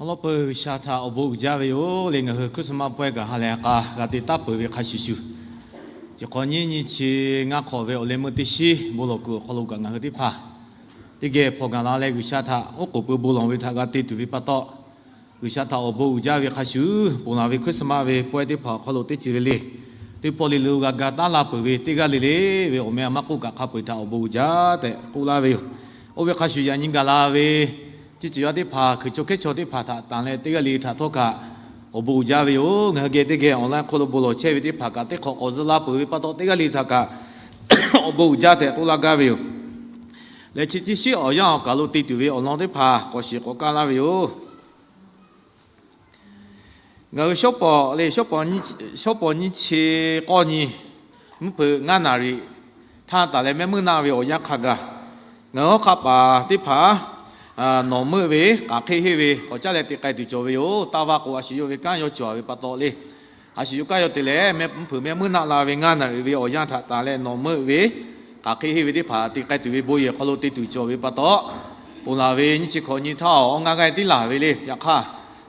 Awˬ lawn peuˬ G'uiˬsha htaꞈ awˬ bon uiˍ jaˇ ve yoˬ le. Ngaˬ hui Christmas pawehˇ kaꞈ ha lehˬ k'a g'a te taˉ peuˬ ve hk'a shuˍ shuˍ, chi hk'awꞈ nyiˇ nyi chi ngaˇ hk'awꞈ ve awˬ leh meuˇ teˇ shiˉ bon lawˬ kuiˬ awˬ hk'aw lo kaꞈ ngaˬ hui teˇ hpaˍ teˇ geh hpawnˬ gaˬ la leh G'uiˬsha htaꞈ oˉ k'oˍ pui bon lawˬ ve htaꞈ g'a te tuˬ ve pa taw, G'uiˬsha htaꞈ awˬ bon uiˍ jaˇ ve hk'a shuˍ, ponˬ laˬ ve Christmas ve pawehˇ teˇ hpaˍ awˬ hk'aw lo teˇ ceuˬ le le teˇ pawˆ le le g'a ga taˉ la peuˬ ve teˇ g'aˇ le le ve awˬ meh a maˇ k'oˆ kaꞈ hk'a peu-eˬ htaꞈ awˬ bon uiˍ jaˇ tehꞈ k'oˆ laˇ ve yoˬ. Oˇ ve hk'a shuˍ yaꞈ nyi gaˬ la ve chi ceuˬ yaˇ teˇ hpaˍ, hkui chaw hkehˉ chaw teˇ hpaˍ htaꞈ tanˬ leh teˇ g'aˇ le le htaꞈ htawˇ kaꞈ awˬ bon uiˍ jaˇ ve yoˬ. Ngaˬ hui geh teˇ geh online hk'oˆ lo bon lawˬ chehˇ ve teˇ hpaˍ kaꞈ teˇ hk'awꞈ k'awꞈ zuh la peuˬ ve pa taw, teˇ g'aˇ le le htaꞈ kaꞈ awˬ bon uiˍ jaˇ tehꞈ k'oˆ laˇ gaˇ ve yoˬ. Lehˬ chi teˇ shiˉ awˬ yanˇ awˬ kaˬ lo te tuˬ ve awˬ lawn teˇ hpaˍ k'awꞈ shiˍ k'awꞈ kaˇ laˇ ve yoˬ. Ngaˬ hui shawˉ pawˍ le, shawˉ pawˍ nyiˇ chi k'awˇ nyi mvuhˇ hpeuꞈ ngaˇ naˍ riˍ htaˇ taˍ leh mehˆ meuˇ naˆ ve awˬ yanˇ hk'a gaˬ, ngaˬ hui hawˉ hk'aˆ paˍ teˇ hpaˍ nawˬ meuˆ ve k'aˬ hk'e henˇ ve k'awꞈ caˉ leh te k'ai tuˬ cawˬ ve yoˬ. Taˇ vaˇ k'o a shu yawˇ ve kanˉ yawˇ cawˬ ve pa taw le, a shu yawˇ kanˉ yawˇ te leh mvuhˇ hpeuꞈ mehˆ meuˇ naˆ la ve ngaˇ naˍ riˍ ve awˬ yanˇ htaꞈ taˍ leh nawˬ meuˆ ve k'aˬ hk'e henˇ ve teˇ hpaˍ te k'ai tuˬ ve bon yehˬ hk'aw lo te tuˬ cawˬ ve pa taw, ponˬ laˬ ve nyiˇ chi hk'awꞈ nyi htaˇ awˬ ngaˇ g'aˇ tiˉ laˬ ve le. Yaꞈ hk'aˇ,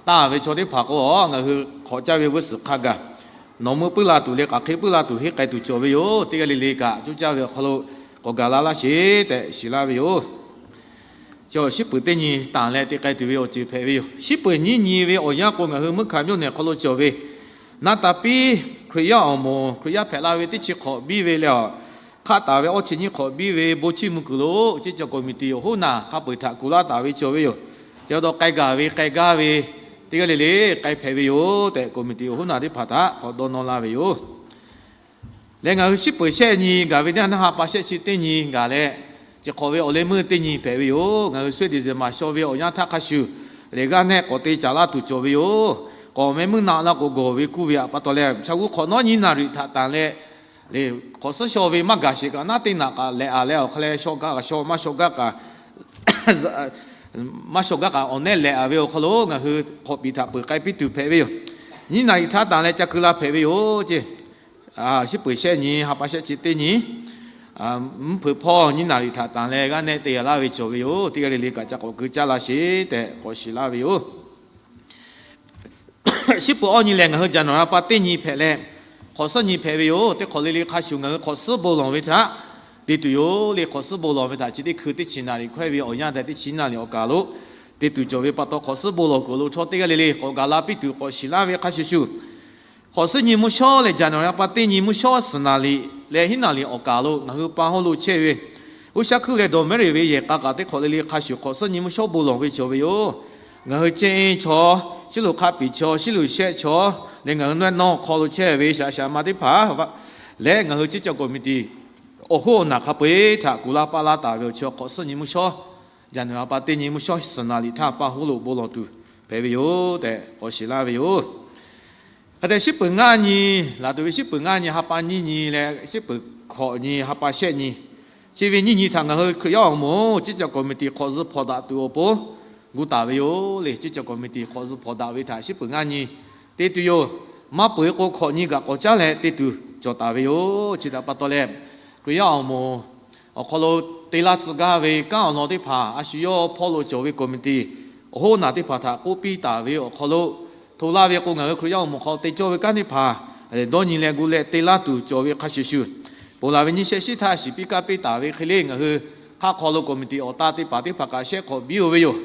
taˇ ve chaw teˇ hpaˍ k'o a ngaˬ hui hk'awꞈ caˇ ve vuiˇ suhˍ hk'a gaˬ nawˬ meuˆ puiˉ la tuˬ leh k'aˬ hk'e puiˉ la tuˬ henˇ k'ai tuˬ cawˬ ve yoˬ. Teˇ g'aˇ le le kaꞈ coˇ caˇ ve awˬ hk'aw lo k'awꞈ gaˬ la laˇ sheˍ tehꞈ shiˍ laˇ ve yoˬ. Chi awˬ shiˉ peuˬ teˇ nyi tanˬ leh te k'ai tuˬ ve awˬ ceuˬ hpehꞈ ve yoˬ. Shiˉ peuˬ nyiˇ nyi ve awˬ yanˇ k'o ngaˬ hui meuˇ hkanˍ mvuhˇ nehˬ hk'aw lo cawˬ ve naˆ taˍ piˇ Hkriꞈ yaˇ awˬ moˍ Hkriꞈ yaˇ hpehꞈ la ve teˇ chi hk'awꞈ biˇ ve leh a, hk'aˆ taˍ ve awˇ chi nyiˇ hk'awꞈ biˇ ve bon chiˇ mvuh kuiˬ lo ceˇ cawˬ committee awˬ hoˉ naˬ hk'a peu-eˬ htaꞈ kuˬ laˇ taˍ ve cawˬ ve yoˬ. Chi pa taw k'ai gaˬ ve k'ai gaˇ ve teˇ g'aˇ le le k'ai hpehꞈ ve yoˬ tehꞈ committee awˬ hoˉ naˬ teˇ hpaˍ htaꞈ k'awꞈ dawˇ nawˇ laˇ ve yoˬ. Leh ngaˬ hui shiˉ peuˬ shehˆ nyi gaˬ ve teˇ yanˇ ha pa shehˆ chi teˇ nyi gaˬ leh, chi hk'awꞈ ve awˬ leh meuˇ teˇ nyi hpehꞈ ve yoˬ. Ngaˬ hui sweet December shaw ve awˬ yanˇ htaˇ hk'a shuˍ, lehˬ g'aˇ nehˆ k'awꞈ te caˍ laˇ tuˬ cawˬ ve yoˬ. K'awꞈ mehˆ meuˇ naˆ la k'o gawˬ ve kuˇ ve pa taw leh, sha g'uˇ hk'awꞈ nawˉ nyiˇ naˍ riˍ htaꞈ tanˬ leh, lehˬ hk'awꞈ suhˉ shaw ve maˇ gaˬ sheˍ kaꞈ naˉ teˇ naꞈ kaꞈ lehꞈ a leh awˬ hk'a leh shaw gaˇ kaꞈ shaw, maˇ shaw gaˇ kaꞈ maˇ shaw gaˇ kaꞈ awˬ nehˉ lehꞈ a ve awˬ hk'aw lo ngaˬ hui hk'awꞈ piˍ htaꞈ peuˬ k'ai piˇ tuˬ hpehꞈ ve yoˬ. Nyiˇ naˍ riˍ htaˇ tanˬ leh ca keu la hpehꞈ ve yoˬ ceˇ. Shiˉ peuˬ shehˆ nyi ha pa shehˆ chi teˇ nyi mvuhˇ hpeuꞈ hpawˇ nyiˇ naˍ riˍ htaꞈ tanˬ leh g'aˇ nehˆ te yaꞈ laˇ ve cawˬ ve yoˬ. Teˇ g'aˇ le le kaꞈ ca k'awꞈ keu caˇ la sheˍ tehꞈ k'awꞈ shiˍ laˇ ve yoˬ. Shiˉ peuˬ awˇ nyi lehˬ ngaˬ hui January ha pa teˇ nyi hpehꞈ leh, hk'awꞈ suhˉ nyi hpehꞈ ve yoˬ. Teˇ hk'awꞈ le le hk'a shuˍ ngaˬ hui hk'awꞈ suhˉ bon lawˬ ve htaꞈ te tuˬ yoˬ le. Hk'awꞈ suhˉ bon lawˬ ve htaꞈ chi teˇ hkui teˇ chi naˍ riˍ hkawehˇ ve awˬ yanˇ tehꞈ teˇ chi naˍ riˍ awˬ kaˬ lo te tuˬ cawˬ ve pa taw, hk'awꞈ suhˉ bon lawˬ kuiˬ lo chaw teˇ g'aˇ le le k'awꞈ gaˬ la piˇ tuˬ k'awꞈ shiˍ laˇ ve hk'a shuˍ shuˍ, hk'awꞈ suhˉ nyi mvuhˇ shawˉ leh January ha pa teˇ nyi mvuhˇ shawˉ suhˍ naˍ riˍ leh hiˉ naˍ riˍ awˬ kaˬ lo ngaˬ hui pa hawˉ lo chehˇ ve G'uˇ shaˉ hkuiˇ leh dawˬ mehˉ reˍ ve yehˬ k'a kaꞈ teˇ hk'awꞈ le le hk'a shuˍ hk'awꞈ suhˉ nyi mvuhˇ shawˉ bon lawˬ ve cawˬ ve yoˬ. Ngaˬ hui ceh chaw, shiˉ luˬ hk'a piˍ chaw, shiˉ luˬ shehˆ chaw leh ngaˬ hui nawehˇ nawˇ hk'aw lo chehˇ ve shaꞈ shaꞈ ma teˇ hpaˍ leh ngaˬ hui ceˇ cawˬ committee awˬ hoˉ awˬ naˬ hk'a peu-eˬ htaꞈ kuˬ laˇ paˇ laˇ taˍ ve awˬ chi awˬ hk'awꞈ suhˉ nyi mvuhˇ shawˉ January ha pa teˇ nyi mvuhˇ shawˉ suhˍ naˍ riˍ htaˇ pa hawˉ lo bon lawˬ tuˬ hpehꞈ ve yoˬ tehꞈ k'awꞈ shiˍ laˇ ve yoˬ. Hk'e te shiˉ peuˬ ngaˇ nyi, laˬ tuˬ ve shiˉ peuˬ ngaˇ nyi ha pa nyiˇ nyi leh shiˉ peuˬ hkawꞈ nyi ha pa shehˆ nyi, chi ve nyiˇ nyi htaꞈ ngaˬ hui Hkriꞈ yaˇ awˬ moˍ ceˇ cawˬ committee hk'awꞈ zuh hpawˍ daꞈ tuˬ awˬ pon gu taˍ ve yoˬ le. Ceˇ cawˬ committee hk'awꞈ zuh hpawˍ daꞈ ve htaꞈ shiˉ peuˬ ngaˇ nyi te tuˬ yoˬ. Maˇ peuˬ k'o hkawꞈ nyi kaꞈ k'awꞈ caˉ leh te tuˬ cawˬ taˍ ve yoˬ. Chi htaꞈ pa taw leh, Hkriꞈ yaˇ awˬ moˍ awˬ hk'aw lo te laˇ tcuh gaˇ ve kanˉ awˬ lawn teˇ hpaˍ a shu yawˇ hpawˇ lo cawˬ ve committee awˬ hoˉ naˬ teˇ hpaˍ htaꞈ k'oˆ piˇ taˍ ve awˬ hk'aw lo, hto laˇ ve k'o ngaˬ hui Hkriꞈ yaˇ awˬ moˍ hk'aw lo te cawˇ ve kanˉ teˇ hpaˍ dawˇ nyi leh gu leh te laˇ tuˬ cawˬ ve hk'a shuˍ shuˍ, ponˬ laˬ ve nyiˇ shehˆ shiˉ htaˇ shiˍ piˇ kaˇ piˇ taˍ ve hk'e le ngaˬ hui hk'aˆ hk'aw lo committee awˬ tan teˇ hpaˍ teˇ hpaˍ kaꞈ shehˆ k'awꞈ biˇ-oˬ ve yoˬ.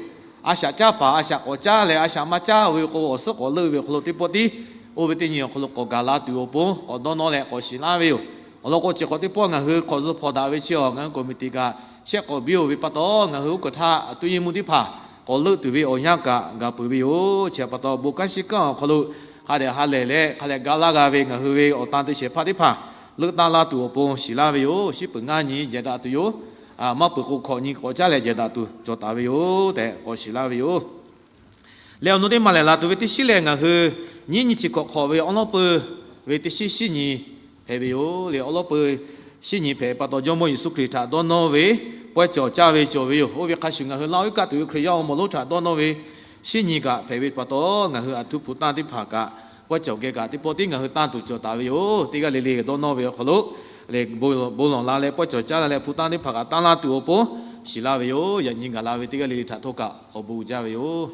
A shaꞈ caˉ paˍ a shaꞈ k'awꞈ caˉ leh a shaꞈ maˇ caˉ-oˬ ve k'o awˬ suhˉ k'awꞈ leuˆ ve awˬ hk'aw lo teˇ pawˆ tiˉ oˇ ve teˇ nyi awˬ hk'aw lo k'awꞈ gaˬ la tuˬ awˬ pon k'awꞈ dawˇ nawˇ leh k'awꞈ shiˍ laˇ ve yoˬ. Awˬ lawn k'o chi hk'awꞈ teˇ pawˆ ngaˬ hui hk'awꞈ zuh hpawˍ daꞈ ve chi awˬ ngaˬ hui committee kaꞈ shehˆ k'awꞈ biˇ-oˬ ve pa taw, ngaˬ hui oˇ kaˬ htaˇ tuˇ yeˇ mvuhˇ teˇ hpaˍ k'awꞈ leuˆ tuˬ ve awˬ yanˇ kaꞈ gaˬ peuˬ ve yoˬ. Chi htaꞈ pa taw bon kanˉ shiˉ kanˉ awˬ hk'aw lo hk'a dehꞈ ha lehˬ leh hk'a dehꞈ ga laˇ g'a ve ngaˬ hui ve awˬ tan te shehˍ hpaˇ teˇ hpaˍ leuˆ taˇ laˇ tuˬ awˬ pon shiˍ laˇ ve yoˬ. Shiˉ peuˬ ngaˇ nyi jehˬ daꞈ tuˬ yoˬ. Maˇ peuˬ k'o hkawꞈ nyi k'awꞈ caˉ leh jehˬ daꞈ tuˬ cawˬ taˍ ve yoˬ tehꞈ k'awꞈ shiˍ laˇ ve yoˬ. Leh awˬ nu teˇ maˬ lehˬ, laˬ tuˬ ve teˇ shiˉ lehˬ, ngaˬ hui nyiˇ nyi chi hkawꞈ hk'awꞈ ve awˉ lawˉ peuˇ ve teˇ shiˉ shiˉ nyi hpehꞈ ve yoˬ. Leh awˉ lawˉ peuˇ shiˉ nyi hpehꞈ pa taw, Jawˇmawˇ Yeˍsuˆ Hkriꞈ htaꞈ dawˇ nawˇ ve pawehˇ cawˬ caˇ ve cawˬ ve yoˬ. Oˇ ve hk'a shuˍ, ngaˬ hui laˇ oiˉ kaˆ tuˬ ve Hkriꞈ yaˇ awˬ moˍ lonˉ htaꞈ dawˇ nawˇ ve shiˉ nyi kaꞈ hpehꞈ ve pa taw, ngaˬ hui aˬ htoꞈ hpu tanˇ teˇ hpaˍ kaꞈ pawehˇ cawˬ geh kaꞈ teˇ pawˆ tiˉ ngaˬ hui tanˇ tuˬ cawˬ taˍ ve yoˬ. Teˇ g'aˇ le le dawˇ nawˇ ve awˬ hk'aw lo lehˬ, bon lawˬ la leh pawehˇ cawˬ caˇ la leh hpu tanˇ teˇ hpaˍ kaꞈ tanˇ laˇ tuˬ awˬ pon shiˍ laˇ ve yoˬ. Yaꞈ nyi gaˬ la ve teˇ g'aˇ le le htaꞈ htawˇ kaꞈ awˬ bon uiˍ jaˇ ve yoˬ.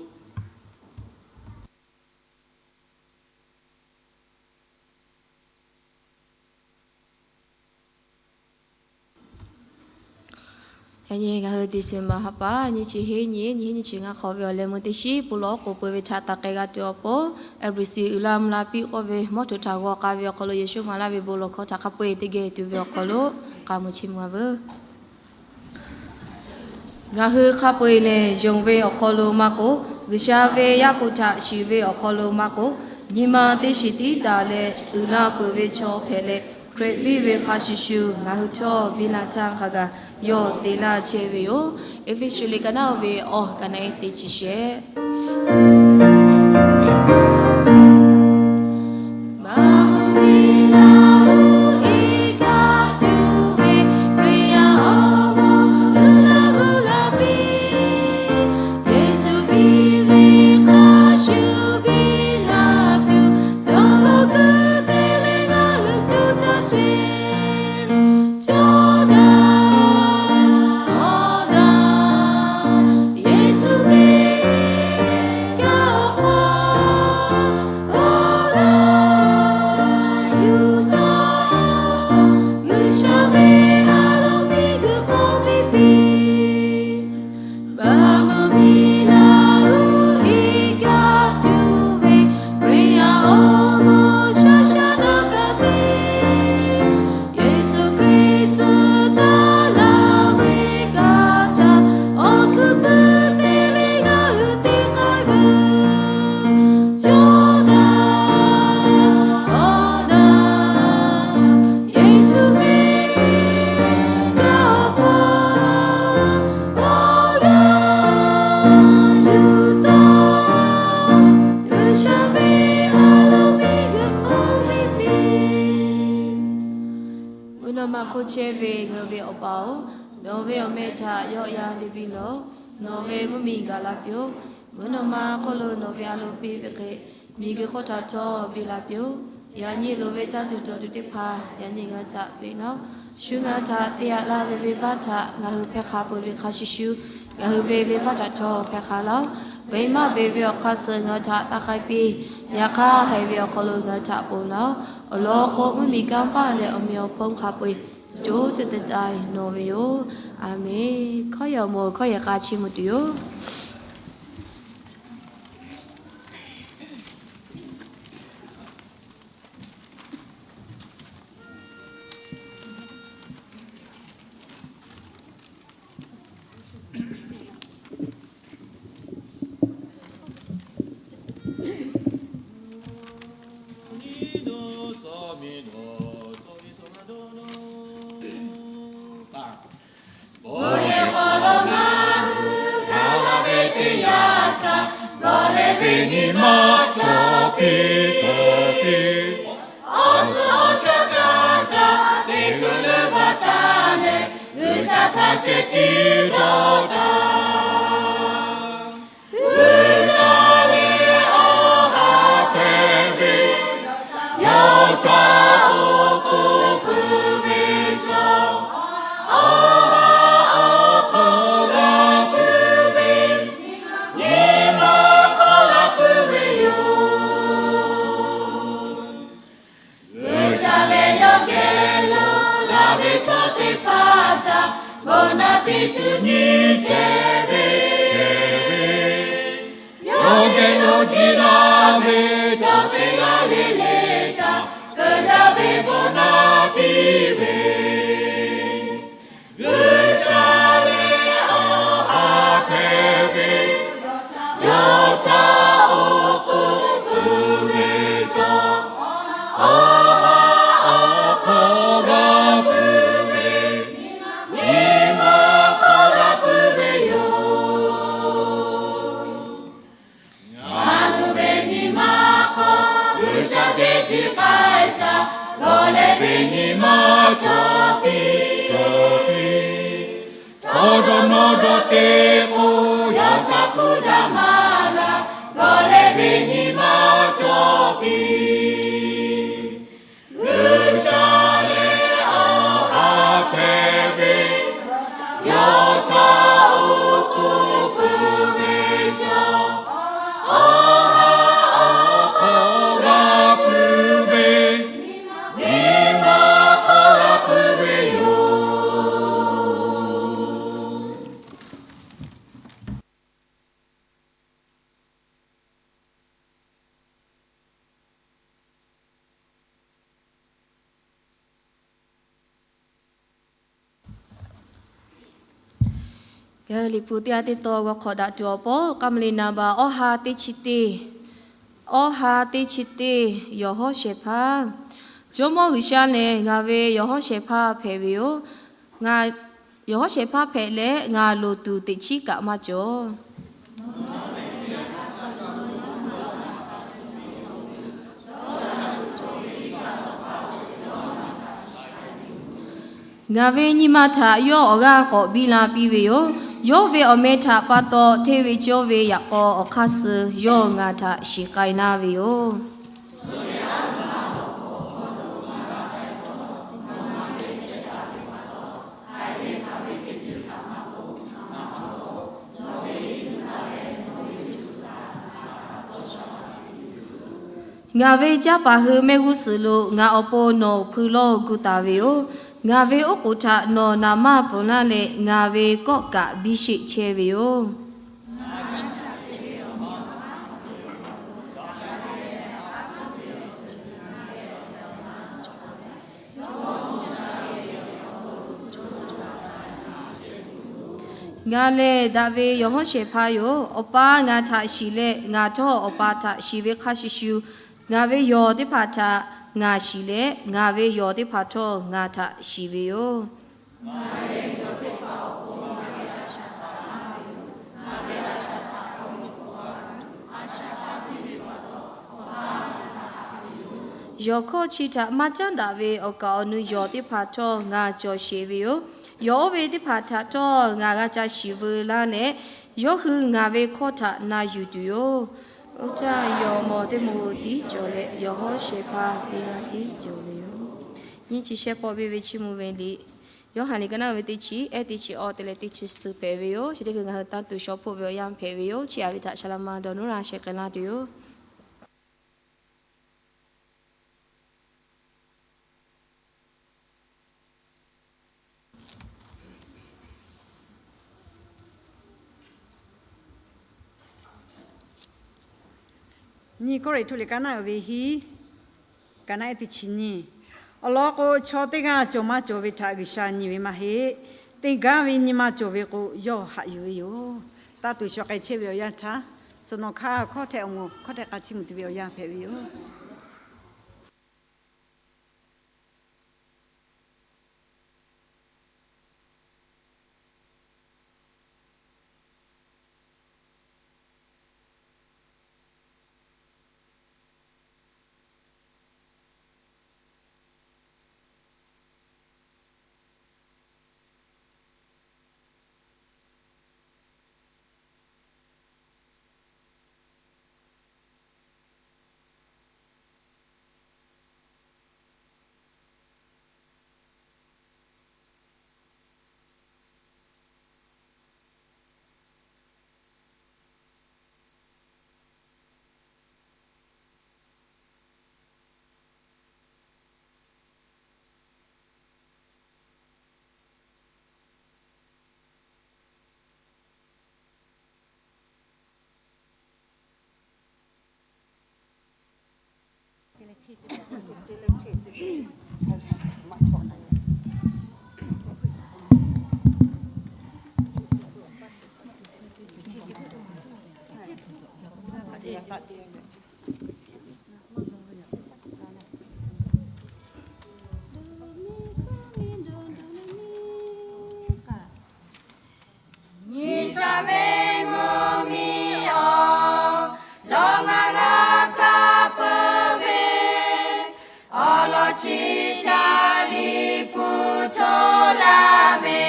Yaꞈ nyi ngaˬ hui December ha pa nyiˇ chi hiˉ nyi, nyiˇ hiˉ nyiˇ chi ngaˇ hk'awꞈ ve awˬ leh meuˇ teˇ shiˉ pun lawˬ k'oˍ peuˬ ve htaꞈ taˍ k'ai g'a tuˬ awˬ pon, Eˍbrehˍ suhˍ uiˍ la mvuh la piˇ k'oˆ ve mawˇ htoꞈ htaꞈ g'aw k'ai ve awˬ hk'aw lo Yeˍsuˆ maˍ laˇ ve bon lawˬ hkawˇ htaꞈ hk'a peu-eˬ teˇ geh tuˬ ve awˬ hk'aw lo k'a meuˇ chiˇ mvuh-a veuˬ. Ngaˬ hui hk'a peu-eˬ lehˬ, yonˍ ve awˬ hk'aw lo maˇ k'oˆ, G'uiˬsha ve Yaˇ hpu htaꞈ shiˍ ve awˬ hk'aw lo maˇ k'oˆ, nyi ma teˇ shiˍ tiˉ taˍ leh uiˍ la peuˬ ve chaw hpehꞈ leh, Hkriꞈ piˇ ve hk'a shuˍ shuˍ ngaˬ hui htawˇ biˇ la htaˇ hk'a gaˬ yawˇ te laˇ chehˇ ve yoˬ. Eˇfeˇsuꞈ liꞈ ka naˆ-o ve awˬ ka naˆ-e teˇ chi shehˆ. Mvuhˇ naw ma hk'oˆ chehˇ ve ngaˬ hui ve Awˬ pa-oˬ, nawˬ ve awˬ meh htaꞈ yawˆ yan te piˇ lawˬ. Nawˬ ve mvuhˇ miˬ gaˬ la piˇ-oˆ. Mvuhˇ naw ma hk'oˆ lo nawˬ ve a loˍ piˇ ve hk'e, miˬguiˬ hk'oˆ htaꞈ htawˇ biˇ la piˇ-oˆ. Yaꞈ nyi loˍ ve caˇ tuˬ cawˬ tuˬ teˇ hpaˍ yaꞈ nyi ngaˬ hui htaꞈ piˇ laˇ-oˆ. Shu ngaˬ hui htaꞈ te yaꞈ la ve venˇbaˆ htaꞈ ngaˬ hui hpehˇ hk'a peuˬ ve hk'a shuˍ shuˍ, ngaˬ hui ve venˇbaˆ htaꞈ htawˇ hpehˇ hk'a laˇ-oˆ. Venˇbaˆ beˬ ve awˬ hk'aˇ suh ngaˬ hui htaꞈ taˇ k'ai piˇ. Yaꞈ hk'aˇ, haiˬ ve awˬ hk'aw lo ngaˬ hui htaꞈ ponˬ laˇ-oˆ. Awˬ lawn k'o, mvuhˇ miˬ kanˇ paˆ leh awˬ meꞈ awˬ hponˇ hk'a peu-eˬ co co taiˍ taiˍ nawˬ ve yoˬ. A menˬ. Hkawˇ yehˬ awˬ moˍ hkawˇ yehˬ k'a chiˇ mvuh tuˬ yoˬ. Bon yehˬ hk'aw lo ngaˬ hui hk'a la ve teˇ yanˇ htaˇ, gawˬ leh ve nyi ma cawˬ piˇ cawˬ piˇ. Awˬ suhˍ awˬ shaˉ htaꞈ ca te kuˬ leuˉ baˆ taˍ leh, G'uiˬsha htaꞈ ceh tiˉ dawˇ taˍ. G'uiˬsha lehˬ awˬ ha hpehꞈ ve, yawˇ htaꞈ oˉ k'oˍ pui ve chaw, awˬ ha awˬ hk'aw g'a puiˉ ve, nyi ma hk'aw g'a puiˉ ve yoˬ. G'uiˬsha lehˬ yawˇ geh lo laˬ ve chaw teˇ hpaˍ htaꞈ bon naˍ piˇ tuˬ nyi chehˇ ve, chehˇ ve. Yawˇ geh lo jiˇ laˇ ve chaw teˇ g'aˇ le le htaꞈ keu daꞈ ve bon naˍ piˇ ve. G'uiˬsha lehˬ awˬ ha hpehꞈ ve, yawˇ htaꞈ oˉ k'oˍ pui ve chaw, awˬ ha awˬ hk'aw g'a puiˉ ve, nyi ma hk'aw g'a puiˉ ve yoˬ. Ngaˬ hui ve nyi ma hk'aw G'uiˬsha geh jiˇ k'ai htaˇ, gawˬ leh ve nyi ma cawˬ piˇ cawˬ piˇ. Chaw dawˇ nawˇ dawˇ te k'o, yawˇ htaꞈ hpuˇ daꞈ maˇ g'a, gawˬ leh ve nyi ma cawˬ piˇ. G'uiˬsha lehˬ awˬ ha hpehꞈ ve, yawˇ htaꞈ oˉ k'oˍ pui ve chaw, awˬ ha awˬ hk'aw g'a puiˉ ve, nyi ma hk'aw g'a puiˉ ve yoˬ. Yaꞈ Liꞈ hpu teˇ ha teˇ tawn g'aw hk'awꞈ daꞈ tuˬ awˬ pon, k'a ma le naˍ baˬ awˇ ha teˇ chi teˇ, awˇ ha teˇ chi teˇ, yawˬ hawˉ shehˍ hpaˇ. Jawˇmawˇ G'uiˬsha lehˬ, ngaˬ ve yawˬ hawˉ shehˍ hpaˇ hpehꞈ ve yoˬ. Yawˬ hawˉ shehˍ hpaˇ hpehꞈ leh, ngaˬ loˍ tuˬ teꞈ chiˉ kaꞈ maˇ cawˬ. Ngaˬ ve nyi ma htaꞈ yawˇ awˬ g'aˇ k'awꞈ biˇ la piˇ ve yoˬ. Yawˇ ve awˬ meh htaꞈ pa taw hteˇ ve cawˇ ve yaꞈ k'aw awˬ hk'aˇ suh yawˇ ngaˬ htaꞈ shiˍ k'ai naˇ ve yoˬ. Ngaˬ ve caˇ paˍ hui mehˆ g'uˇ suhˍ lo ngaˬ awˬ pon nawˬ hpui lawˇ gu taˍ ve yoˬ. Ngaˬ ve oˉ k'oˍ htaꞈ nawˬ naˍ manˇ pfuhˍ laˇ leh, ngaˬ ve kawˆ kaꞈ biˇ sheˆ chehˇ ve yoˬ. Ngaˬ lehˬ daꞈ ve yawˬ hawˉ shehˍ hpaˇ yoˬ. Awˬ pa ngaˬ htaꞈ shiˍ leh, ngaˬ htawˇ Awˬ pa htaꞈ shiˍ ve hk'a shuˍ shuˍ, ngaˬ ve yawˬ teˇ hpaˍ htaꞈ ngaˬ shiˍ leh, ngaˬ ve yawˬ teˇ hpaˍ htawˇ ngaˬ htaꞈ shiˍ ve yoˬ. Yawˬ hkawˇ chi htaꞈ maˇ caˉ daꞈ ve awˬ kaˍ awˬ nu yawˬ teˇ hpaˍ htawˇ ngaˬ cawˬ sheˍ ve yoˬ. Yawˬ oˇ ve teˇ hpaˍ htaꞈ htawˇ ngaˬ g'a ca shiˍ veu laˇ leh, yawˇ hui ngaˬ ve hkawˇ htaꞈ na yuˬ tuˬ yoˬ. Oˇ htaˇ, yawˬ mawˬ teˇ moˍ tiˉ cawˬ leh, yawˬ hawˉ shehˍ hpaˇ teˇ g'aˇ tiˉ cawˬ ve yoˬ. Nyiˇ chi shehˆ pawˆ biˇ ve Chiˇ mvuh ve liꞈ, Yoˇhanˬ liꞈ ka naˆ ve teˇ chi ehˉ teˇ chi awˬ te leh teˇ chi suhˍ hpehꞈ ve yoˬ. Chi teˇ hkui ngaˬ hui tanˇ tuˬ shaw hpoˆ ve awˬ yanˇ hpehꞈ ve yoˬ. Chi aꞈ ve htaꞈ shaˍ laꞈ ma dawˬ nuˉ laˇ shehˍ k'ai laˇ tuˬ yoˬ. Nyiˇ Kawˇrenˍhtuˆ liꞈ ka naˆ uiˍ ve hiˉ, ka naˆ ehˉ teˇ chi nyiˇ. Awˬ lawn k'o, chaw teˇ g'aˇ cawˬ maˇ cawˬ ve htaꞈ G'uiˬsha nyi ve maˇ heˆ. Teˇ gaˇ ve nyi ma cawˬ ve k'o, yawˇ haꞈ yuˬ ve yoˬ. Tanˇ tuˬ shaw k'ai chehˇ ve awˬ yanˇ htaˇ, suhˍ nawˬ hk'aˇ hkawˇ htehꞈ awˬ moˍ hkawˇ htehꞈ k'a chiˇ mvuh tuˬ ve awˬ yanˇ hpehꞈ ve yoˬ. Nyi sha ve mvuhˇ miˬ awˬ lawn ngaˬ g'a kaˇ peuˬ ve, awˬ lawn chi htaꞈ Liꞈ hpu hto laˇ ve,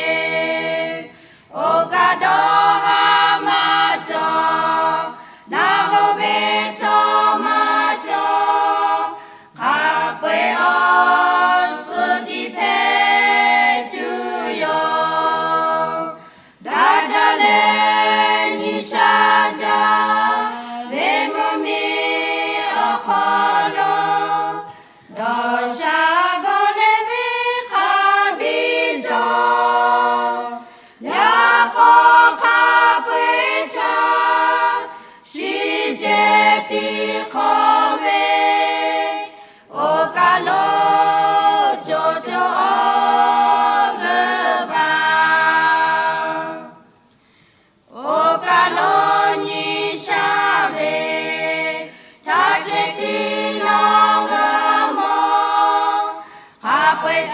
oˇ kaꞈ dawˇ haˍ maˇ cawˬ, naˬ hoꞈ ve chaw maˇ cawˬ, hk'a peu-eˬ awˬ suhˍ tiˉ hpehꞈ tuˬ yoˬ. Daꞈ jaˇ leh nyi sha jaˇ ve mvuhˇ miˬ awˬ hk'aw lo, dawˬ sha g'awˬ leh venˇ hk'a biˇ cawˬ. Yaꞈ k'aw hk'a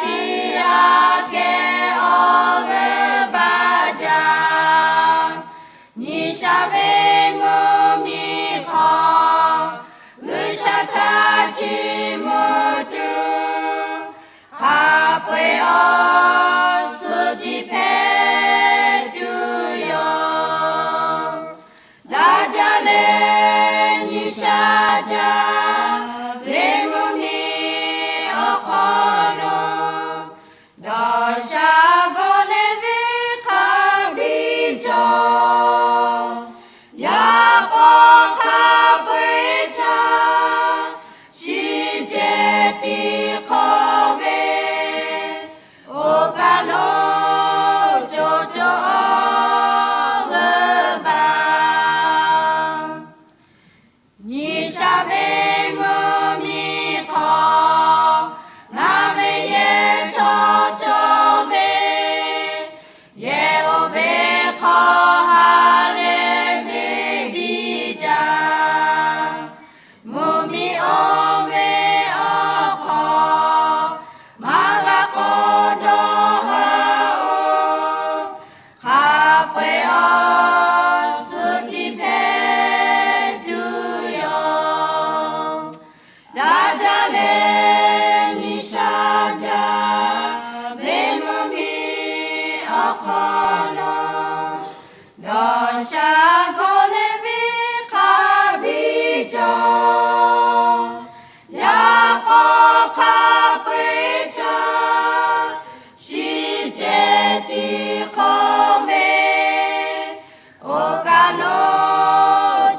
chi aꞈ kehˉ awˬ g'euˆ baˬ jaˇ. Nyi sha ve mvuhˇ miˬ hk'aw, G'uiˬsha htaꞈ chiˇ mvuh tuˬ, hk'a peu-eˬ awˬ suhˍ tiꞈ hpehꞈ tuˬ yoˬ. Daꞈ jaˇ leh nyi sha jaˇ ve mvuhˇ miˬ awˬ hk'aw lo, dawˇ sha gawˬ leh ve hk'a biˇ cawˬ. Yaꞈ k'aw hk'a peu-eˬ htaˇ, shiˍ cehˬ tiꞈ hk'awꞈ ve, oˇ kaˬ lo co co awˬ g'euˆ baˬ. Nyi sha ve mvuhˇ miˬ hk'aw, ngaˬ ve yehˬ chaw cawˬ ve, yehˬ oˇ ve hk'aw ha leh te biˇ jaˇ. Mvuhˇ miˬ oˇ ve awˬ hk'aw, maˇ g'a k'awꞈ dawˇ haˍ oˬ. Hk'a peu-eˬ awˬ suhˍ tiꞈ hpehꞈ tuˬ yoˬ. Daꞈ jaˇ leh nyi sha jaˇ ve mvuhˇ miˬ awˬ hk'aw lo, dawˇ sha gawˬ leh ve hk'a biˇ cawˬ. Yaꞈ k'aw hk'a peu-eˬ htaˇ, shiˍ cehˬ tiꞈ hk'awꞈ ve, oˇ kaˬ lo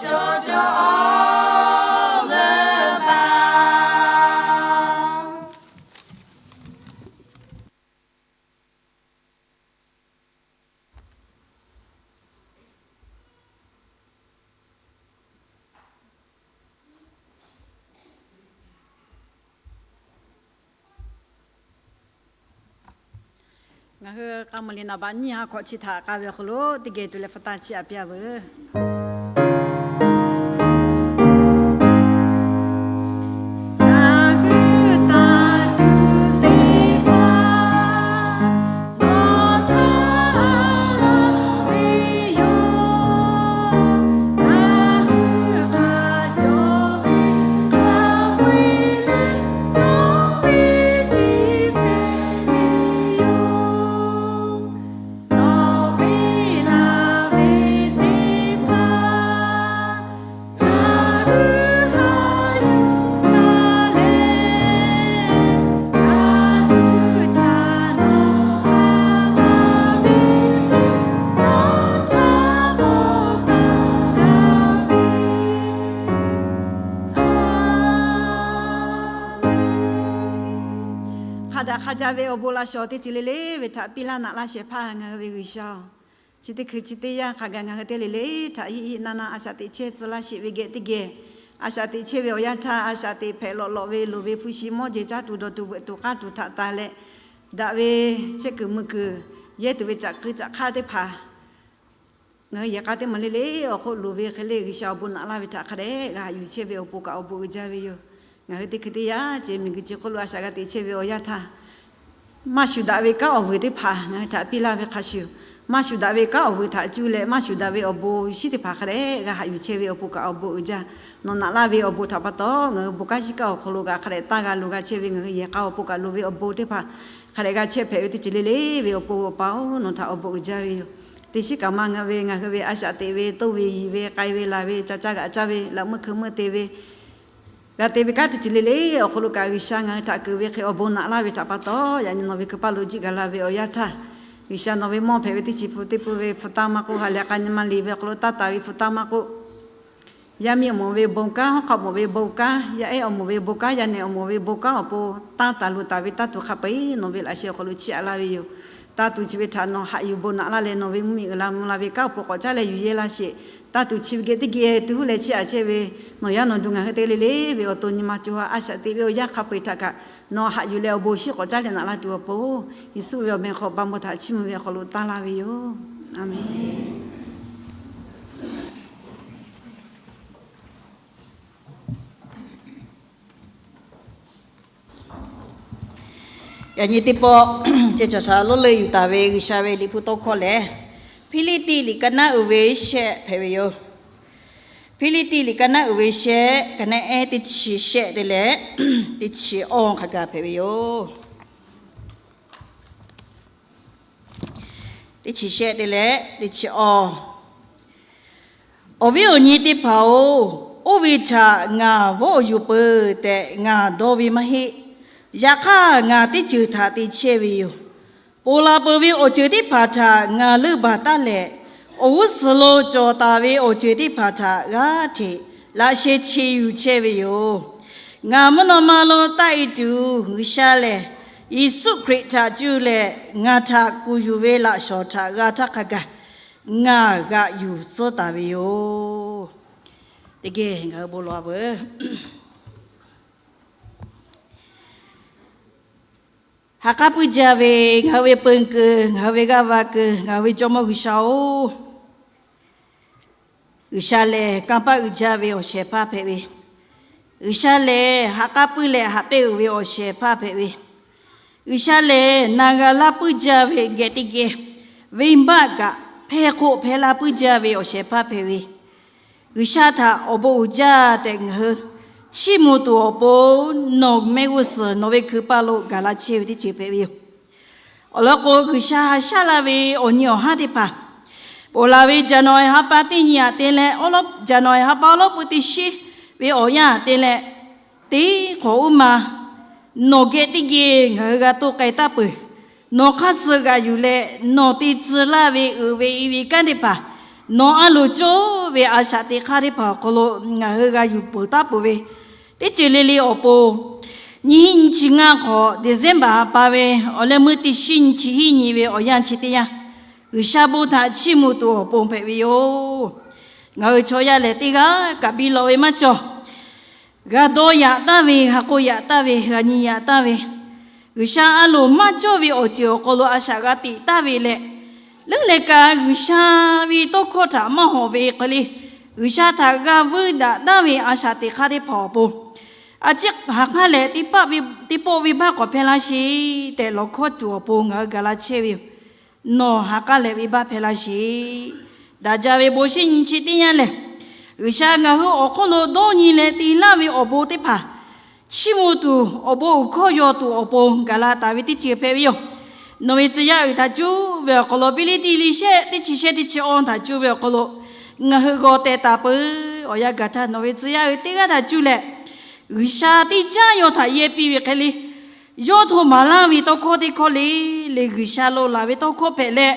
co co awˬ g'euˆ baˬ. Ngaˬ hui k'a maˍ liꞈ naˍ baꞈ nyiˇ ha hkawꞈ chi htaꞈ k'a ve awˬ hk'aw lo teˇ geh tuˬ leh hpu taˇ chiˇ aꞈ piˇ-a veuˬ. Ngaˬ hui taˍ tuˬ teˇ hpaˍ nawˬ htaꞈ g'a ve yoˬ. Ngaˬ hui hk'a cawˬ ve hk'a peu-eˬ leh nawˬ ve tiˇ hpehꞈ ve yoˬ. Nawˬ piˇ laˬ ve teˇ hpaˍ ngaˬ hui haꞈ yuˬ taˍ leh, ngaˬ hui htaꞈ nawˬ ha laˬ ve hk'e, nawˬ htaꞈ k'awꞈ taˍ laˇ ve Hk'a daꞈ hk'a jaˇ ve awˬ bon laꞈ shawˍ teˇ ceuˬ le le ve htaꞈ piˇ laˇ naꞈ laˇ shehˍ hpaˇ ngaˬ hui ve G'uiˬsha-oˬ, chi teˇ hkui chi teˇ yanˇ hk'a gaˬ ngaˬ hui teˇ le le htaꞈ hiˆ hiˆ naˇ naˇ a shaꞈ teꞈ chehˇ tcuh laˇ sheˍ ve geh teˇ geh, a shaꞈ teꞈ chehˇ ve awˬ yanˇ htaˇ a shaꞈ teꞈ hpehꞈ lawꞈ lawꞈ ve loˍ ve hpu shi mawˇ jeˬ caˇ tuˬ dawˬ tuˬ veuꞈ tuˬ k'aˇ tuˬ htaꞈ taˍ leh, daꞈ ve chehˇ kuiˬ mui kuiˬ yehˇ tuˬ ve caꞈ keu caꞈ hk'aˇ teˇ hpaˍ ngaˬ hui yehˬ k'a teˇ maˬ le le awˬ hk'oˆ loˍ ve hk'e le G'uiˬsha awˬ bon naꞈ laˇ ve htaꞈ hk'a dehꞈ g'a haꞈ yuˬ chehˇ ve awˬ pon kaꞈ awˬ bon uiˍ jaˇ ve yoˬ. Ngaˬ hui teˇ hkui teˇ yanˇ ceh miˬguiˬ chi hk'oˆ lo a shaꞈ g'a teꞈ chehˇ ve awˬ yanˇ htaˇ, maˇ shuˍ daꞈ ve kanˉ awˬ vuiˬ teˇ hpaˍ ngaˬ hui htaꞈ piˇ laˇ ve hk'a shuˍ, maˇ shuˍ daꞈ ve kanˉ awˬ vuiˬ htaꞈ cuˇ leh maˇ shuˍ daꞈ ve awˬ bon shinˉ teˇ hpaˍ hk'a dehꞈ g'a haꞈ yuˬ chehˇ ve awˬ pon kaꞈ awˬ bon uiˍ jaˇ. Nawˬ naꞈ laˇ ve awˬ bon htaꞈ pa taw ngaˬ hui bon kanˉ shiˉ kanˉ awˬ hk'aw lo kaꞈ hk'a dehꞈ taˇ g'a loˍ g'a chehˇ ve ngaˬ hui yehˬ k'a awˬ pon kaꞈ loˍ ve awˬ bon teˇ hpaˍ hk'a dehꞈ g'a chehˇ hpehꞈ ve teˇ ceuˬ le le ve awˬ pon awˬ pa-oˬ, nawˬ htaꞈ awˬ bon uiˍ jaˇ ve yoˬ. Teˇ shiˉ kaꞈ maˇ ngaˬ ve ngaˬ hui ve a shaꞈ teꞈ ve, toˇ ve, yiˍ ve, k'ai ve, laˬ ve, ca caˇ g'aꞈ caˇ ve, laꞈ meuˇ hkui meuˇ te ve, g'a te ve kanˉ teˇ ceuˬ le le awˬ hk'aw lo kaꞈ G'uiˬsha ngaˬ hui htaꞈ keunˍ ve hk'e awˬ bon naꞈ laˇ ve htaꞈ pa taw, yaꞈ nyi nawˬ ve hkui paˇ lo jiˆ gaˬ la ve awˬ yanˇ htaˇ, G'uiˬsha nawˬ ve mawˇ hpehꞈ ve teˇ chi hpu teˇ pui ve hpu taˇ maˇ k'oˆ, ha lehˬ k'a nyi ma liꞈ ve awˬ hk'aw lo taˇ taˍ ve hpu taˇ maˇ k'oˆ, yaˇ miˇ awˬ moˍ ve bon kanˉ, hawˉ hk'aˆ mawˬ ve bon kanˉ, yaˇ ehˉ awˬ moˍ ve bon kanˉ, yaˇ nehˬ awˬ moˍ ve bon kanˉ awˬ pon taˇ taˍ loꞈ taˍ ve taˇ tuˬ hk'a peu-eˬ nawˬ ve laꞈ sheh awˬ hk'aw lo chiˇ aꞈ laˇ ve yoˬ. Taˇ tuˬ chi ve htaꞈ nawˬ haꞈ yuˬ bon naꞈ laˇ leh nawˬ ve mvuhˇmiˬ uiˍ la mvuh la ve kanˉ awˬ pon k'awꞈ caˉ leh yuˬ yehˇ laˇ sheˍ. Taˇ tuˬ chi ve geh teˇ geh tuˬ huˉ leh chiˇ aꞈ chehˇ ve nawˬ yaˇ nawˬ duˬ ngaˬ hui teˇ le le ve awˬ to nyi ma co ha a shaꞈ teꞈ ve awˬ yanˇ hk'a peu-eˬ htaꞈ kaꞈ nawˬ haꞈ yuˬ leh awˬ bon shinˉ k'awꞈ caˉ leh naꞈ laˇ tuˬ awˬ pon, Yeˍsuˆ ve awˬ meh hk'aw ba maw htaꞈ chiˇ mvuh ve awˬ hk'aw lo taˇ laˇ ve yoˬ. A menˬ. Yaꞈ nyi teˇ pawˆ, ceh chaw sha lawˉ leuˉ yuˬ taˍ ve G'uiˬsha ve liꞈ hpu tawˇ hkawˇ lehˬ, Hpiˇliˇtiˆ liꞈ ka naˉ uiˍ ve shehˆ hpehꞈ ve yoˬ. Hpiˇliˇtiˆ liꞈ ka naˉ uiˍ ve shehˆ, ka naˉ ehˉ teˇ chi shehˆ te leh teˇ chi awˇ hk'a gaˬ hpehꞈ ve yoˬ. Teˇ chi shehˆ te leh teˇ chi awˇ. Awˬ viˉ awˬ nyi teˇ hpaˍ-oˬ, oˇ ve htaꞈ ngaˬ vawˆ yuˬ peuˬ tehꞈ ngaˬ dawˇ ve maˇ heˆ. Yaꞈ hk'aˇ, ngaˬ teˇ ceuˬ htaꞈ te chehˇ ve yoˬ. Ponˬ laˬ peuˬ ve awˬ ceuˬ teˇ hpaˍ htaꞈ ngaˬ leunˇ baˬ taˉ leh, awˬ g'uˇ suhˍ lo cawˬ taˍ ve awˬ ceuˬ teˇ hpaˍ htaꞈ g'aˇ hteꞈ laꞈ sheh che yuˬ chehˇ ve yoˬ. Ngaˬ mvuhˇ naw ma lo taˆ e tuˬ, G'uiˬsha lehˬ Yeˍsuˆ Hkriꞈ htaꞈ cuˇ leh ngaˬ htaꞈ kuˬ yuˬ ve laꞈ shawˍ htaꞈ g'a htaˇ hk'a gaˬ, ngaˬ g'aꞈ yuˬ tcuhˉ taˍ ve yoˬ. Teˇ geh ngaˬ hui bon lawˬ a veuˬ. Ha k'aˉ puiˇ jaˇ ve ngaˬ hui ve peu kuiˬ, ngaˬ hui ve g'aˇ va kuiˬ, ngaˬ hui ve Jawˇmawˇ G'uiˬsha-oˬ, G'uiˬsha lehˬ kanˇ paˆ uiˍ jaˇ ve awˬ shehˍ hpaˇ hpehꞈ ve, G'uiˬsha lehˬ ha k'aˉ puiˇ leh haꞈ pehnˇ uiˍ ve awˬ shehˍ hpaˇ hpehꞈ ve, G'uiˬsha lehˬ na g'a laˇ puiˇ jaˇ ve geh teˇ geh, venˇbaˆ kaꞈ hpehˇ hk'oˆ hpehˇ laˇ puiˇ jaˇ ve awˬ shehˍ hpaˇ hpehꞈ ve, G'uiˬsha htaꞈ awˬ bon uiˍ jaˇ tehꞈ ngaˬ hui chiˇ mvuh tuˬ awˬ pon, nawˬ mehˆ g'uˇ suhˍ nawˬ ve hkui paˇ lo gaˬ la chehˇ ve teˇ ceuˬ hpehꞈ ve yoˬ. Awˬ lawn k'o, G'uiˬsha haꞈ shaˉ laˇ ve awˬ nyi awˬ haˉ teˇ hpaˍ, ponˬ laˬ ve Jaˍnuˆ ha pa teˇ nyi aꞈ te leh, Jaˍnuˆ ha pa awˉ lawˉ pui teˇ shiˉ ve awˬ yanˇ aꞈ te leh, teˇ hk'awꞈ uˉ ma nawˬ geh teˇ geh ngaˬ hui g'a toˇ k'ai taˉ peuˬ. Nawˬ hk'aˇ suh g'aꞈ yuˬ leh, nawˬ te tcuh laˇ ve uiˍ ve i ve kanˉ teˇ hpaˍ, nawˬ a loˍ cawˇ ve a shaꞈ teꞈ hk'aˇ teˇ hpaˍ awˬ hk'aw lo ngaˬ hui g'a yuˬ peuˬ taˉ peuˬ ve teˇ ceuˬ le le awˬ pon, nyiˇ hinˉ nyiˇ chi ngaˇ hk'awꞈ December ha pa ve awˬ leh meuˇ teˇ shiˉ nyiˇ chi hiˉ nyi ve awˬ yanˇ chi teˇ yanˇ, G'uiˬsha bon htaꞈ chiˇ mvuh tuˬ awˬ pon hpehꞈ ve yoˬ. Ngaˬ hui chaw yaˇ lehˬ, teˇ g'aˇ kaꞈ biˇ lawꞈ ve maˇ cawˬ. G'a dawˇ yaꞈ taˍ ve, g'a k'oˆ yaꞈ taˍ ve, g'a nyi yaꞈ taˍ ve, G'uiˬsha a loˍ maˇ cawˇ ve awˬ ceuˬ awˬ hk'aw lo a shaꞈ g'a teꞈ taˍ ve leh, leuˉ leh kaꞈ G'uiˬsha ve tawˇ hkawˇ htaꞈ maˇ hawˍ ve hk'e le, G'uiˬsha htaꞈ g'a vuiˇ daꞈ taˍ ve a shaꞈ teꞈ hk'aˇ teˇ hpaˍ awˬ pon, a ciˉ ha k'aˉ leh teˇ pawˆ ve baˆ k'awꞈ hpehˇ laˇ sheˍ tehꞈ lawˬ hkawˇ tuˬ awˬ pon ngaˬ hui gaˬ la chehˇ ve yoˬ. Nawˬ ha k'aˉ leh ve baˆ hpehˇ laˇ sheˍ. Daꞈ jaˇ ve bon shinˉ nyi chi teˇ yanˇ lehˬ, G'uiˬsha ngaˬ hui awˬ hk'oˆ lo dawˇ nyi leh te laˇ ve awˬ bon teˇ hpaˍ, chiˇ mvuh tuˬ awˬ bon uiˍ hkawˇ yaw tuˬ awˬ pon gaˬ la taˍ ve teˇ ceuˬ hpehꞈ ve yoˬ. Nawˬ ve tcuh yaˇ uiˍ htaꞈ cuˇ ve awˬ hk'aw lo Hpiˇliˇtiˆ liꞈ shehˆ teˇ chi shehˆ teˇ chi awˇ htaꞈ cuˇ ve awˬ hk'aw lo ngaˬ hui g'aw teh taˍ peuˬ. Awˬ yanˇ gaˬ htaˇ nawˬ ve tcuh yaˇ uiˍ teˇ g'aˇ htaꞈ cuˇ leh, G'uiˬsha teˇ caˉ yawˇ htaꞈ yehˇ piˇ ve hk'e le, yawˇ htaꞈ maˍ laˇ ve tawˇ hkawˇ teˇ hkawˇ le le, G'uiˬsha lo laˬ ve tawˇ hkawˇ hpehꞈ leh,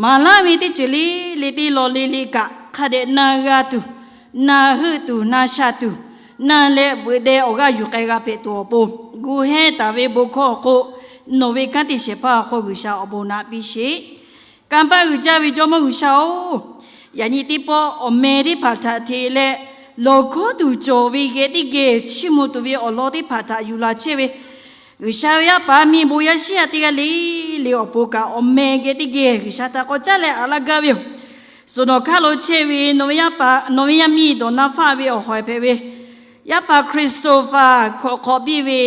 maˍ laˇ ve teˇ ceuˬ le le te lawˬ le le kaꞈ, hk'a dehꞈ na g'a tuˬ, na heuˆ tuˬ, na sha tuˬ, na leh veuꞈ deh awˬ g'aˇ yuˬ k'ai g'a hpehꞈ tuˬ awˬ pon, gu hehˇ taˍ ve bon hkawˇ awˬ hk'oˆ, nawˬ ve kanˉ te shehˍ hpaˇ awˬ hk'oˆ G'uiˬsha awˬ bon naꞈ piˇ sheˍ. Kanˇ paˆ uiˍ jaˇ ve Jawˇmawˇ G'uiˬsha-oˬ, yaꞈ nyi teˇ pawˆ awˬ meh teˇ hpaˍ htaꞈ hteꞈ leh, lawˬ hkawˇ tuˬ cawˬ ve geh teˇ geh chiˇ mvuh tuˬ ve awˬ lawn teˇ hpaˍ htaꞈ yuˬ la chehˇ ve, G'uiˬsha ve yaˇ paˍ miˬ bon yaˇ shiˉ yaˇ teˇ g'aˇ le le awˬ pon kaꞈ, awˬ meh geh teˇ geh G'uiˬsha htaꞈ k'awꞈ caˉ leh aꞈ laˇ gaˇ ve yoˬ. Suhˍ nawˬ hk'aˇ lo chehˇ ve nawˬ ve yaˇ paˍ, nawˬ ve yaˇ miˇ dawˬ na faˆ ve awˬ hawˍ hpehꞈ ve, yaˇ paˍ Christopher hkawꞈ hk'awꞈ biˇ ve,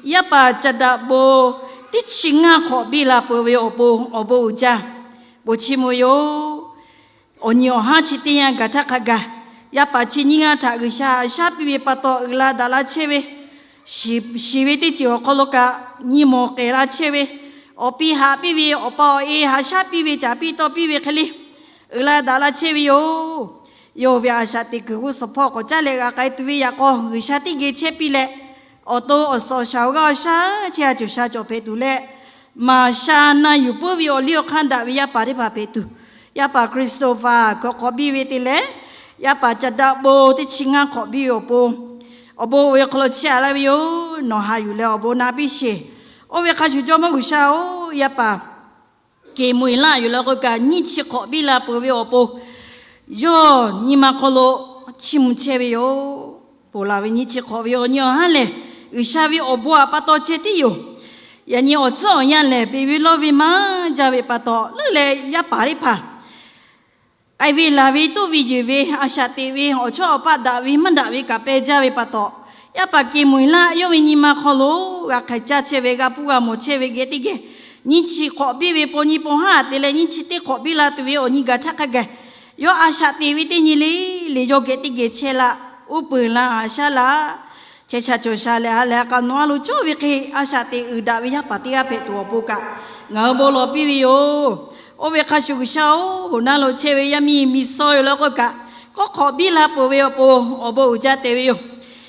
yaˇ paˍ Caˍ daꞈ bon teˇ chi ngaˇ hk'awꞈ biˇ la peuˬ ve awˬ pon awˬ bon uiˍ jaˇ. Bon chiˇ mvuh yoˬ. Awˬ nyi awˬ haˉ chi teˇ yanˇ gaˬ htaˇ hk'a gaˬ, yaˇ paˍ chi nyiˇ g'aˇ htaꞈ G'uiˬsha haꞈ shaˉ piˇ ve pa taw uiˍ la daꞈ la chehˇ ve, shiˍ ve teˇ ceuˬ awˬ hk'aw lo kaꞈ nyi mawˬ k'ehˬ la chehˇ ve, awˬ pi haꞈ piˇ ve, awˬ pa awˬ e haꞈ shaˉ piˇ ve, caˍ piˇ tawˇ piˇ ve hk'e le, uiˍ la daꞈ la chehˇ ve yoˬ. Yawˇ ve a shaꞈ teꞈ kuiˬ g'uˇ suhˍ hpawˇ k'awꞈ caˉ leh g'a k'ai tuˬ ve yaꞈ k'aw G'uiˬsha teˇ geh chehˇ piˇ leh, awˬ to awˬ suhˍ awˬ shaˍ awˬ g'aˇ awˬ shaˉ chehˇ a cawˬ sha cawˬ hpehꞈ tuˬ leh, maˍ sha na yuˬ puiˉ ve awˬ liˇ awˬ hk'aˇ daꞈ ve yaˇ paˍ teˇ hpaˍ hpehꞈ tuˬ, yaˇ paˍ Christopher hkawꞈ hk'awꞈ biˇ ve te leh, yaˇ paˍ Caˍ daꞈ bon teˇ chi ngaˇ hk'awꞈ biˇ ve awˬ pon, awˬ bon ve hk'aw lo chehˇ a laˇ ve yoˬ. Nawˬ haꞈ yuˬ leh awˬ bon naꞈ piˇ sheˍ. Oˇ ve hk'a shuˍ Jawˇmawˇ G'uiˬsha-oˬ, yaˇ paˍ Keˍ moˍ eˍ laˆ yuˬ leh k'o kaꞈ nyiˇ chi hk'awꞈ biˇ la peuˬ ve awˬ pon, yawˇ nyi ma hk'aw lo chiˇ mvuh chehˇ ve yoˬ. Ponˬ laˬ ve nyiˇ chi hk'awꞈ ve awˬ nyi awˬ haˉ lehˬ, G'uiˬsha ve awˬ bon aꞈ pa taw chehˇ tiˉ yoˬ. Yaꞈ nyi awˬ tcuhˉ awˬ yanˇ lehˬ, beˬ ve lawˇ ve maˇ jaˇ ve pa taw, leuˉ leh yaˇ paˍ teˇ hpaˍ k'ai ve laˬ ve tuˇ ve yeˬ ve a shaꞈ teꞈ ve awˬ chawˇ awˬ paˆ daꞈ ve maˇ daꞈ ve kaꞈ peh jaˇ ve pa taw, Yaˇ paˍ Keˍ Moˍ Eˍlaˆ yawˇ ve nyi ma hk'aw lo g'a hk'aiˬ caˇ chehˇ ve, g'a hpuˇ g'a mawˬ chehˇ ve geh teˇ geh, nyiˇ chi hk'awꞈ biˇ ve paw nyi paw haˉ te leh nyiˇ chi teˇ hk'awꞈ biˇ la tuˬ ve awˬ nyi gaˬ htaˇ hk'a gaˬ, yawˇ a shaꞈ teꞈ ve teˇ nyi le le yawˇ geh teˇ geh chehˇ laˇ, uˉ peunˍ la, haꞈ shaˉ la, chehˇ sha cawˬ sha leh ha lehˬ a k'a nawˬ a lo cawˇ ve hk'e a shaꞈ teꞈ uiˍ daꞈ ve yaˇ paˍ teˇ g'aˇ hpehꞈ tuˬ awˬ pon kaꞈ, ngaˬ hui bon lawˬ piˇ ve yoˬ. Oˇ ve hk'a shuˍ G'uiˬsha-oˬ, hoꞈ naˉ lo chehˇ ve yaˇ miˇ miˬ suh ve law k'o kaꞈ, kawˆ hk'awꞈ biˇ la peuˬ ve awˬ pon awˬ bon uiˍ jaˇ tehꞈ ve yoˬ.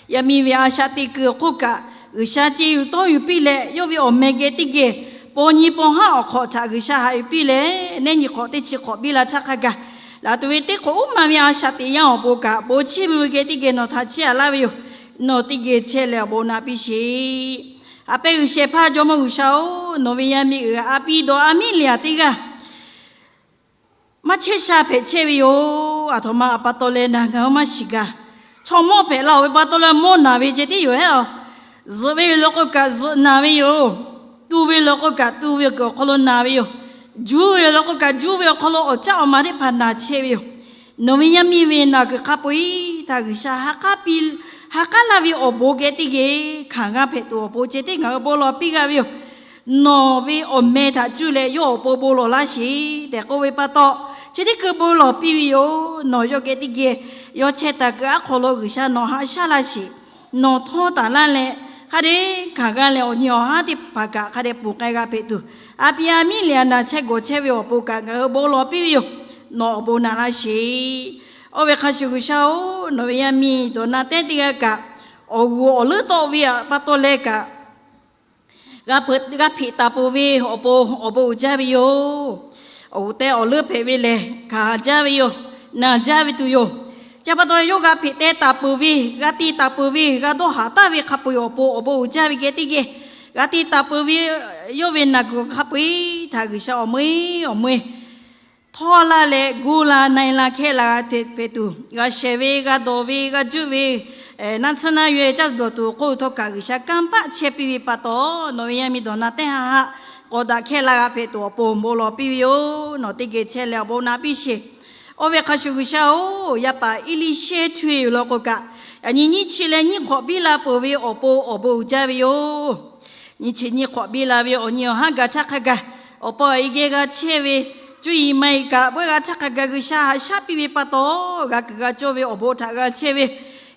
Yaˇ miˇ ve a shaꞈ teꞈ kuiˬ awˬ hk'oˆ kaꞈ, G'uiˬsha ce yuˬ tawˇ yuˬ piˇ leh, yawˇ ve awˬ meh geh teˇ geh paw nyi paw haˉ awˬ hk'awꞈ htaꞈ G'uiˬsha haꞈ yuˬ piˇ leh, nehˉ nyi hk'awꞈ teˇ chi hk'awꞈ biˇ la htaˇ hk'a gaˬ, laˬ tuˬ ve teˇ hk'awꞈ uˉ ma ve a shaꞈ teꞈ yanˇ awˬ pon kaꞈ, bon chiˇ mvuh ve geh teˇ geh nawˬ htaꞈ chiˇ aꞈ laˇ ve yoˬ. Nawˬ teˇ geh chehˇ leh awˬ bon naꞈ piˇ sheˍ. Haꞈ pehnˇ g'uiˬ shehˍ hpaˇ Jawˇmawˇ G'uiˬsha-oˬ, nawˬ ve yaˇ miˇ uiˍ a piˇ dawˬ a miˉ liꞈ aꞈ teˇ g'aˇ maˇ chehˇ sha hpehꞈ chehˇ ve yoˬ. Aˬ htoꞈ ma pa taw leh naˬ ngaˬ hui maˇ shiˍ gaˬ. Chaw mawˇ hpehꞈ la-oˬ ve pa taw leh mawˇ naˬ ve ceh tiˉ yoˬ hehˉ-aˬ. Zuhꞈ ve law k'o kaꞈ zuhꞈ naˬ ve yoˬ. Tu ve law k'o kaꞈ tu ve kuiˬ awˬ hk'aw lo naˬ ve yoˬ. Juˇ ve law k'o kaꞈ juˇ ve awˬ hk'aw lo awˬ caˉ awˬ ma teˇ hpaˍ naˬ chehˇ ve yoˬ. Nawˬ ve yaˇ miˇ ve naˬ kuiˬ hk'a peu-eˬ htaꞈ G'uiˬsha ha k'aˉ laˇ ve awˬ bon geh teˇ geh hkanˍ g'a hpehꞈ tuˬ awˬ pon ceh tiˉ ngaˬ hui bon lawˬ piˇ g'a ve yoˬ. Nawˬ ve awˬ meh htaꞈ cuˇ leh yawˇ awˬ pon bon lawˬ laˇ sheˍ tehꞈ k'oˆ ve pa taw, chi teˇ hkui bon lawˬ piˇ ve yoˬ. Nawˬ yawˇ geh teˇ geh yawˇ chehˇ taˍ kuiˬ aˉ hk'aw lo G'uiˬsha nawˬ haꞈ shaˉ laˇ sheˍ. Nawˬ htawˇ taˍ laˇ leh, hk'a dehꞈ hkanˍ g'a leh awˬ nyi awˬ haˉ teˇ hpaˍ kaꞈ hk'a dehꞈ ponˬ k'ai g'a hpehꞈ tuˬ, a piˇ a miˉ liꞈ aꞈ naˬ chehˇ gawˬ chehˇ ve awˬ pon kaꞈ ngaˬ hui bon lawˬ piˇ ve yoˬ. Nawˬ awˬ bon naꞈ laˇ sheˍ. Oˇ ve hk'a shuˍ G'uiˬsha-oˬ, nawˬ ve yaˇ miˇ dawˬ na tehˉ teˇ g'aˇ kaꞈ, awˬ g'uˬ awˬ leuˉ tawˆ ve pa taw leh kaꞈ, g'a hpeꞈ taˍ peuˬ ve awˬ pon awˬ bon uiˍ jaˇ ve yoˬ. Awˬ g'uˬ tehˉ awˬ leuˉ hpehꞈ ve lehˬ, hkanˍ jaˇ ve yoˬ. Naˬ jaˇ ve tuˬ yoˬ. Chi pa taw yawˇ g'a hpeꞈ teh taˍ peuˬ ve, g'a te taˍ peuˬ ve, g'a dawˇ haˍ taˍ ve hk'a peu-eˬ awˬ pon awˬ bon uiˍ jaˇ ve geh teˇ geh, g'a te taˍ peuˬ ve yawˇ ve naˬ kuiˬ hk'a peu-eˬ htaꞈ G'uiˬsha awˬ meuˇ awˬ meuˇ htawˇ laˇ leh gu la na-e la hkehˇ la g'a te hpehꞈ tuˬ, g'a shehˍ ve, g'a dawˬ ve, g'a juˇ ve, naˆ tsuhˇ naˆ yaweh caˇ tuˬ dawˬ tuˬ awˬ hk'oˆ htawˇ kaꞈ G'uiˬsha kanˇ paˆ chehˇ piˇ ve pa taw, nawˬ ve yaˇ miˇ dawˬ na tehˉ ha haˆ k'awꞈ daꞈ hkehˇ la g'a hpehꞈ tuˬ awˬ pon bon lawˬ piˇ ve yoˬ. Nawˬ teˇ geh chehˇ leh awˬ bon naꞈ piˇ sheˍ. Oˇ ve hk'a shuˍ G'uiˬsha-oˬ, yaˇ paˍ Eˇliˇshehˇ htu ve yoˬ law k'o kaꞈ, yaꞈ nyi nyiˇ chi leh nyiˇ hk'awꞈ biˇ la peuˬ ve awˬ pon awˬ bon uiˍ jaˇ ve yoˬ. Nyiˇ chi nyiˇ hk'awꞈ biˇ la ve awˬ nyi awˬ haˉ gaˬ htaˇ hk'a gaˬ, awˬ pa awˬ e geh g'a chehˇ ve, cuˇ yiˍ ma e kaꞈ bawehˇ g'a htaˇ hk'a gaˬ G'uiˬsha haꞈ shaˉ piˇ ve pa taw, g'a kuiˬ g'a cawˇ ve awˬ bon htaꞈ g'a chehˇ ve,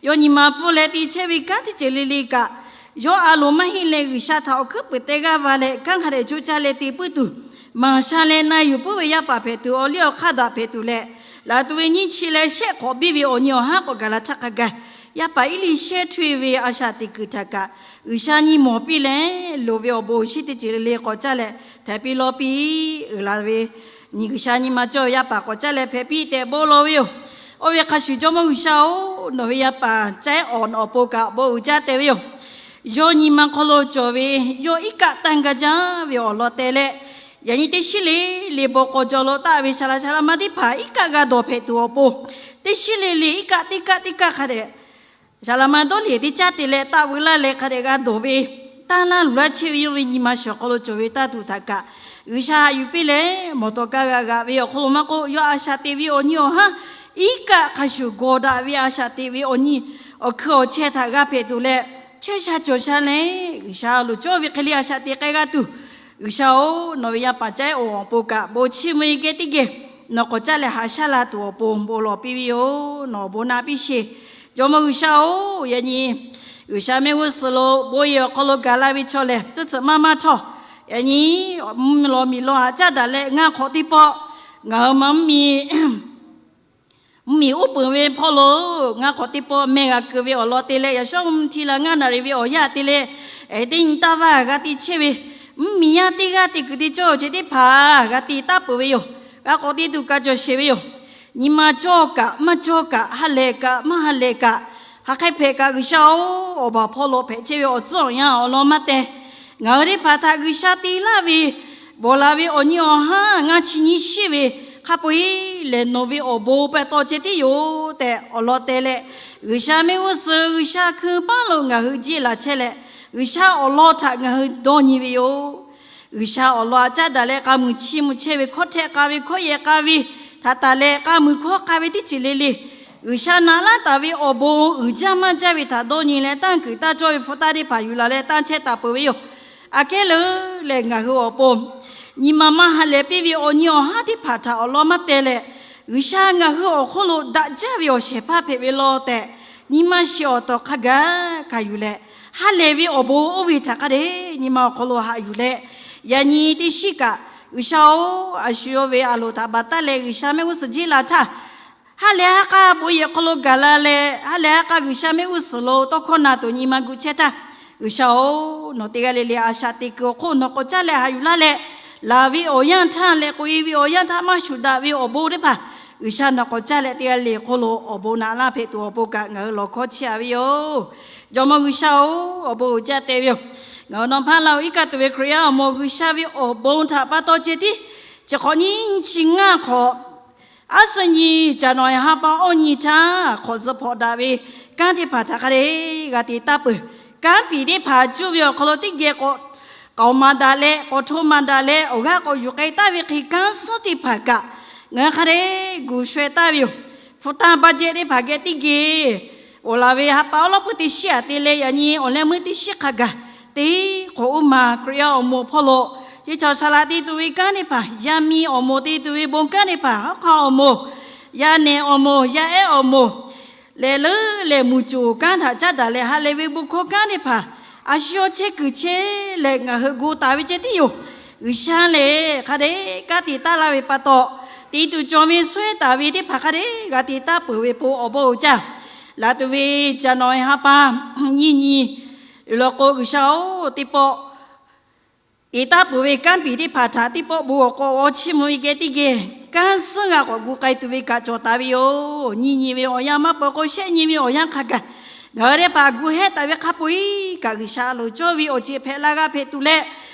yawˇ nyi ma pfuhˇ leh te chehˇ ve kanˉ teˇ ceuˬ le le kaꞈ, yawˇ a loˍ maˇ heˆ leh G'uiˬsha htaꞈ awˬ hkuiˉ puiˍ teh g'aˇ va leh kanˉ hk'a dehꞈ coˇ caˇ leh te puiˉ tuˬ, maˍ sha leh na yuˬ puiˉ ve yaˇ paˍ hpehꞈ tuˬ, awˬ liˇ awˬ hk'aˇ daꞈ hpehꞈ tuˬ leh, laˬ tuˬ ve nyiˇ chi leh shehˆ hk'awꞈ biˇ ve awˬ nyi awˬ haˉ k'awꞈ gaˬ la htaˇ hk'a gaˬ, yaˇ paˍ Eˇliˇshehˇ htu ve a shaꞈ teꞈ kuiˬ htaꞈ kaꞈ G'uiˬsha nyi mawˬ piˇ leh, loˍ ve awˬ bon awˬ shinˉ teˇ ceuˬ le le k'awꞈ caˇ leh hpehꞈ piˇ lawˬ piˇ uiˍ la ve, nyi G'uiˬsha nyi ma cawˇ ve yaˇ paˍ k'awꞈ caˇ leh hpehꞈ piˇ tehꞈ bon lawˬ ve yoˬ. Oˇ ve hk'a shuˍ Jawˇmawˇ G'uiˬsha-oˬ, nawˬ ve yaˇ paˍ caiˉ awˬ awˬ pon kaꞈ bon uiˍ jaˇ tehꞈ ve yoˬ. Yawˇ nyi ma hk'aw lo cawˬ ve, yawˇ iˉ kaˆ tanˇ gaˇ jaˇ ve awˬ lawn teh leh, yaꞈ nyi teˇ shiˉ le le bon k'aw jaw lo taˆ ve shaˍ laꞈ shaˍ laꞈ ma teˇ hpaˍ iˉ kaˆ g'a dawˬ hpehꞈ tuˬ awˬ pon, teˇ shiˉ le le iˉ kaˆ teˇ kaˆ teˇ kaˆ hk'a dehꞈ shaˍ laꞈ ma dawˇ liˬ teˇ caˇ te leh taˆ veu laˇ leh hk'a dehꞈ g'a dawˬ ve, tanˇ laˇ luˬ laˇ chehˇ ve yawˇ ve nyi ma shawˍ hk'aw lo cawˬ ve tanˇ tuˬ htaꞈ kaꞈ, G'uiˬsha haꞈ yuˬ piˇ leh mawˬ tawˍ kaˇ g'a g'aꞈ ve awˬ hk'aw lo maˇ k'oˆ, yawˇ a shaꞈ teꞈ ve awˬ nyi awˬ haˉ iˉ kaˆ hk'a shuˍ gawˬ daꞈ ve a shaꞈ teꞈ ve awˬ nyi awˬ hkui awˬ chehˇ htaꞈ g'a hpehꞈ tuˬ leh, chehˇ sha cawˬ sha leh G'uiˬsha loˍ cawˇ ve hk'e le a shaꞈ teꞈ k'ai g'a tuˬ, G'uiˬsha-oˬ, nawˬ ve yaˇ paˍ caiˉ awˬ awˬ pon kaꞈ bon chiˇ mvuh e geh teˇ geh nawˬ k'awꞈ caˇ leh haꞈ shaˉ la tuˬ awˬ pon bon lawˬ piˇ ve yoˬ. Nawˬ awˬ bon naꞈ piˇ sheˍ. Jawˇmawˇ G'uiˬsha-oˬ, yaꞈ nyi G'uiˬsha mehˆ g'uˇ suhˍ lo bon yehˬ awˬ hk'aw lo gaˬ la ve chaw lehˬ, tcuhˉ tcuhꞈ maˇ maˇ htawˇ, yaꞈ nyi mvuhˇ miˬ lawˬ miˬ lawˬ haꞈ caˉ daꞈ leh ngaˇ hk'awꞈ teˇ pawˆ ngaˬ hui ma mvuhˇ miˬ mvuhˇ miˬ uˉ peunˍ ve hpawˇ lo ngaˇ hk'awꞈ teˇ pawˆ meh g'a keu ve awˬ lawn te leh, yaꞈ shawˉ mvuhˇ hti la ngaˇ naˍ riˍ ve awˬ yanˇ te leh, teˇ nyi taˇ vaˇ g'a te chehˇ ve, mvuhˇ miˬ yaˇ teˇ g'aˇ te kuiˬ te cawˇ ceh teˇ hpaˍ g'a te taˍ peuˬ ve yoˬ. G'a k'awꞈ te tuˬ ka cawˬ sheˍ ve yoˬ. Nyi ma cawˇ kaꞈ maˇ cawˇ kaꞈ, ha lehˬ kaꞈ maˇ ha lehˬ kaꞈ, hk'aˬ hk'e hpehꞈ kaꞈ G'uiˬsha-oˬ, awˬ baˬ hpawˇ lo hpehꞈ chehˇ ve awˬ tcuhˉ awˬ yanˇ awˬ lawn maˇ teh. Ngaˬ hui teˇ hpaˍ htaꞈ G'uiˬsha te laˇ ve bawˬ la ve awˬ nyi awˬ haˉ ngaˇ chi nyiˇ shiˉ ve hk'a peu-eˬ lehˬ, nawˬ ve awˬ bon pa taw ceh tiˉ yoˬ tehꞈ awˬ lawn teh leh, G'uiˬsha mehˆ g'uˇ suhˍ G'uiˬsha hkui paˉ lo ngaˬ hui jiˆ laˬ chehˇ leh, G'uiˬsha awˬ lawn htaꞈ ngaˬ hui dawˇ nyi ve yoˬ. G'uiˬsha awˬ lawn haꞈ caˉ daꞈ leh k'a muiˬ chiˇ mvuh chehˇ ve hkawˇ htehˆ k'a ve hkawˇ yehˬ k'a ve htaꞈ taˍ leh k'a muiˬ hkawˇ k'a ve teˇ ceuˬ le le G'uiˬsha naꞈ laˇ taˍ ve awˬ bon uiˍ jaˇ maˇ jaˇ ve htaꞈ dawˇ nyi leh, tanˇ kuiˬ taˇ cawˇ ve hpu taˇ teˇ hpaˍ yuˬ laˬ leh tanˇ chehˇ taˍ peuˬ ve yoˬ. Aꞈ kehˉ leuˉ lehˬ, ngaˬ hui awˬ pon nyi ma maˇ ha lehˬ piˇ ve awˬ nyi awˬ haˉ teˇ hpaˍ htaꞈ awˬ lawn maˇ teh leh, G'uiˬsha ngaˬ hui awˬ hk'oˆ lo daꞈ jaˇ ve awˬ shehˍ hpaˇ hpehꞈ ve law tehꞈ, nyi ma shiˍ awˬ tawˍ hk'a gaˬ kaꞈ yuˬ leh, ha lehˬ ve awˬ bon oˇ ve htaꞈ hk'a dehꞈ nyi ma awˬ hk'aw lo haꞈ yuˬ leh, yaꞈ nyi teˇ shiˉ kaꞈ, G'uiˬsha-oˬ, a shu yawˇ ve a loˍ htaꞈ baˬ taˉ leh G'uiˬsha mehˆ g'uˇ suhˍ jiˇ laˬ htaˇ, ha lehˬ ha k'a bon yehˬ hk'aw lo gaˬ la leh, ha lehˬ ha k'a G'uiˬsha mehˆ g'uˇ suhˍ lo tawˇ hkawˇ na tuˬ nyi ma gu chehˇ htaˇ, G'uiˬsha-oˬ, nawˬ teˇ g'aˇ le le a shaꞈ teꞈ kuiˬ awˬ hk'oˆ nawˬ k'awꞈ caˇ leh haꞈ yuˬ laˇ leh, laˬ ve awˬ yanˇ htaˇ leh k'oꞈ e ve awˬ yanˇ htaˇ maˇ shuˍ daꞈ ve awˬ bon teˇ hpaˍ, G'uiˬsha nawˬ k'awꞈ caˇ leh teˇ g'aˇ le le hk'oˆ lo awˬ bon naꞈ laˇ hpehꞈ tuˬ awˬ pon kaꞈ ngaˬ hui lawˬ hkawˇ chiˇ aꞈ ve yoˬ. Jawˇmawˇ G'uiˬsha-oˬ, awˬ bon uiˍ jaˇ te ve yoˬ. Ngaˬ hui nawˬ hpaˇ la-oˬ iˉ kaˆ tuˬ ve Hkriꞈ yaˇ awˬ moˍ G'uiˬsha ve awˬ bon htaꞈ pa taw ceh tiˉ, chi hk'awꞈ nyiˇ chi ngaˇ hk'awꞈ, aˉ suhˉ nyi January ha pa awˇ nyi htaˇ hk'awꞈ zuhꞈ hpawꞈ daꞈ ve kanˉ teˇ hpaˍ htaꞈ hk'a dehꞈ g'a te taˇ peuˬ. Kanˉ piˍ teˇ hpaˍ cuˇ ve awˬ hk'aw lo teˇ geh k'awꞈ k'aoˍ maˍ daꞈ leh, k'awꞈ hto maˍ daꞈ leh, awˬ g'aˇ k'awꞈ yuˬ k'ai taˍ ve hk'e kanˉ suhˉ teˇ hpaˍ kaꞈ ngaˬ hui hk'a dehꞈ gu shawehˇ taˍ ve yoˬ. Hpu tanˇ ba jehˇ teˇ hpaˍ geh teˇ geh awˬ laˬ ve ha pa awˉ lawˉ puiˉ teˇ shiˉ aꞈ te leh, yaꞈ nyi awˬ leh meuˇ teˇ shiˉ hk'a gaˬ, teˇ hk'awꞈ uˉ ma Hkriꞈ yaˇ awˬ moˍ hpawˇ lo ceˇ cawˬ saˍ laꞈ te tuˬ ve kanˉ teˇ hpaˍ, yaˇ miˇ awˬ moˍ te tuˬ ve bon kanˉ teˇ hpaˍ, hawˉ hk'aˇ awˬ moˍ, yaˇ nehˬ awˬ moˍ, yaˇ ehˉ awˬ moˍ, lehˬ leuˉ lehˬ muˬ coˬ kanˉ htaꞈ caˉ daꞈ leh ha lehˬ ve bon hkawˇ kanˉ teˇ hpaˍ, a shu yawˇ chehˇ kuiˬ chehˇ leh ngaˬ hui gu taˍ ve ceh tiˉ yoˬ. G'uiˬsha lehˬ hk'a dehꞈ kanˉ te taˍ laˇ ve pa taw, te tuˬ cawˬ ve suhˉ taˍ ve teˇ hpaˍ hk'a dehꞈ g'a te taˍ peuˬ ve pon awˬ bon uiˍ jaˇ. Laˬ tuˬ ve January ha pa nyiˇ nyi lawˬ k'o, G'uiˬsha-oˬ, teˇ pawˆ te taˍ peuˬ ve kanˉ piˍ teˇ hpaˍ htaꞈ teˇ pawˆ bon awˬ k'awꞈ g'aw chiˇ mvuh ve geh teˇ geh, kanˉ suhˉ g'a k'awꞈ gu k'ai tuˬ ve kaꞈ cawˬ taˍ ve yoˬ. Nyiˇ nyi ve awˬ yanˇ maˇ peuˬ k'o, shehˆ nyi ve awˬ yanˇ hk'a gaˬ ngaˬ hui teˇ hpaˍ gu hehˉ taˍ ve hk'a peu-eˬ kaꞈ, G'uiˬsha a loˍ cawˇ ve awˬ ceuˬ hpehꞈ la g'a hpehꞈ tuˬ leh,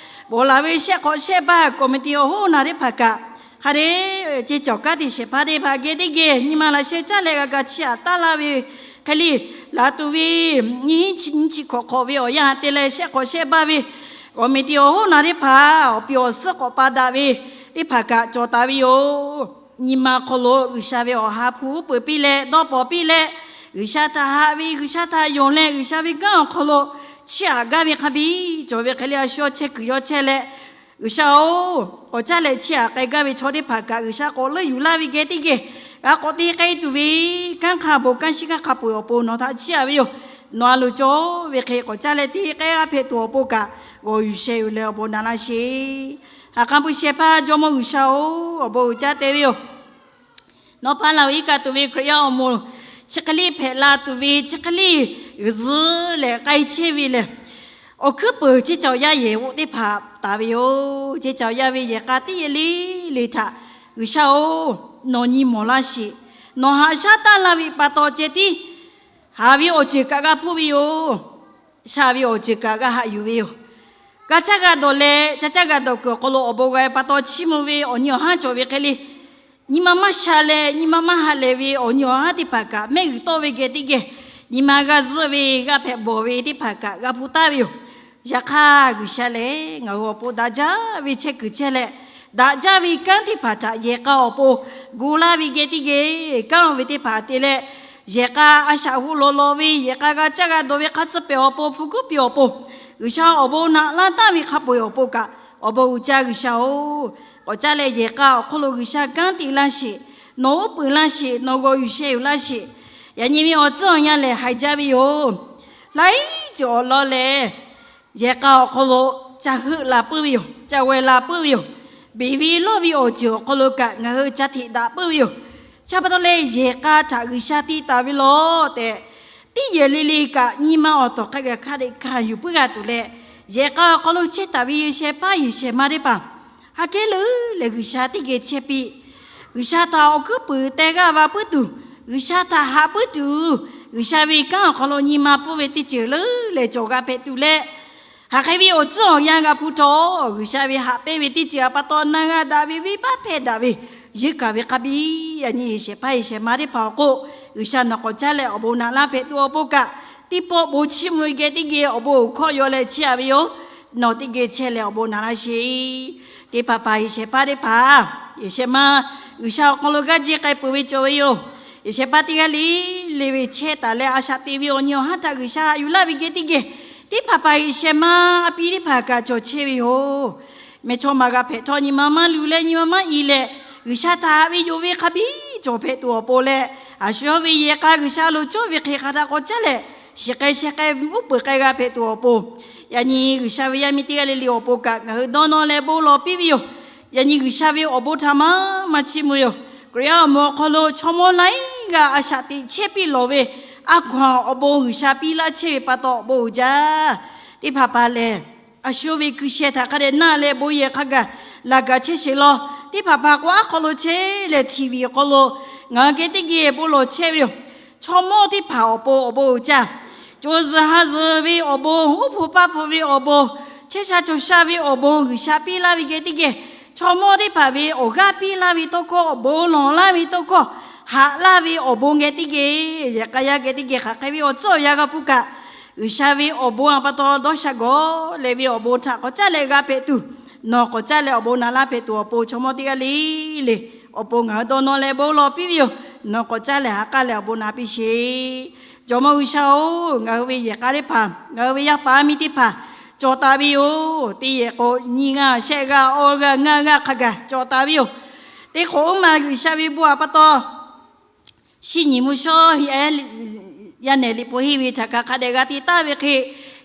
bawˬ laˬ ve shehˆ hk'awꞈ shehˆ baˇ committee awˬ hoˉ naˬ teˇ hpaˍ kaꞈ, hk'a dehꞈ ceˇ cawˬ kanˉ te shehˍ hpaˇ teˇ hpaˍ geh teˇ geh nyi ma laꞈ sheh caˇ leh g'a ga chiˇ aꞈ taˍ laˇ ve hk'e le, laˬ tuˬ ve nyiˇ chi nyiˇ chi hk'awꞈ hk'awꞈ ve awˬ yanˇ te leh shehˆ hk'awꞈ shehˆ baˇ ve committee awˬ hoˉ naˬ teˇ hpaˍ awˬ piˍ awˬ suhˉ k'awꞈ pa daꞈ ve teˇ hpaˍ kaꞈ cawˬ taˍ ve yoˬ. Nyi ma hk'aw lo G'uiˬsha ve awˬ ha hpu uˉ peunˍ piˇ leh dawˇ pawnˍ piˇ leh, G'uiˬsha htaꞈ haꞈ ve, G'uiˬsha htaꞈ yonˍ leh, G'uiˬsha ve kanˉ awˬ hk'aw lo chiˇ aꞈ gaˇ ve hk'a biˇ cawˬ ve hk'e le, a shu yawˇ chehˇ kuiˬ yawˇ chehˇ leh, G'uiˬsha-oˬ, k'awꞈ caˇ leh chiˇ aꞈ k'ai gaˇ ve chaw teˇ hpaˍ kaꞈ, G'uiˬsha k'awꞈ leuˆ yuˬ laˇ ve geh teˇ geh g'a k'awꞈ te k'ai tuˬ ve kanˉ hk'a bon, kanˉ shiˉ kanˉ hk'a peu-eˬ awˬ pon nawˬ htaꞈ chiˇ aꞈ ve yoˬ. Nawˬ a loˍ cawˇ ve hk'e k'awꞈ caˇ leh te k'ai g'a hpehꞈ tuˬ awˬ pon kaꞈ, g'awˬ yuˬ sheh yuˬ leh awˬ bon naꞈ laˇ sheˍ. Haꞈ k'aˉ puiˉ shehˍ hpaˇ Jawˇmawˇ G'uiˬsha-oˬ, awˬ bon uiˍ jaˇ te ve yoˬ. Nawˬ hpaˇ la-oˬ iˉ kaˆ tuˬ ve Hkriꞈ yaˇ awˬ moˍ chi hk'e le hpehꞈ la tuˬ ve chi hk'e le g'uiˬ zuhꞈ leh k'ai chehˇ ve lehˬ, awˬ hkuiˉ peuˬ ceˇ cawˬ yaˇ yehˬ g'oꞈ teˇ hpaˍ taˍ ve yoˬ. Ceˇ cawˬ yaˇ ve yehˬ k'a teˇ yehˬ le le htaꞈ, G'uiˬsha-oˬ, nawˬ nyi mawˬ laˇ sheˍ. Nawˬ haꞈ shaˉ taˇ laˇ ve pa taw ceh tiˉ haˍ ve awˬ ceuˬ kaꞈ g'a hpuˇ ve yoˬ. Sha ve awˬ ceuˬ kaꞈ g'a haꞈ yuˬ ve yoˬ. G'a caˇ g'a dawˬ leh, caˇ caˇ g'a dawˬ kuiˬ awˬ hk'aw lo awˬ bon g'a ve pa taw chiˇ mvuh ve awˬ nyi awˬ haˉ cawˬ ve hk'e le, nyi ma maˇ sha leh nyi ma maˇ ha lehˬ ve awˬ nyi awˬ haˉ teˇ hpaˍ kaꞈ mehˆ g'uiˬ tawˆ ve geh teˇ geh, nyi ma g'a zuhˆ ve g'a hpehꞈ bawˬ ve teˇ hpaˍ kaꞈ g'a hpuˇ taˍ ve yoˬ. Yaꞈ hk'aˇ, G'uiˬsha lehˬ ngaˬ hui awˬ pon daꞈ jaˇ ve chehˇ kuiˬ chehˇ leh, daꞈ jaˇ ve kanˉ teˇ hpaˍ htaꞈ yehˬ k'a awˬ pon gu laˇ ve geh teˇ geh, kanˉ oˇ ve teˇ hpaˍ te leh, yehˬ k'a a shaꞈ hoꞈ lawˬ lawˬ ve, yehˬ k'a g'a caˇ g'a dawˬ ve hk'a tcuh pehˍ awˬ pon, hpu kuˉ piˇ awˬ pon, G'uiˬsha awˬ bon naꞈ laˇ taˍ ve hk'a peu-eˬ awˬ pon kaꞈ, awˬ bon uiˍ jaˇ G'uiˬsha-oˬ, k'awꞈ caˇ leh yehˬ k'a awˬ hk'aw lo G'uiˬsha kanˉ te laˇ sheˍ. Nawˬ uˉ peunˍ laˇ sheˍ. Nawˬ g'awˬ yuˬ sheh yuˬ laˇ sheˍ. Yaꞈ nyi ve awˬ tcuhˉ awˬ yanˇ lehˬ haiˬ jaˇ ve yoˬ. Laiˉ ceuˬ awˬ lawn lehˬ, yehˬ k'a awˬ hk'aw lo ca heuˆ la puiˉ ve yoˬ. Ca g'aweh la puiˉ ve yoˬ. Beˬ ve lawˇ ve awˬ ceuˬ awˬ hk'aw lo kaꞈ ngaˬ hui ca hteꞈ daꞈ puiˉ ve yoˬ. Chi pa taw leh yehˬ k'a htaꞈ G'uiˬsha te taˍ ve lawˬ tehꞈ, teˇ yehˬ le le kaꞈ nyi ma awˬ tawˍ hk'a gaˬ hk'a dehꞈ kanˍ yuˬ puiˉ g'a tuˬ leh, yehˬ k'a awˬ hk'aw lo chehˇ taˍ ve yehˬ shehˍ hpaˇ yehˬ shehˍ ma teˇ hpaˍ, aꞈ kehˉ leuˉ lehˬ G'uiˬsha teˇ geh chehˇ piˇ. G'uiˬsha htaꞈ awˬ hkuiˉ puiˍ teh g'aˇ va puiˉ tuˬ, G'uiˬsha htaꞈ haꞈ puiˉ tuˬ, G'uiˬsha ve kanˉ awˬ hk'aw lo nyi ma pfuhˇ ve teˇ ceuˬ leuˉ lehˬ cawˬ g'a hpehꞈ tuˬ leh, hk'aˬ hk'e ve awˬ tcuhˉ awˬ yanˇ g'a hpu htawˇ, G'uiˬsha ve haꞈ pehnˇ ve teˇ ceuˬ a pa taw na g'a daꞈ ve, venˇbaˆ hpehˇ daꞈ ve, yeunˇ kaˬ ve hk'a biˇ, yaꞈ nyi yehˬ shehˍ hpaˇ yehˬ shehˍ ma teˇ hpaˍ awˬ hk'oˆ G'uiˬsha nawˬ k'awꞈ caˇ leh awˬ bon naꞈ laˇ hpehꞈ tuˬ awˬ pon kaꞈ, teˇ pawˆ bon chiˇ mvuh geh teˇ geh awˬ bon awˬ hkawˇ yaw leh chiˇ aꞈ ve yoˬ. Nawˬ teˇ geh chehˇ leh awˬ bon naꞈ laˇ sheˍ. Teˇ hpaˍ hpaˍ yehˬ shehˍ hpaˇ teˇ hpaˍ, yehˬ shehˍ ma G'uiˬsha awˬ hk'aw lo g'aˇ jiˇ k'ai peuˬ ve cawˬ ve yoˬ. Shehˍ hpaˇ teˇ g'aˇ le le ve chehˇ taˍ leh a shaꞈ teꞈ ve awˬ nyi awˬ haˉ htaꞈ G'uiˬsha haꞈ yuˬ laˇ ve geh teˇ geh, teˇ hpaˍ hpaˍ G'uiˬsha ma a piˇ teˇ hpaˍ kaꞈ cawˬ chehˇ ve yoˬ. Mehˇchawˇma g'a hpehꞈ htawˇ nyi ma maˇ luˬ leh nyi ma maˇ i leh, G'uiˬsha htaꞈ haꞈ ve yonˍ ve hk'a biˇ cawˬ hpehꞈ tuˬ awˬ pon leh, a shu yawˇ ve yehˬ k'a G'uiˬsha lo cawˇ ve hk'e hk'a htaꞈ k'awꞈ caˉ leh, shiˍ k'ai sheh k'ai uˉ peunˍ k'ai g'a hpehꞈ tuˬ awˬ pon, yaꞈ nyi G'uiˬsha ve yaˇ miˇ teˇ g'aˇ le le awˬ pon kaꞈ ngaˬ hui dawˇ nawˇ leh bon lawˬ piˇ ve yoˬ. Yaꞈ nyi G'uiˬsha ve awˬ bon htaꞈ maˇ maˇ chiˇ mvuh yoˬ. Hkriꞈ yaˇ awˬ moˍ awˬ hk'aw lo chaw mawˇ laiˉ g'aˇ a shaꞈ teꞈ chehˇ piˇ lawˬ ve, a hkaw-anˬ awˬ bon G'uiˬsha piˇ laˇ chehˇ ve pa taw awˬ bon uiˍ jaˇ. Teˇ hpaˍ hpaˍ lehˬ, a shu ve hkui sheh htaꞈ hk'a dehꞈ naˆ leh bon yehˬ hk'a gaˬ laˬ gaˬ chehˇ sheˍ law. Teˇ hpaˍ hpaˍ k'o aˉ hk'aw lo chehˇ leh TV awˬ hk'aw lo ngaˬ hui geh teˇ geh bon lawˬ chehˇ ve yoˬ. Chaw mawˇ teˇ hpaˍ awˬ pon awˬ bon uiˍ jaˇ. Co zuhˬ ha zuhˬ ve awˬ bon, uˉ hpu paˇ hpu ve awˬ bon, chehˇ sha cawˬ sha ve awˬ bon G'uiˬsha piˇ laˇ ve geh teˇ geh, chaw mawˇ teˇ hpaˍ ve awˬ g'aˇ piˇ laˇ ve tawˇ hkawˇ, awˬ bon lawˬ laˇ ve tawˇ hkawˇ, haꞈ laˇ ve awˬ bon geh teˇ geh, yehˬ k'a yaˇ geh teˇ geh hk'aˬ hk'e ve awˬ tcuhˉ awˬ yanˇ g'a hpuˇ kaꞈ, G'uiˬsha ve awˬ bon a pa taw dawˇ sha gawˬ leh ve awˬ bon htaꞈ k'awꞈ caˉ leh g'a hpehꞈ tuˬ, nawˬ k'awꞈ caˉ leh awˬ bon na laˇ hpehꞈ tuˬ awˬ pon chaw mawˇ teˇ g'aˇ le le awˬ pon ngaˬ hui dawˇ nawˇ leh bon lawˬ piˇ ve yoˬ. Nawˬ k'awꞈ caˉ leh ha k'aˉ leh awˬ bon na piˇ sheˍ. Jawˇmawˇ G'uiˬsha-oˬ, ngaˬ hui ve yehˬ k'a teˇ hpaˍ, ngaˬ hui ve yaˇ paˍ yaˇ miˇ teˇ hpaˍ cawˬ taˍ ve yoˬ. Teˇ yehˬ k'o nyiˇ g'aˇ shehˆ g'aˇ awˇ g'aˇ ngaˇ g'aˇ hk'a gaˬ cawˬ taˍ ve yoˬ. Teˇ hk'awꞈ uˉ ma G'uiˬsha ve bon a pa taw shinˉ nyi mvuhˇ shawˉ yaˇ nehˬ liꞈ hpu henˇ ve htaꞈ kaꞈ hk'a dehꞈ g'a te taˍ ve hk'e,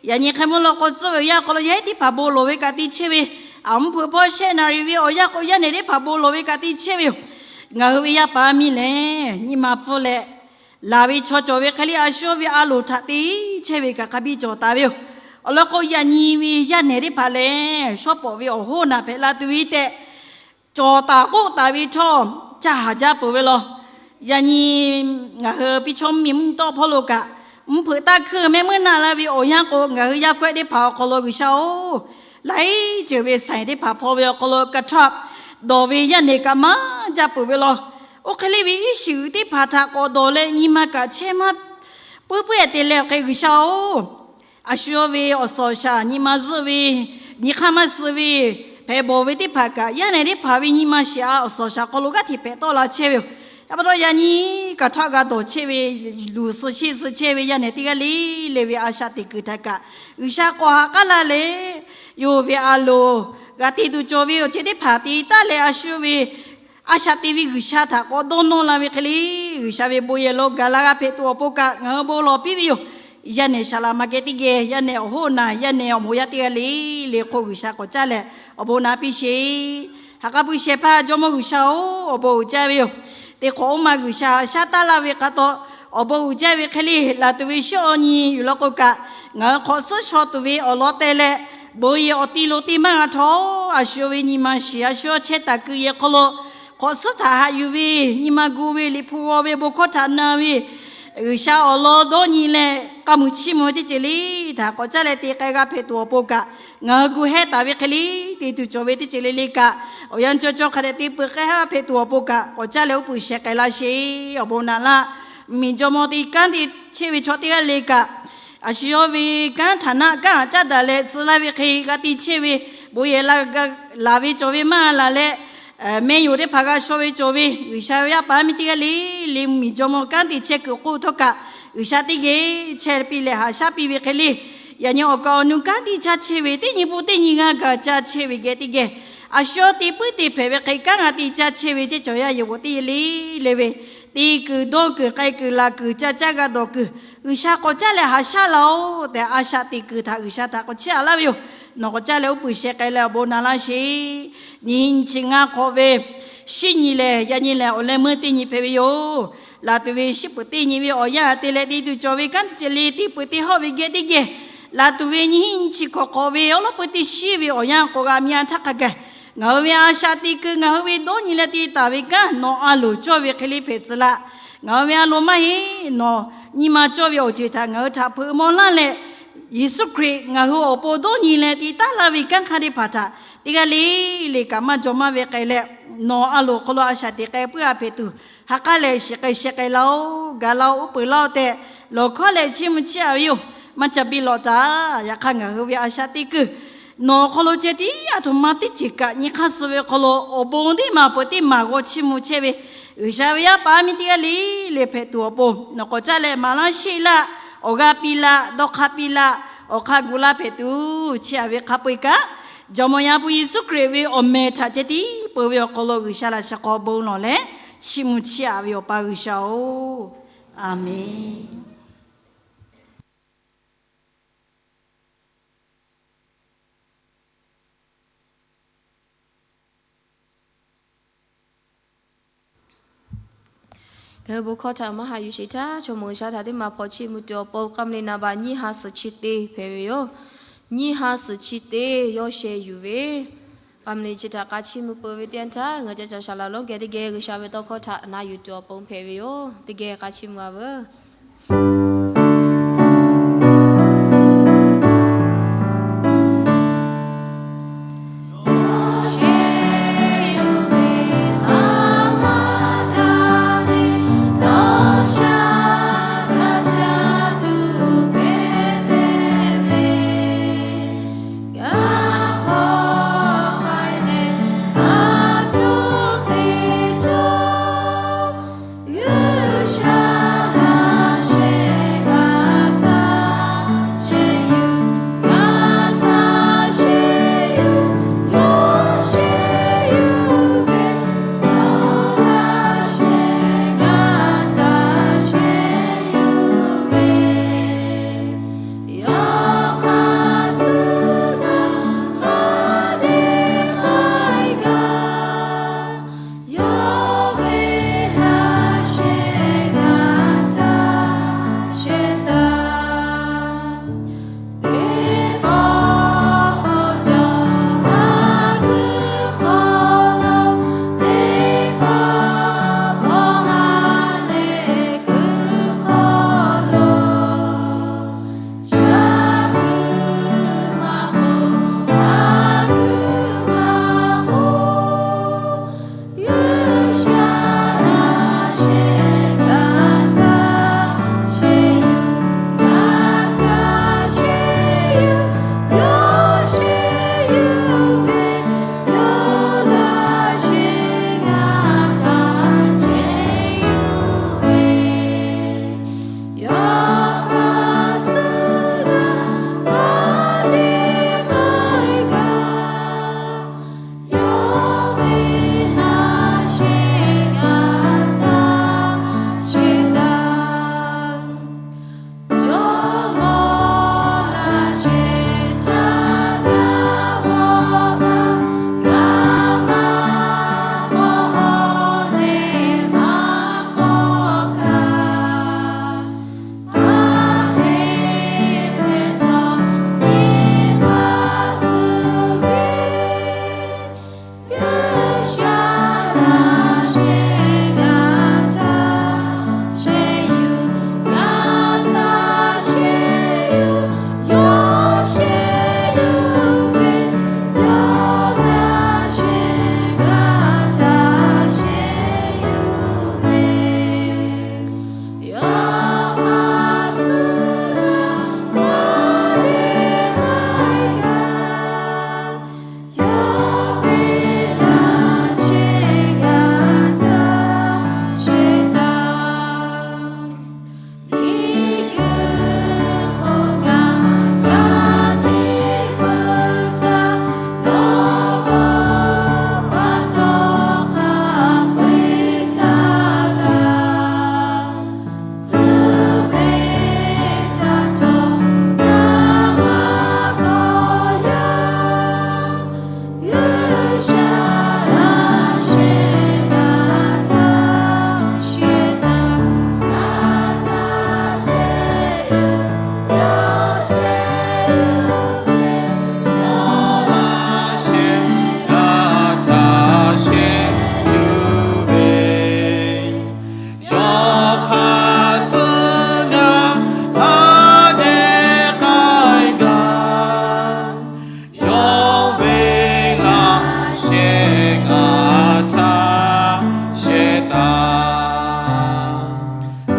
yaꞈ nyi hk'e mvuhˇ lawˇ k'o tcuhˉ ve awˬ yanˇ hk'aw lo yehˬ teˇ hpaˍ bon lawˬ ve kaꞈ te chehˇ ve, a mvuhˇ hpeuꞈ hpawˇ shehˆ naˍ riˍ ve awˬ yanˇ k'o yaˇ nehˬ teˇ hpaˍ bon lawˬ ve kaꞈ te chehˇ ve yoˬ. Ngaˬ hui ve yaˇ paˍ yaˇ miˇ lehˬ, nyi ma pfuhˇ leh laˬ ve chaw cawˬ ve hk'e le, a shu ve a loˍ htaꞈ te chehˇ ve kaꞈ hk'a biˇ cawˬ taˍ ve yoˬ. Awˬ lawn k'o, yaꞈ nyi ve yaˇ nehˬ teˇ hpaˍ lehˬ, shawˉ pawˍ ve awˬ hoˉ naˬ hpehꞈ la tuˬ ve tehꞈ, cawˬ taˍ k'oˆ taˍ ve htawˇ, ca haˍ jaˇ peuˬ ve law. Yaꞈ nyi ngaˬ hui piˇ chaw mvuhˇmiˬ mvuhˇ nyi tawˆ hpawˇ lo kaꞈ, mvuhˇ hpeuꞈ taˇ hkuiˇ mehˆ meuˇ naˆ laˇ ve awˬ yanˇ k'o, ngaˬ hui yaˇ hkawehˆ teˇ hpaˍ awˬ hk'aw lo G'uiˬsha-oˬ, laiˉ ceuˬ ve ဆိုင် teˇ hpaˍ hpaw ve awˬ hk'aw lo กระท่อม dawˬ ve yaˇ nehˬ kaꞈ maˇ jaˇ peuˬ ve law. Oˇ hk'e le ve iˉ shiˍ g'uiˬ teˇ hpaˍ htaꞈ k'awꞈ dawˬ leh nyi ma kaꞈ chehˇ maˇ puiˉ puiˉ-e te leh awˬ hk'e G'uiˬsha-oˬ, a shu yawˇ ve awˬ suhˍ awˬ shaˍ nyi ma zuhˆ ve, nyi hk'aˇ maˇ suh ve, hpehꞈ bawˬ ve teˇ hpaˍ kaꞈ yaˇ nehˬ teˇ hpaˍ ve nyi ma shiˍ-a awˬ suhˍ awˬ shaˍ hk'aw lo g'aˇ hteꞈ hpehꞈ tawˆ la chehˇ ve yoˬ. Yaꞈ pa taw yaꞈ nyi กระท่อม g'a dawˬ chehˇ ve, luˬ suh sheˆ suh chehˇ ve yaˇ nehˬ teˇ g'aˇ le le ve a shaꞈ teꞈ kuiˬ htaꞈ kaꞈ G'uiˬsha k'awꞈ ha k'aˉ laˇ leh, yonˍ ve a loˍ g'a te tuˬ cawˬ ve awˬ ceuˬ teˇ hpaˍ te taˉ leh a shu ve a shaꞈ teꞈ ve G'uiˬsha htaꞈ k'awꞈ dawˇ nawˇ la ve hk'e le, G'uiˬsha ve bon yehˬ lo gaˬ la g'a hpehꞈ tuˬ awˬ pon kaꞈ ngaˬ hui bon lawˬ piˇ ve yoˬ. Yaˇ nehˬ shaˍ laꞈ ma geh teˇ geh, yaˇ nehˬ awˬ hoˉ naˬ, yaˇ nehˬ awˬ moˍ yaˇ teˇ g'aˇ le le hk'oˆ G'uiˬsha k'awꞈ caˉ leh awˬ bon na piˇ sheˍ. Ha k'aˉ puiˉ shehˍ hpaˇ Jawˇmawˇ G'uiˬsha-oˬ, awˬ bon uiˍ jaˇ ve yoˬ. Teˇ hk'awꞈ uˉ ma G'uiˬsha shaˉ taˉ laˇ ve hk'a taw, awˬ bon uiˍ jaˇ ve hk'e le, laˬ tuˬ ve shinˉ awˬ nyi yuˬ law k'o kaꞈ, ngaˬ hui hk'awꞈ suhˉ shaw tuˬ ve awˬ lawn teh leh, bon yehˬ awˬ ti lo te maˇ g'a htawˇ, a shu ve nyi ma shiˍ a shu chehˇ taˍ kuiˬ yehˬ hk'aw lo hk'awꞈ suhˉ htaꞈ haꞈ yuˬ ve, nyi ma gu ve, liꞈ hpu g'aw ve, bon hkawˇ htaꞈ na ve, G'uiˬsha awˬ lawn dawˇ nyi leh k'a muiˬ chiˇ mvuh teˇ ceuˬ le htaꞈ k'awꞈ caˉ leh te k'ai g'a hpehꞈ tuˬ awˬ pon kaꞈ, ngaˬ hui gu hehˉ taˍ ve hk'e le, te tuˬ cawˬ ve teˇ ceuˬ le le kaꞈ, awˬ yanˇ cawˇ cawˇ hk'a dehꞈ te peuˬ k'ai ha g'a hpehꞈ tuˬ awˬ pon kaꞈ, k'awꞈ caˉ leh uˉ peunˍ sheh k'ai laˇ sheˍ. Awˬ bon naꞈ laˇ. Miˬ jawˇmawˇ te kanˉ te chehˇ ve chaw teˇ g'aˇ le kaꞈ, a shu yawˇ ve kanˉ htaꞈ naˆ kanˉ haꞈ caˉ daꞈ leh tcuh laˇ ve hk'e g'a te chehˇ ve, bon yehˬ laˬ ve cawˬ ve maˇ laˬ leh, meh yoˬ teˇ hpaˍ g'a shaw ve cawˬ ve, G'uiˬsha ve yaˇ paˍ yaˇ miˇ teˇ g'aˇ le le miˬ jawˇmawˇ kanˉ te chehˇ kuiˬ k'oˆ htawˇ kaꞈ, G'uiˬsha teˇ geh chehˇ piˇ leh haꞈ shaˉ piˇ ve hk'e le, yaꞈ nyi awˬ kaˍ awˬ nu kanˉ te caˇ chehˇ ve, teˇ nyi pun teˇ nyi g'aˇ gaˬ caˇ chehˇ ve geh teˇ geh, a shu yawˇ te puiˉ te hpehꞈ ve hk'e kanˉ g'a te caˇ chehˇ ve ceˇ cawˬ yaˇ yehˬ g'oꞈ teˇ le le ve, te kuiˬ dawˇ kuiˬ k'ai kuiˬ laˬ kuiˬ caˇ caˇ g'a dawˬ kuiˬ, G'uiˬsha k'awꞈ caˉ leh haꞈ shaˉ laˇ-oˬ tehꞈ, a shaꞈ teꞈ kuiˬ htaꞈ G'uiˬsha htaꞈ k'awꞈ chehˇ a laˇ ve yoˬ. Nawˬ k'awꞈ caˉ leh uˉ peunˍ sheh k'ai leh awˬ bon naꞈ laˇ sheˍ. Nyi nyi chi ngaˇ hk'awꞈ ve shinˉ nyi lehˬ, yaꞈ nyi lehˬ awˬ leh meuˇ teˇ nyi hpehꞈ ve yoˬ. Laˬ tuˬ ve shinˉ peuˬ teˇ nyi ve awˬ yanˇ te leh te tuˬ cawˬ ve kanˉ teˇ ceuˬ le te peuˬ te hawˆ ve geh teˇ geh, laˬ tuˬ ve nyi nyi chi hkawꞈ hk'awꞈ ve awˉ lawˉ peu teˇ shinˉ ve awˬ yanˇ k'awꞈ g'a mi-a htaˇ hk'a gaˬ, ngaˬ hui ve a shaꞈ teꞈ kuiˬ ngaˬ hui ve dawˇ nyi leh te taˍ ve kanˉ nawˬ a loˍ cawˇ ve hk'e le hpehꞈ tcuh laˇ. Ngaˬ hui ve a loˍ maˇ heˆ, nawˬ nyi ma cawˇ ve awˬ ceuˬ htaꞈ ngaˬ hui htaꞈ hpeuꞈ maw laˇ leh, Yeˍsuˆ Hkriꞈ ngaˬ hui awˬ pon dawˇ nyi leh te taˉ laˇ ve kanˉ hk'aˇ teˇ hpaˍ htaꞈ teˇ g'aˇ le le kaꞈ maˇ jaw maˇ ve k'ai leh, nawˬ a loˍ hk'aw lo a shaꞈ teꞈ k'ai puiˉ-a hpehꞈ tuˬ, ha k'aˉ leh shiˍ k'ai sheh k'ai laˇ-oˬ, gaˬ laˇ-oˬ, uˉ peunˍ laˇ-oˬ tehꞈ, lawˬ hkawˇ leh chiˇ mvuh chehˇ-a ve yoˬ. Maˇ ca biˇ lawꞈ taꞈ. Yaꞈ hk'aˇ ngaˬ hui ve a shaꞈ teꞈ kuiˬ nawˬ hk'aw lo ceh tiˉ a htoꞈ ma teˇ ceuˬ kaꞈ nyi hk'aˇ suh ve hk'aw lo awˬ bon teˇ maˬ peuˬ teˇ maˬ g'aw chiˇ mvuh chehˇ ve G'uiˬsha ve yaˇ paˍ miˇ teˇ g'aˇ le le hpehꞈ tuˬ awˬ pon, nawˬ k'awꞈ caˇ leh maˍ laˇ sheˆ laˇ, awˬ g'aˇ piˇ laˇ, dawˇ hk'aˇ piˇ laˇ, awˬ hk'aˇ gu laˇ hpehꞈ tuˬ, chiˇ aꞈ ve hk'a peu-eˬ kaꞈ, Jawˇmawˇ Yaˇ hpu Yeˍsuˆ Hkriꞈ ve awˬ meh htaꞈ ceh tiˉ peuˬ ve awˬ hk'aw lo G'uiˬsha laꞈ sha hk'aw bon lawˬ leh, chiˇ mvuh chiˇ aꞈ ve Awˬ pa G'uiˬsha-oˬ, Aˍmenˍ. Ngaˬ hui bon hkawˇ htaꞈ maˇ haꞈ yuˬ sheˍ htaˇ, chaw mawˬ G'uiˬsha htaꞈ teˇ maˬ hpaw chiˇ mvuh tuˬ awˬ pon, k'a mle naˍ baꞈ nyiˇ ha suhˍ chi te hpehꞈ ve yoˬ. Nyiˇ ha suhˍ chi te yawˇ sheh yuˬ ve, k'a mle chi htaꞈ k'a chiˇ mvuh peuˬ ve teˇ yanˇ htaˇ, ngaˬ hui ca caˬ shaˍ laꞈ lonˉ geh teˇ geh G'uiˬsha ve tawˇ hkawˇ htaꞈ na yuˬ tuˬ awˬ pon hpehꞈ ve yoˬ. Teˇ geh k'a chiˇ mvuh-a veuˬ. Yawˇ hk'aˇ suh ngaˬ hk'a dehꞈ k'ai gaˇ. Yawˇ ve laꞈ sheh ngaˬ htaꞈ shehˍ taˍ.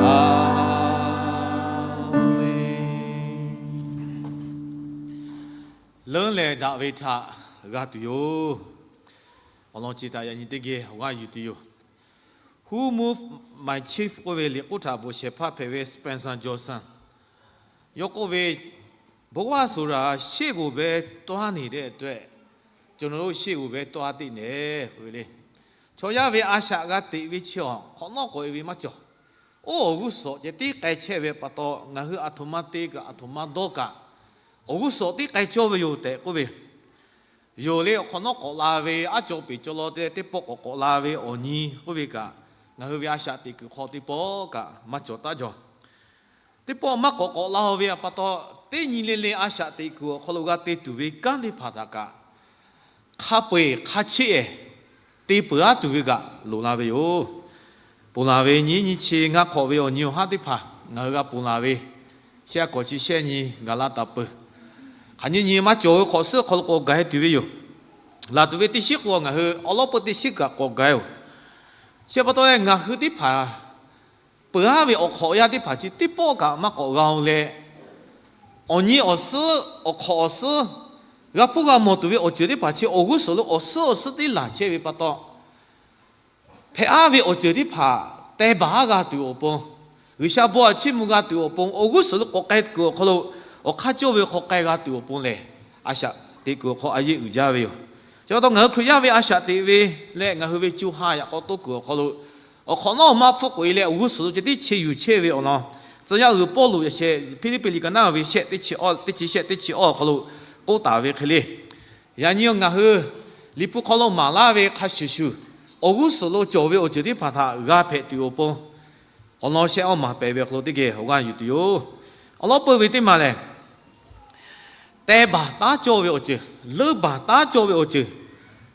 Aˍmenˍ. Leuˉ lehˬ daꞈ ve htaꞈ g'a tuˬ yoˬ. Awˬ lawn chi htaꞈ yaꞈ nyi teˇ geh awˬ g'aˇ yuˬ tuˬ yoˬ. Who Moved My Chief k'oˆ ve liꞈ k'oˆ htaꞈ bvuhꞈ shehˍ hpaˇ hpehꞈ ve Spencer Johnson yawˇ k'oˆ ve, ဘဝဆိုတာ ရှေ့ကိုပဲသွားနေတဲ့အတွက် ကျွန်တော်တို့ ရှေ့ကိုပဲသွားသင့်တယ် k'oˆ ve le. Chaw yaˇ ve a shaꞈ g'a teꞈ ve chi awˬ hk'awꞈ nawˉ k'awꞈ e ve maˇ cawˬ. Oˇ awˬ g'uˇ suhˍ ceh tiˉ k'ai chehˇ ve pa taw, ngaˬ hui aˬ htoꞈ ma te kaꞈ aˬ htoꞈ ma dawˇ kaꞈ, awˬ g'uˇ suhˍ tiˉ k'ai cawˇ ve yoˬ tehꞈ k'oˆ ve yoˬ le. Awˬ hk'awꞈ nawˉ k'awꞈ la ve, aˉ caw peˍ caw law te teˇ pawˆ k'awꞈ k'awꞈ la ve awˬ nyi k'oˆ ve kaꞈ, ngaˬ hui ve a shaꞈ teꞈ kuiˬ hk'aw teˇ pawˆ kaꞈ maˇ cawˬ taˉ jaw. Teˇ pawˆ maˇ k'awꞈ k'awꞈ la ve pa taw, teˇ nyi le le a shaꞈ teꞈ kuiˬ awˬ hk'aw lo g'a te tuˬ ve kanˉ teˇ hpaˍ htaꞈ kaꞈ, hk'a peu-eˬ hk'a cheˆ-ehˍ te peuˬ-aˉ tuˬ ve kaꞈ loˍ la ve yoˬ. Ponˬ laˬ ve nyiˇ nyi chi ngaˇ hk'awꞈ ve awˬ nyi awˬ haˉ teˇ hpaˍ ngaˬ hui g'a ponˬ laˬ ve, shehˆ kawꞈ chi shehˆ nyi gaˬ la taˍ peuˬ. Hk'aˬ nyi nyi maˇ cawˬ ve hk'awꞈ suhˉ hk'aw lo k'awꞈ gaˬ-e tuˬ ve yoˬ. Laˬ tuˬ ve teˇ shiˉ k'o, ngaˬ hui awˬ lawˉ peuˇ teˇ shiˉ kaꞈ k'awꞈ gaˬ-e-oˬ. Chi pa taw leh ngaˬ hui teˇ hpaˍ peuˬ-aˉ ve awˬ hk'awꞈ yaˇ teˇ hpaˍ chi teˇ pawˆ kaꞈ maˇ k'awꞈ g'a-oˬ leh, awˬ nyi awˬ suhˉ, awˬ hk'awꞈ awˬ suhˉ, g'a hpuˇ g'a mawˬ tuˬ ve awˬ ceuˬ teˇ hpaˍ chi awˬ g'uˇ suhˍ lo awˬ suhˉ awˬ suhˉ teˇ laˬ chehˇ ve pa taw, hpehꞈ-aˉ ve awˬ ceuˬ teˇ hpaˍ teh baˬ-aˉ g'a tuˬ awˬ pon, G'uiˬsha bon aꞈ chiˇ mvuh g'a tuˬ awˬ pon, awˬ g'uˇ suhˍ lo k'awꞈ k'ai kuiˬ awˬ hk'aw lo, awˬ hk'aˇ cawˇ ve hk'aw k'ai g'a tuˬ awˬ pon lehˬ, a shaꞈ teꞈ kuiˬ awˬ hk'aw a yeˆ uiˍ jaˇ ve yoˬ. Chi pa taw ngaˬ hui Hkriꞈ yaˇ ve a shaꞈ teꞈ ve leh ngaˬ hui ve co ha yaꞈ k'aw toˆ kuiˬ awˬ hk'aw lo, awˬ hk'awꞈ nawˉ maˇ hpfuhˆ k'oꞈ-e leh awˬ g'uˇ suhˍ lo ceh tiˉ che yuˬ chehˇ ve awˬ lawn, tcuh yaˇ g'uiˬ Pawˇluꞈ yaꞈ sheh Hpiˇliˇpiˆ liꞈ ka naˉ ve shehˆ teˇ chi awˇ, teˇ chi shehˆ teˇ chi awˇ awˬ hk'aw lo k'oˆ taˍ ve hk'e le. Yaꞈ nyi ngaˬ hui Liꞈ hpu hk'aw lo maˍ laˇ ve hk'a shuˍ shuˍ, awˬ g'uˇ suhˍ lo cawˬ ve awˬ ceuˬ teˇ hpaˍ htaꞈ g'a hpehꞈ tuˬ awˬ pon, awˬ lawn shehˆ awˇ maˬ pehˍ ve awˬ hk'aw lo teˇ geh awˬ g'aˇ yuˬ tuˬ yoˬ. Awˬ lawˉ peuˇ ve teˇ maˬ lehˬ, teh baˬ taˉ cawˇ ve awˬ ceuˬ, leuˆ baˬ taˉ cawˇ ve awˬ ceuˬ,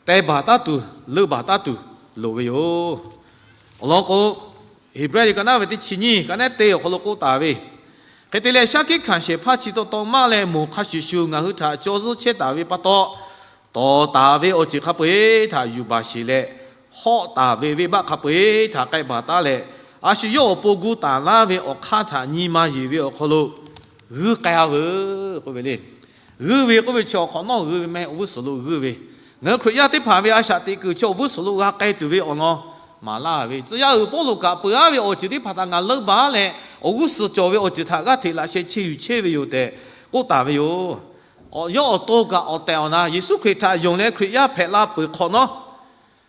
teh baˬ taˉ tuˬ, leuˆ baˬ taˉ tuˬ loˍ ve yoˬ. Awˬ lawn k'o, Heˍbrehˇ liꞈ ka naˉ ve teˇ chi nyiˇ ka naˉ te awˬ hk'aw lo k'oˆ taˍ ve, hk'e te leh shaˉ hkiˆ hkanˍ shehˍ hpaˇ chi taw taw maˇ leh moˬ hk'a shuˍ shuˍ ngaˬ hui htaꞈ caw zuhˇ chehˇ taˍ ve pa taw, tawˍ taˍ ve awˬ ceuˬ hk'a peu-eˬ htaꞈ yuˬ baˬ sheˍ leh, hawˆ taˍ ve venˇbaˆ hk'a peu-eˬ htaꞈ k'ai baˬ taˉ leh, a shu yawˇ awˬ pon gu taˍ laˇ ve awˬ hk'aˇ htaꞈ nyi ma yeˬ ve awˬ hk'aw lo g'uiˇ k'ai-a veuˬ k'oˆ ve le. G'uiˇ ve k'oˆ ve chi awˬ hk'awꞈ nawˉ g'uiˇ ve mehˆ, awˬ g'uˇ suhˍ lo g'uiˇ ve. Ngaˬ hui Hkriꞈ yaˇ teˇ hpaˍ ve a shaꞈ teꞈ kuiˬ chi awˬ g'uˇ suhˍ lo g'a k'ai tuˬ ve awˬ lawn maˍ laˇ ve. Tcuh yaˇ g'uiˬ Pawˇluꞈ kaꞈ peuˬ-aˉ ve awˬ ceuˬ teˇ hpaˍ htaꞈ ngaˬ leuˆ baˬ leh, awˬ g'uˇ suhˍ cawˬ ve awˬ ceuˬ htaꞈ g'aˇ hteꞈ laꞈ sheh che yuˬ chehˇ ve yoˬ tehꞈ k'oˆ taˍ ve yoˬ. Awˬ yawˇ awˬ to kaꞈ awˬ tehˬ awˬ na Yeˍsuˆ Hkriꞈ htaꞈ yonˍ leh Hkriꞈ yaˇ hpehꞈ la peuˬ hk'awꞈ nawˉ,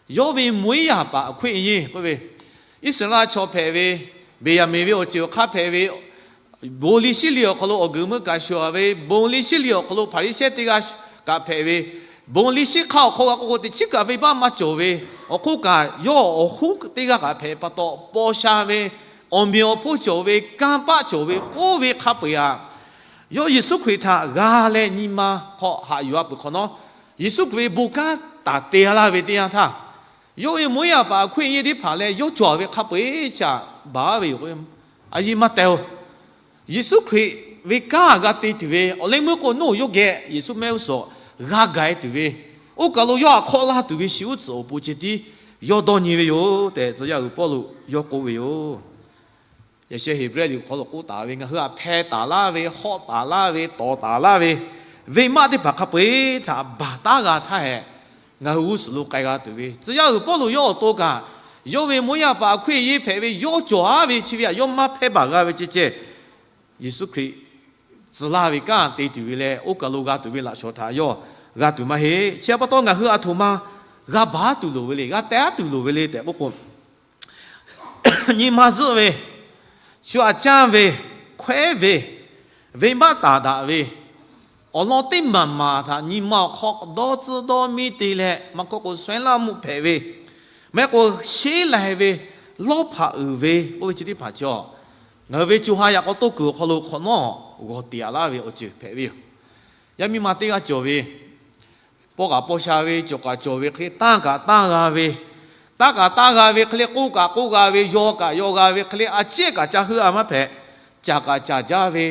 yawˇ ve မွေးရာပါ အခွင့်အရေး k'oˆ ve, Iˉsaˍreˍlaˆ chaw hpehꞈ ve, Beˍyaˍmenˍ ve awˬ ceuˬ awˬ hk'aˇ hpehꞈ ve, bon liˇ shiˉ liˇ awˬ hk'aw lo awˬ guiˬ meuˇ kaꞈ shuˍ-a ve, bon liˇ shiˉ liˇ awˬ hk'aw lo Hpaˍriˍsehˇ teˇ g'aˇ kaꞈ hpehꞈ ve, bon liˇ shiˉ hk'aˇ awˬ hk'aw g'a k'oˆ k'o teꞈ chiˉ kaꞈ venˇbaˆ maˇ cawˬ ve, awˬ hk'oˆ kaꞈ yawˇ awˬ hoˉ teˇ g'aˇ kaꞈ hpehꞈ pa taw, paw sha ve, awˬ meꞈ awˬ hponˇ cawˬ ve, kanˇ paˆ cawˬ ve, oˇ ve hk'a peu-eˬ aꞈ, yawˇ Yeˍsuˆ Hkriꞈ htaꞈ g'a leh nyi ma hk'aw haꞈ yuˬ-a peuˬ hk'awꞈ nawˉ, Yeˍsuˆ Hkriꞈ ve bon kanˉ taˍ te-a laˇ ve teˇ yanˇ htaˇ, yawˇ ve မွေးရာပါ အခွင့်အရေး teˇ hpaˍ leh yawˇ cawˬ ve hk'a peu-eˬ chi aꞈ baˬ ve yoˬ. A yiˇ maˇ teh-oˬ. Yeˍsuˆ Hkriꞈ ve kanˉ g'a te tuˬ ve awˬ leh meuˇ k'o, nawˬ yawˇ geh Yeˍsuˆ mehˆ g'uˇ suhˍ g'a gaˬ-e tuˬ ve, oˇ kaˬ lo yawˇ htaꞈ hk'awˆ laˇ tuˬ ve shiˍ uˉ tcuhˍ awˬ pon ceh tiˉ yawˇ dawˇ nyi ve yoˬ tehꞈ, tcuh yaˇ g'uiˬ Pawˇluꞈ yawˇ k'oˆ ve yoˬ. Yaꞈ sheh Heˍbrehˇ liꞈ awˬ hk'aw lo k'oˆ taˍ ve, ngaˬ hui aꞈ hpeh taˍ laˇ ve, hawˆ taˍ laˇ ve, tawˍ taˍ laˇ ve, venˇbaˆ teˇ hpaˍ hk'a peu-eˬ htaꞈ baˬ taˉ g'a htaˇ hehꞈ, ngaˬ hui g'uˇ suhˍ lo k'ai g'a tuˬ ve, tcuh yaˇ g'uiˬ Pawˇluꞈ yawˇ awˬ to kaꞈ, yawˇ ve မွေးရာပါ အခွင့်အရေး hpehꞈ ve, yawˇ cawˬ-a ve chi ve aꞈ yawˇ maˇ hpehˇ baˬ g'a ve ceh ceh, Yeˍsuˆ Hkriꞈ tcuh laˇ ve kanˉ te tuˬ ve leh oˇ kaˬ lo g'a tuˬ ve laꞈ shawˍ htaꞈ yawˇ g'a tuˬ maˇ heˆ. Chi pa taw ngaˬ hui aˬ htoꞈ ma g'a baˬ-aˉ tuˬ loˍ ve le, g'a teh-aˉ tuˬ loˍ ve le tehꞈ k'oˆ k'o, nyi ma zuhˆ ve, shu aꞈ canˇ ve, hkawehˉ ve, venˇbaˆ taˍ daꞈ ve, awˬ lawn teˇ maˬ maˬ htaꞈ nyi ma awˬ hk'aw dawˇ tcuhˇ dawˇ miˇ te leh maˇ k'oˆ k'o, shehˉ laˇ mvuhˇ hpehꞈ ve, maˇ heˆ k'o sheˉ lai ve, lawˇ hpaꞈ uiˍ ve, oˇ ve chi teˇ hpaˍ cawˬ. Ngaˬ hui ve co ha yaꞈ k'aw toˆ kuiˬ awˬ hk'aw lo hk'awꞈ nawˉ g'awˬ teꞈ-a laˇ ve awˬ ceuˬ hpehꞈ ve yoˬ. Yaˇ miˇ ma teˇ g'aˇ cawˬ ve, paw kaꞈ paw sha ve, cawˬ kaꞈ cawˬ ve hk'e le, tanˇ kaꞈ tanˇ g'a ve, tanˇ kaꞈ tanˇ g'a ve hk'e le, k'oˆ kaꞈ k'oˆ g'a ve, yaw kaꞈ yaw g'a ve hk'e le, a ciˉ kaꞈ ca heuˆ-a maˇ hpehꞈ, caˬ kaꞈ caˬ jaˇ ve,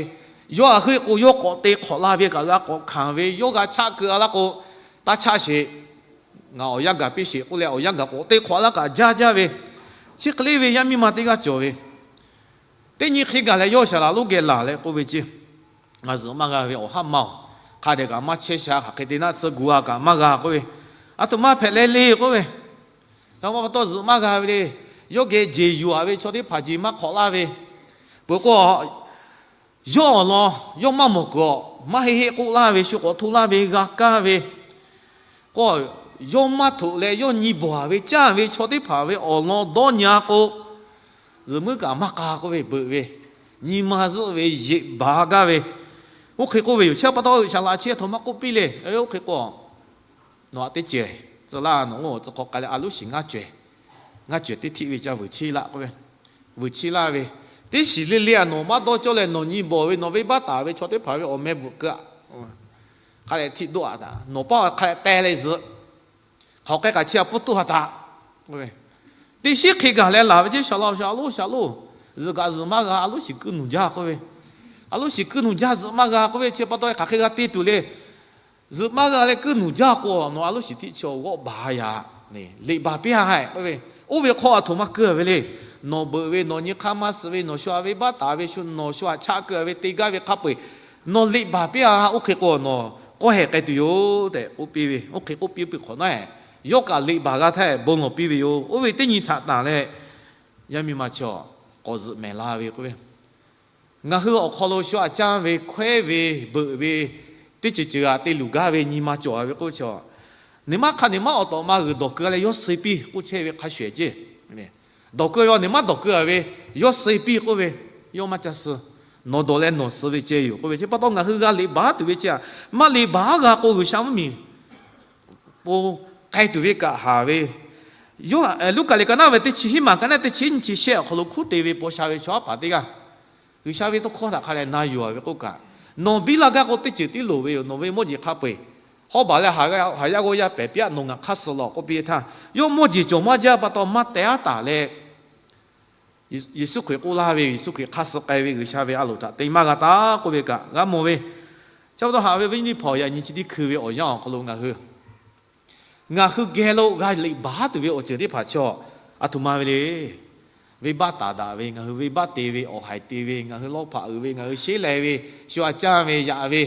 yawˇ htaꞈ heuˆ k'o yawˇ k'awꞈ te hk'awꞈ la ve kaꞈ g'a k'awꞈ hkanˍ ve, yawˇ g'a chaˆ keu-a laˇ k'o, taˇ chaˆ sheˍ, ngaˬ awˬ yanˇ gaˬ piˇ sheˍ k'oˆ leh awˬ yanˇ gaˬ k'awꞈ te hk'awꞈ laˇ kaꞈ jaˇ jaˇ ve, chi hk'e le ve yaˇ miˇ ma teˇ g'aˇ cawˬ ve, teˇ nyi hk'e gaˬ leh yawˇ shaˍ laꞈ lonˉ geh laˬ leh k'oˆ ve ceˇ, Ngaˬ zuhꞈ maˇ g'a ve awˬ haˉ ma-oˬ, hk'a dehꞈ kaꞈ maˇ chehˇ sha, hk'aˬ hk'e te naˆ tsuhˇ gu-a kaꞈ maˇ g'a k'oˆ ve, aˬ htoꞈ ma hpehꞈ leh le k'oˆ ve, a pa taw zuhꞈ maˇ g'a ve le. Yawˇ geh jeˬ yuˬ-a ve chaw teˇ hpaˍ jeˬ maˇ hk'awꞈ laˇ ve, peuˬ k'o, yawˇ awˬ lawn yawˇ maˇ mawˬ kuiˬ-awˬ, maˇ heˆ heˆ k'oˆ laˇ ve, shu k'awꞈ hto laˇ ve, g'a kaˇ ve k'o, yawˇ maˇ htoꞈ leh yawˇ nyi bawˬ-a ve caˇ ve chaw teˇ hpaˍ ve awˬ lawn dawˇ nyi-a k'o, zuhꞈ muiˉ kaꞈ maˇ k'a k'oˆ ve, beuꞈ ve, nyi ma zuhˆ ve, yeꞈ baˬ gaˇ ve, oˇ hk'e k'oˆ ve yoˬ. Chi pa taw G'uiˬsha laꞈ chi aˬ htoꞈ ma k'oˆ piˇ le. Oˇ hk'e k'o, nawˬ aꞈ teˇ ceuˬ tcuh laˇ, nawˬ oˇ tcuh hk'aw k'ai leh a loˉ shiˍ ngaˇ cawehˬ, ngaˇ cawehˬ teˇ htiˆ ve ca vuiˬ chiˇ laˇ k'oˆ ve, vuiˬ chiˇ laˇ ve, teˇ shiˍ le le-a nawˬ maˇ dawˇ cawˇ leh nawˬ nyi bawˬ ve nawˬ venˇbaˆ taˍ ve chaw teˇ hpaˍ ve awˬ meh bvuhꞈ keu-a, hk'a leh htiˆ doˆ-a htaꞈ nawˬ paˇ hk'a leh teh leh zuhꞈ, hk'aˬ hk'e kaꞈ chi a pfuhˇ toˇ ha taꞈ k'oˆ ve, teˇ shiˉ hk'e gaˬ leh laˬ ve ceˇ. Shaˍ laꞈ shaˍ loˉ shaˍ loˉ, zuhꞈ kaꞈ zuhꞈ maˇ g'a, a loˉ shiˍ keu nuˬ jaˇ k'oˆ ve, a loˉ shiˍ keu nuˬ jaˇ, zuhꞈ maˇ g'a k'oˆ ve, chi pa taw hk'aˬ hk'e g'a te tuˬ le. Zuhꞈ maˇ g'a leh keu nuˬ jaˇ k'o, nawˬ a loˉ shiˍ htiˆ chi g'awˆ baˬ yaꞈ, liꞈ baˬ piˇ-a haiˬ k'oˆ ve, oˇ ve hk'aw aˬ htoꞈ ma keu-a ve le. Nawˬ beuꞈ ve, nawˬ nyi hk'aˇ maˇ suh ve, nawˬ shu a venˇbaˆ taˍ ve, shu nawˬ shu aꞈ chaˆ keu-a ve te gaˇ ve hk'a peu-eˬ, nawˬ liꞈ baˬ piˇ-a, oˇ hk'e k'o nawˬ k'awˇ heh k'ai tuˬ yoˬ tehꞈ k'oˆ piˇ ve. Oˇ hk'e k'oˆ piˇ peuˬ hk'awꞈ nawˉ, yawˇ kaꞈ liꞈ baˬ g'a htaˇ bon lawˬ piˇ ve yoˬ. Oˇ ve teˇ nyi htaꞈ tanˬ leh, yaˇ miˇ ma chaw k'awꞈ zuhꞈ mehˍ la ve k'oˆ ve, ngaˬ hui awˬ hk'aw lo shu aꞈ caˇ ve, hkawehˉ ve, beuꞈ ve, teˇ ceuˬ ceuˬ aꞈ te luˬ gaˇ ve nyi ma cawˬ-a ve k'oˆ ve chaw, neˇ maˇ hk'a neˇ maˇ awˬ tawꞈ ma g'uiˬ dawˬ keu leh yawˇ suh piˇ k'oˆ chehˇ ve hk'a shuˍ ehˍ ceˇ. Dawˬ keu ve awˬ neˇ maˇ dawˬ keu-a ve, yawˇ suh piˇ k'oˆ ve, yawˇ maˇ ca suh. Nawˬ dawˬ leh nawˬ suh ve ceh yoˬ k'oˆ ve, chi pa taw ngaˬ hui g'a liꞈ baˬ tuˬ ve ceh-a, maˇ liꞈ baˬ g'a k'o G'uiˬsha mvuhˇmiˬ po k'ai tuˬ ve kaꞈ haˍ ve, Luˉkaꞈ liꞈ ka naˆ ve teˇ chi hiˉ maˬ ka naˆ teˇ chi nyiˇ chi shehˆ awˬ hk'aw lo hkuˉ te ve paw sha ve chaw aˉ paˍ teˇ g'aˇ, G'uiˬsha ve tawˇ hkawˇ htaꞈ hk'a leh na yuˬ-a ve k'oˆ kaꞈ, nawˬ biˇ laˇ gaˇ k'o teˇ ceuˬ tiˉ loˍ ve yoˬ. Nawˬ ve mawˇ jeˬ hk'a peu-eˬ hawˉ baˬ leh haˍ yaˇ g'awˇ yaˇ pehˬ piˇ-a, nawˬ ngaˬ hk'aˇ suh lawˬ k'oˆ piˇ htaˇ, yawˇ mawˇ jeˬ cawˬ maˇ jaˇ pa taw maˇ teh-a taˍ leh, Yeˍsuˆ Hkriꞈ k'oˆ laˇ ve, Yeˍsuˆ Hkriꞈ hk'aˇ suh k'ai ve G'uiˬsha ve a loˍ htaꞈ te maˇ g'a taˍ k'oˆ ve kaꞈ g'a mawˬ ve. Chi pa taw haꞈ ve viˉ nyi hpawnˬ yaꞈ nyi chi teˇ hkui ve awˬ yanˇ awˬ hk'aw lo ngaˬ hui ngaˬ hui geh lo g'a liꞈ baˬ tuˬ ve awˬ ceuˬ teˇ hpaˍ chaw aˬ htoꞈ ma ve le. Venˇbaˆ taˍ daꞈ ve, ngaˬ hui venˇbaˆ te ve, awˬ haiˬ te ve, ngaˬ hui lawˇ hpaꞈ uiˍ ve, ngaˬ hui sheˉ leh ve, shu aꞈ caˇ ve, yaꞈ ve,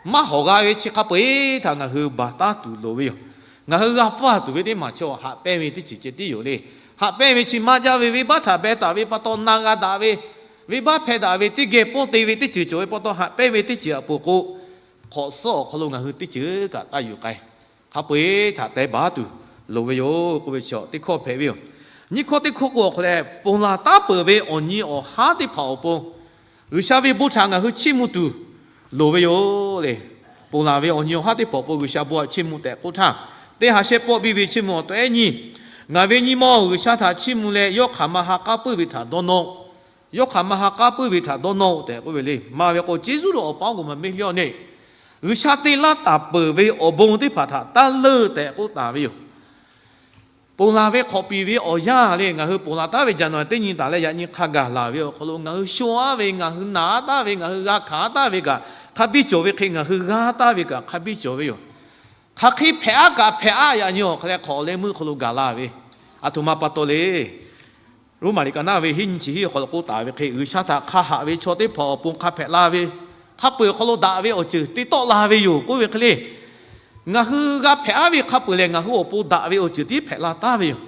maˇ hawˍ g'a ve chi hk'a peu-eˬ htaꞈ ngaˬ hui baˬ taˉ tuˬ loˍ ve yoˬ. Ngaˬ hui g'a pfuhˇ tuˬ ve teˇ maˬ chaw haꞈ pehnˇ ve teˇ ceuˬ ceh tiˉ yoˬ le. Haꞈ pehnˇ ve chi maˇ jaˇ ve, venˇbaˆ htaꞈ beh taˍ ve pa taw na g'a daꞈ ve, venˇbaˆ hpehˇ daꞈ ve teˇ geh pawˇ te ve teˇ ceuˬ cawˬ ve pa taw haꞈ pehnˇ ve teˇ ceuˬ aꞈ poˬ k'o, hk'awꞈ suhˉ awˬ hk'aw lo ngaˬ hui teˇ ceuˬ kaꞈ taˇ yuˬ k'ai. Hk'a peu-eˬ htaꞈ teh baˬ tuˬ loˍ ve yoˬ k'oˆ ve chi teˇ hkawˇ hpehꞈ ve yoˬ. Nyiˇ hkawˇ teˇ hkawˇ k'o awˬ hk'aw leh, ponˬ laˬ taˉ peuˬ ve awˬ nyi awˬ haˉ teˇ hpaˍ awˬ pon G'uiˬsha ve bon htaꞈ ngaˬ hui chiˇ mvuh tuˬ loˍ ve yoˬ le. Ponˬ laˬ ve awˬ nyi awˬ haˉ teˇ hpaˍ awˬ pon G'uiˬsha bon htaꞈ chiˇ mvuh tehꞈ k'oˆ htaˇ, teˇ ha shehˆ pawˆ biˇ ve chiˇ mvuh awˬ tawehˉ nyi, ngaˬ ve nyi ma-oˬ, G'uiˬsha htaꞈ chiˇ mvuh leh yawˇ hk'aˬ ma ha k'aˉ puiˉ ve htaꞈ dawˇ nawˇ-oˆ. Yawˇ hk'aˬ ma ha k'aˉ puiˉ ve htaꞈ dawˇ nawˇ-oˆ tehꞈ k'oˆ ve le. Maˍ ve k'o, Jeˍsuˆ lo awˬ pa g'uˇ ma meˇ lawˇ neˇ, G'uiˬsha te laˇ taˍ peuˬ ve awˬ bon teˇ hpaˍ htaꞈ taˇ leuˆ tehꞈ k'oˆ taˍ ve yoˬ. Ponˬ laˬ ve hk'awꞈ piˍ ve awˬ yanˇ le, ngaˬ hui ponˬ laˬ taˉ ve jaˍ nawˬ teˇ nyi taˍ leh yaꞈ nyi hk'a gaˬ laˬ ve awˬ hk'aw lo ngaˬ hui sho-aˉ ve, ngaˬ hui naˍ-aˉ taˍ ve, ngaˬ hui g'a hkanˍ-aˉ taˍ ve kaꞈ hk'a biˇ cawˬ ve hk'e, ngaˬ hui g'a taˍ ve kaꞈ hk'a biˇ cawˬ ve yoˬ. Hk'aˬ hk'e hpehꞈ-aˉ kaꞈ hpehꞈ-aˉ, yaꞈ nyi awˬ hk'aw leh hk'awꞈ leh meuˇ hk'aw lo gaˬ la ve, aˬ htoꞈ ma pa taw le. Roˉmaꞈ liꞈ ka naˆ ve hiˉ nyi chi hiˉ awˬ hk'aw lo k'oˆ taˍ ve hk'e, G'uiˬsha htaꞈ hk'a haꞈ ve chaw teˇ hpaˍ awˬ pon hk'a hpehꞈ la ve, hk'a peu-eˬ awˬ hk'aw lo daꞈ ve awˬ ceuˬ te tawˆ la ve yoˬ k'oˆ ve hk'e le. Ngaˬ hui g'a hpehꞈ-aˉ ve hk'a peu-eˬ lehˬ, ngaˬ hui awˬ pon daꞈ ve awˬ ceuˬ tiˉ hpehꞈ la taˍ ve yoˬ.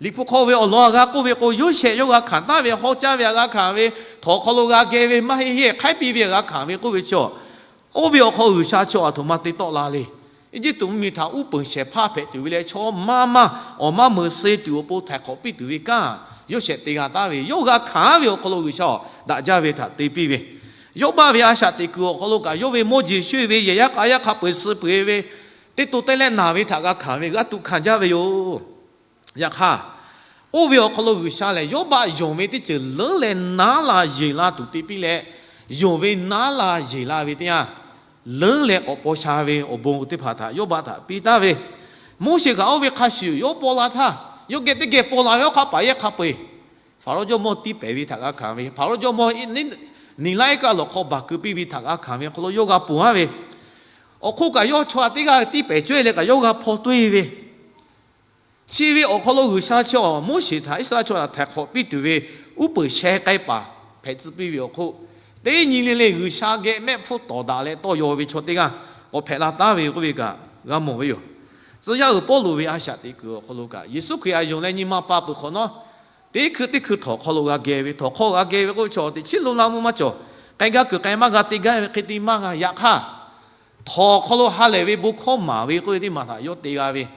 Liꞈ hpu hk'aw ve awˬ lawn aꞈ g'a k'oˆ ve k'o, Yoˇsehꞈ yawˇ g'a hkanˍ taˍ ve, hawˉ caˇ ve aꞈ g'a hkanˍ ve, htawnˍ hk'aw lo g'a geh ve, maˇ heˆ heˆ hk'aiˉ piˇ ve aꞈ g'a hkanˍ ve k'oˆ ve chaw, oˇ ve awˬ hk'aw G'uiˬsha chaw aˬ htoꞈ ma te tawˆ la le. Eˇjiˇtuꞈ mvuhˇmiˬ htaꞈ uˉ peunˍ shehˍ hpaˇ hpehꞈ tuˬ ve leh, chaw maˇ maˇ awˬ maˇ meuꞈ suh tuˬ awˬ pon htaiˍ hk'awꞈ piˇ tuˬ ve kanˉ, Yoˇsehꞈ te g'a taˍ ve, yawˇ g'a hkanˍ ve awˬ hk'aw lo G'uiˬsha awˬ daꞈ jaˇ ve htaꞈ te piˇ ve, Yoˇbaˆ ve a shaꞈ teꞈ kuiˬ awˬ hk'aw lo kaꞈ yawˇ ve mawˇ jeˬ shoˆ-e ve yehˬ yaˇ k'a yaˇ hk'a peu-eˬ suh peuˬ-e ve, teˇ to teˇ leh naˬ ve htaꞈ g'a hkanˍ ve g'a tuꞈ hkanˍ jaˇ ve yoˬ. Yaꞈ hk'aˇ, oˇ ve awˬ hk'aw lo G'uiˬsha lehˬ, Yoˇbaˆ yonˍ ve teˇ ceuˬ leuˉ leh naˉ la yeˬ la tuˬ te piˇ leh, yonˍ ve naˉ la yeˬ la ve teˇ yanˇ, leuˉ leh k'awꞈ paw sha ve awˬ bon teˇ hpaˍ htaꞈ Yoˇbaˆ htaꞈ piˇ taˍ ve, Moˉseˍ kaꞈ oˇ ve hk'a shuˍ yawˇ paw la htaˇ, yawˇ geh teˇ geh paw la ve awˬ hk'aˇ paˍ yehˇ hk'a peu-eˬ, Hpaˍrawˇ jawˇmawˇ tiˇ pehˍ ve htaꞈ g'a hkanˍ ve, Hpaˍrawˇ jawˇmawˇ niˬ laˇ iˉ kaˆ lawˬ hk'aw baˬ keu piˇ ve htaꞈ g'a hkanˍ ve awˬ hk'aw lo yawˇ g'a ponˬ-aˉ ve, awˬ hk'oˆ kaꞈ yawˇ chaw teˇ g'aˇ tiˇ pehˍ cawehˇ leh kaꞈ yawˇ g'a hpaw toˇ-e ve, chi ve awˬ hk'aw lo G'uiˬsha chaw Moˉseˍ htaꞈ Iˉsaˍreˍlaˆ chaw htaꞈ htaiˍ hk'awꞈ piˇ tuˬ ve uˉ peunˍ sheh k'ai paˍ hpehꞈ tcuh piˇ ve awˬ hk'oˆ, teˇ nyi le le G'uiˬsha geh mehˆ hpfuhˇ tawˍ daꞈ leh tawˇ yaw ve chaw teˇ g'aˇ k'awꞈ hpehꞈ la taˍ ve k'oˆ ve kaꞈ g'a mawˬ ve yoˬ. Tcuh yaˇ uiˍ Pawˇluꞈ ve a shaꞈ teꞈ kuiˬ awˬ hk'aw lo kaꞈ, Yeˍsuˆ Hkriꞈ htaꞈ yonˍ leh nyi ma pa peuˬ hk'awꞈ nawˉ, Teˇ hkui teˇ hkui htawnˍ hk'aw lo g'a geh ve, htawnˍ hk'aw g'a geh ve k'oˆ ve chaw teꞈ chiˉ lo la mvuhˇ maˇ cawˬ. K'ai gaˇ kuiˬ k'ai maˇ g'a, te gaˇ ve hk'e te maˇ g'a. Yaꞈ hk'aˇ, htawnˍ hk'aw lo ha lehˬ ve bon hkawˇ maˍ ve k'oˆ ve teˇ maˬ htaꞈ yawˇ te g'a ve.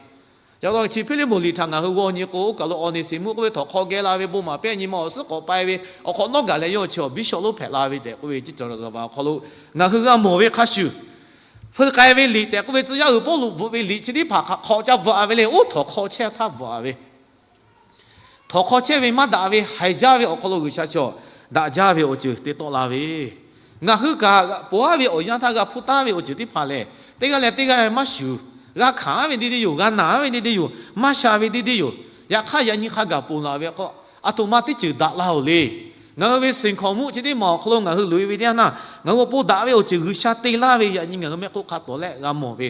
Yaꞈ la chi Hpiˇliˇmonˍ liꞈ htaꞈ ngaˬ hui g'aw nyi k'o, oˇ kaˬ lo Awˍneˍsiˍmuˆ k'oˆ ve htawnˍ hk'aw geh la ve bon maˍ piˇ nyi ma awˬ suhˉ k'awꞈ pai ve awˬ hk'awꞈ nawˉ gaˬ leh yawˇ chi awˬ biˇ shawˍ lonˉ hpehꞈ la ve tehꞈ k'oˆ ve, chi cawˬ zaˍ vaˍ awˬ hk'aw lo ngaˬ hui g'a mawˬ ve hk'a shuˍ, feu k'ai ve liꞈ tehꞈ k'oˆ ve tcuh yaˇ uiˍ Pawˇluꞈ bvuhꞈ ve liꞈ chi teˇ hpaˍ hk'aꞈ hk'aw ca bvuhꞈ a ve le. Oˇ htawnˍ hk'aw chehˇ htaˇ bvuhꞈ a ve, htawnˍ hk'aw chehˇ ve maˇ daꞈ ve haiˬ jaˇ ve awˬ hk'aw lo G'uiˬsha chaw daꞈ jaˇ ve awˬ ceuˬ te tawˆ la ve, ngaˬ hui kaꞈ ponˬ aˉ ve awˬ yanˇ htaˇ g'a hpuˇ taˉ ve awˬ ceuˬ teˇ hpaˍ lehˬ, teˇ g'aˇ leh teˇ g'aˇ maˇ shuˍ, g'a hkanˍ ve deˇ deˇ yoˬ, g'a naˬ ve deˇ deˇ yoˬ, maˇ sha ve deˇ deˇ yoˬ. Yaꞈ hk'aˇ, yaꞈ nyi hk'a gaˬ ponˬ laˬ ve k'o, aˬ htoꞈ ma teˇ ceuˬ daꞈ la-oˬ le. Ngaˬ hui ve seˍ hkawnˍ mvuhˇ chi teˇ maˬ awˬ hk'aw lo ngaˬ hui loꞈ e ve teˇ yanˇ htaˇ, ngaˬ hui awˬ pon daꞈ ve awˬ ceuˬ G'uiˬsha te laˇ ve yaꞈ nyi ngaˬ hui mehˆ hk'oˆ hk'a tawˍ leh g'a mawˬ ve.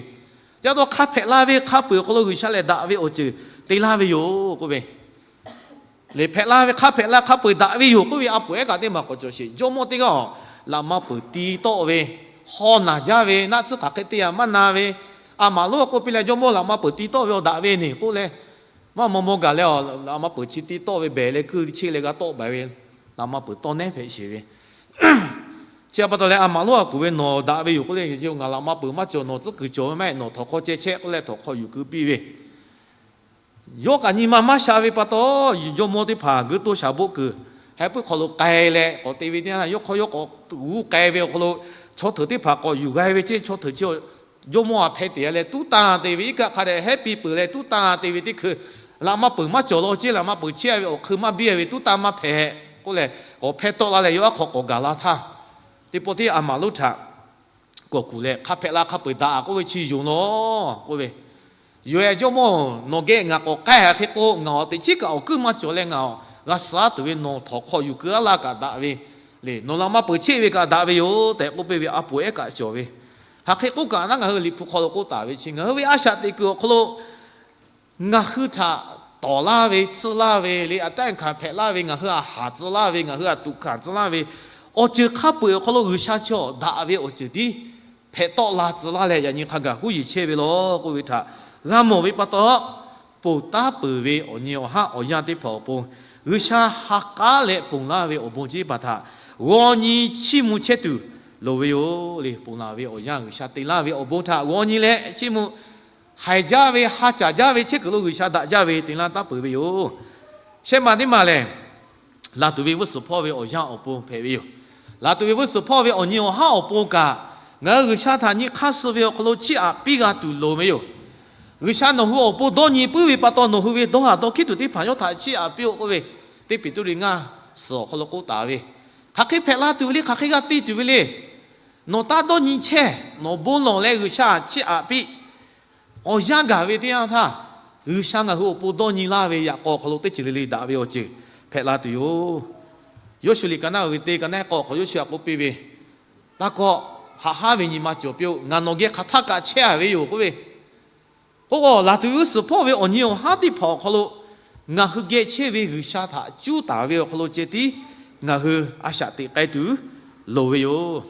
Chi pa taw hk'a hpehꞈ la ve hk'a peu-eˬ awˬ hk'aw lo G'uiˬsha lehˬ daꞈ ve awˬ ceuˬ te laˇ ve yoˬ k'oˆ ve, lehˬ hpehꞈ la ve hk'a hpehꞈ la hk'a peu-eˬ daꞈ ve yoˬ k'oˆ ve a poˍ ehˉ kaꞈ teˇ maˬ k'awꞈ cawˬ sheˍ. Jawˇmawˇ teˇ g'aˇ-oˬ, laꞈ ma peuˬ ti tawˆ ve, haw naˬ jaˇ ve, naˆ tsuhˇ hk'aˬ hk'e te yaꞈ maˇ na ve, a maˍ lonˉ k'oˆ piˇ leh, Jawˇmawˇ laꞈ ma peuˬ ti tawˆ ve awˬ daꞈ ve neˬ k'oˆ leh, maˇ maw maw gaˬ leh, laꞈ ma peuˬ chi ti tawˆ ve behˬ leh kuiˇ chehˇ leh g'a tawˆ baˬ ve, laꞈ ma peuˬ tawˇ nehˉ hpehꞈ sheˍ ve. Chi pa taw leh a maˍ lonˉ a kuˬ ve nawˬ daꞈ ve yoˬ k'oˆ leh, ngaˬ laꞈ ma peuˬ maˇ cawˬ, nawˬ tcuhˉ kuiˬ cawˬ ve maˇ heˆ, nawˬ htawnˍ hk'aw ceh chehˇ k'oˆ leh htawnˍ hk'aw yuˬ keu piˇ ve. Yawˇ kaꞈ nyi ma maˇ sha ve pa taw, jawˇmawˇ teˇ hpaˍ guiˇ toˇ shaˍ boˆ kuiˬ heh puiˉ hk'aw lo k'ai leh k'awꞈ te ve teˇ yanˇ, yawˇ hk'aw yawˇ k'awꞈ g'uˇ k'ai ve awˬ hk'aw lo chaw hteuꞈ teˇ hpaˍ k'awꞈ yuˬ g'a ve ceˇ. Chaw hteuꞈ chi jawˇmawˇ a hpeh teꞈ leh tuˉ tanˇ te ve, iˉ kaˆ hk'a dehꞈ hehˉ piˇ peuˬ leh tuˉ tanˇ te ve teˇ hkui, laꞈ ma peuˬ maˇ cawˬ law ceˇ, laꞈ ma peuˬ chehˇ ve awˬ hk'eun maˇ biˇ ve, tuˉ tanˇ maˇ hpehꞈ k'oˆ leh, k'awꞈ hpeh tawˆ la leh yawˇ aˉ hk'aw k'awꞈ gaˬ la htaˇ, teˇ pawˆ tiˉ a maˍ lonˉ htaꞈ kawˬ kuˬ leh, hk'a hpehꞈ la hk'a peu-eˬ daꞈ k'oˆ ve chi yonˍ law k'oˆ ve, Yoˬ-eh, jawˇmawˇ-oˬ, nawˬ geh ngaˬ k'awꞈ k'ai hk'e k'o, ngaˬ awˬ teꞈ chiˉ kaꞈ awˬ kuiˉ maˇ cawˬ leh ngaˬ g'a suh tuˬ ve nawˬ htawnˍ hk'aw yuˬ keu aˉ laˇ kaꞈ daꞈ ve le. Nawˬ laꞈ ma peuˬ chehˇ ve kaꞈ daꞈ ve yoˬ tehꞈ k'oˆ piˇ ve a poˍ ehˉ kaꞈ cawˬ ve. Hk'aˬ hk'e k'oˆ kaꞈ naˉ, ngaˬ hui Liꞈ hpu hk'aw lo k'oˆ taˍ ve chi, ngaˬ hui ve a shaꞈ teꞈ kuiˬ awˬ hk'aw lo ngaˬ hui htaꞈ tawˍ laˇ ve, tsuhˇ laˇ ve le, a taˆ hkanˍ hpehꞈ laˇ ve, ngaˬ hui a haˍ tcuh laˇ ve, ngaˬ hui a tuꞈ hkanˍ tcuh laˇ ve, awˬ ceuˬ hk'a peu-eˬ awˬ hk'aw lo G'uiˬsha chaw daꞈ ve awˬ ceuˬ tiˉ hpehꞈ tawˆ la tcuh laˇ leh, yaꞈ nyi hk'a gaˬ huˉ yeˬ chehˇ ve law k'oˆ ve htaꞈ g'a mawˬ ve pa taw, ponˬ taˉ peuˬ ve awˬ nyi awˬ haˉ awˬ yanˇ teˇ hpaˍ awˬ pon G'uiˬsha ha k'aˉ leh ponˬ laˇ ve awˬ bon ceˇ paˍ htaꞈ g'aw nyi chiˇ mvuh chehˇ tuˬ loˍ ve yoˬ le. Ponˬ laˬ ve awˬ yanˇ G'uiˬsha te laˇ ve awˬ bon htaꞈ g'aw nyi leh chiˇ mvuh, haiˬ jaˇ ve ha caˍ jaˇ ve chehˇ kuiˬ lo G'uiˬsha daꞈ jaˇ ve te laˇ taˉ peuˬ ve yoˬ. Shehˆ maˬ teˇ maˬ lehˬ, laˬ tuˬ ve g'uˇ suhˍ hpawˇ ve awˬ yanˇ awˬ pon hpehꞈ ve yoˬ. Laˬ tuˬ ve g'uˇ suhˍ hpawˇ ve awˬ nyi awˬ haˉ awˬ pon kaꞈ, ngaˬ hui G'uiˬsha htaꞈ nyi hk'aˇ suh ve awˬ hk'aw lo chiˇ aꞈ piˇ g'a tuˬ loˍ ve yoˬ. G'uiˬsha nawˬ hui awˬ pon dawˇ nyi puiˉ ve pa taw, nawˬ hui ve dawˇ haˍ dawˇ hkiˉ tuˬ teˇ hpaˍ yawˇ htaꞈ chiˇ aꞈ piˇ-oˆ k'oˆ ve, teˇ Peˍtruˆ ngaˇ suhˍ awˬ hk'aw lo k'oˆ taˍ ve, hk'aˬ hk'e hpehꞈ la tuˬ ve le, hk'aˬ hk'e g'a te tuˬ ve le. Nawˬ taˇ dawˇ nyi chehˇ, nawˬ bon lawˬ leh G'uiˬsha chiˇ aꞈ piˇ. Awˬ yanˇ gaˬ ve teˇ yanˇ htaˇ, G'uiˬsha ngaˬ hui awˬ pon dawˇ nyi laˇ ve yaꞈ k'aw awˬ hk'aw lo teˇ ceuˬ le le daꞈ ve awˬ ceuˬ hpehꞈ la tuˬ yoˬ. Yoˇshuˆ liꞈ ka naˆ uiˍ ve teˇ ka naˆ k'awꞈ hk'awꞈ Yoˇshuˆ a k'oˆ piˇ ve, Taˇ kawˆ, haꞈ haˉ ve nyi ma cawˬ piˇ-oˆ. Ngaˬ nawˬ geh hk'aˬ htaˇ kaꞈ chehˇ a ve yoˬ k'oˆ ve, k'o, laˬ tuˬ ve g'uˇ suhˍ hpawˇ ve awˬ nyi awˬ haˉ teˇ hpaˍ awˬ hk'aw lo ngaˬ hui geh chehˇ ve G'uiˬsha htaꞈ cuˉ taˍ ve awˬ hk'aw lo ceh tiˉ ngaˬ hui a shaꞈ teꞈ k'ai tuˬ loˍ ve yoˬ.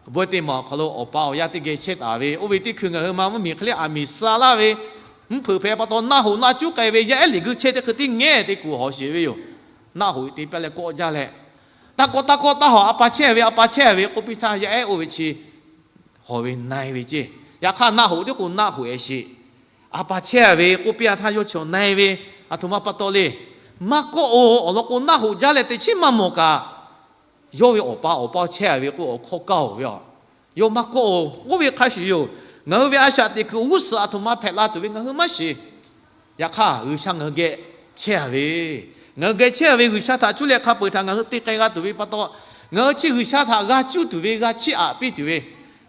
Bon teˇ maˬ awˬ hk'aw lo awˬ pa awˬ yaˇ teˇ geh chehˇ taˍ ve, oˇ ve teˇ hkui ngaˬ hui ma mvuhˇmiˬ hk'e le aˬ miˍ suh laˇ ve, mvuhˇ hpeuꞈ hpehꞈ pa taw naˆ hoꞈ naˆ cuˉ k'ai ve yaˇ ehˉ liꞈ guiˇ chehˇ teˇ hkui tiˉ ngehˇ te kuˬ hawˬ sheˍ ve yoˬ. Naˆ hoꞈ te piˇ leh kawˆ jaˇ leh, Taˇ kawˆ, taˇ kawˆ, taˇ hawˬ, a pa chehˇ ve, a pa chehˇ ve k'oˆ piˇ htaˇ, yaˇ ehˉ oˇ ve chi hawˬ ve na-e ve ceˇ. Yaꞈ hk'aˇ naˆ hoꞈ tiˉ k'o naˆ hoꞈ-e sheˍ. A pa chehˇ ve k'oˆ piˇ htaˇ yawˇ chi na-e ve, aˬ htoꞈ ma pa taw le. Maˇ kawˆ-oˬ, awˬ lawn k'o naˆ hoꞈ jaˇ leh teꞈ chiˉ maˇ mawˬ kaꞈ, yawˇ ve awˬ pa awˬ pa chehˇ ve k'o awˬ hkawˇ kaˇ-oˬ ve a. Yawˇ maˇ kawˆ-oˬ. Oˇ ve hk'a shuˍ yoˬ, ngaˬ hui ve a shaꞈ teꞈ kuiˬ g'uˇ suhˍ aˬ htoꞈ ma hpehꞈ la tuˬ ve ngaˬ hui maˇ shiˍ. Yaꞈ hk'aˇ G'uiˬsha ngaˬ hui geh chehˇ a ve, ngaˬ hui geh chehˇ a ve G'uiˬsha htaꞈ cuˇ leh hk'a peu-eˬ htaꞈ ngaˬ hui te k'ai g'a tuˬ ve pa taw, ngaˬ hui chi G'uiˬsha htaꞈ g'a cuˇ tuˬ ve, g'a chiˇ aꞈ piˇ tuˬ ve,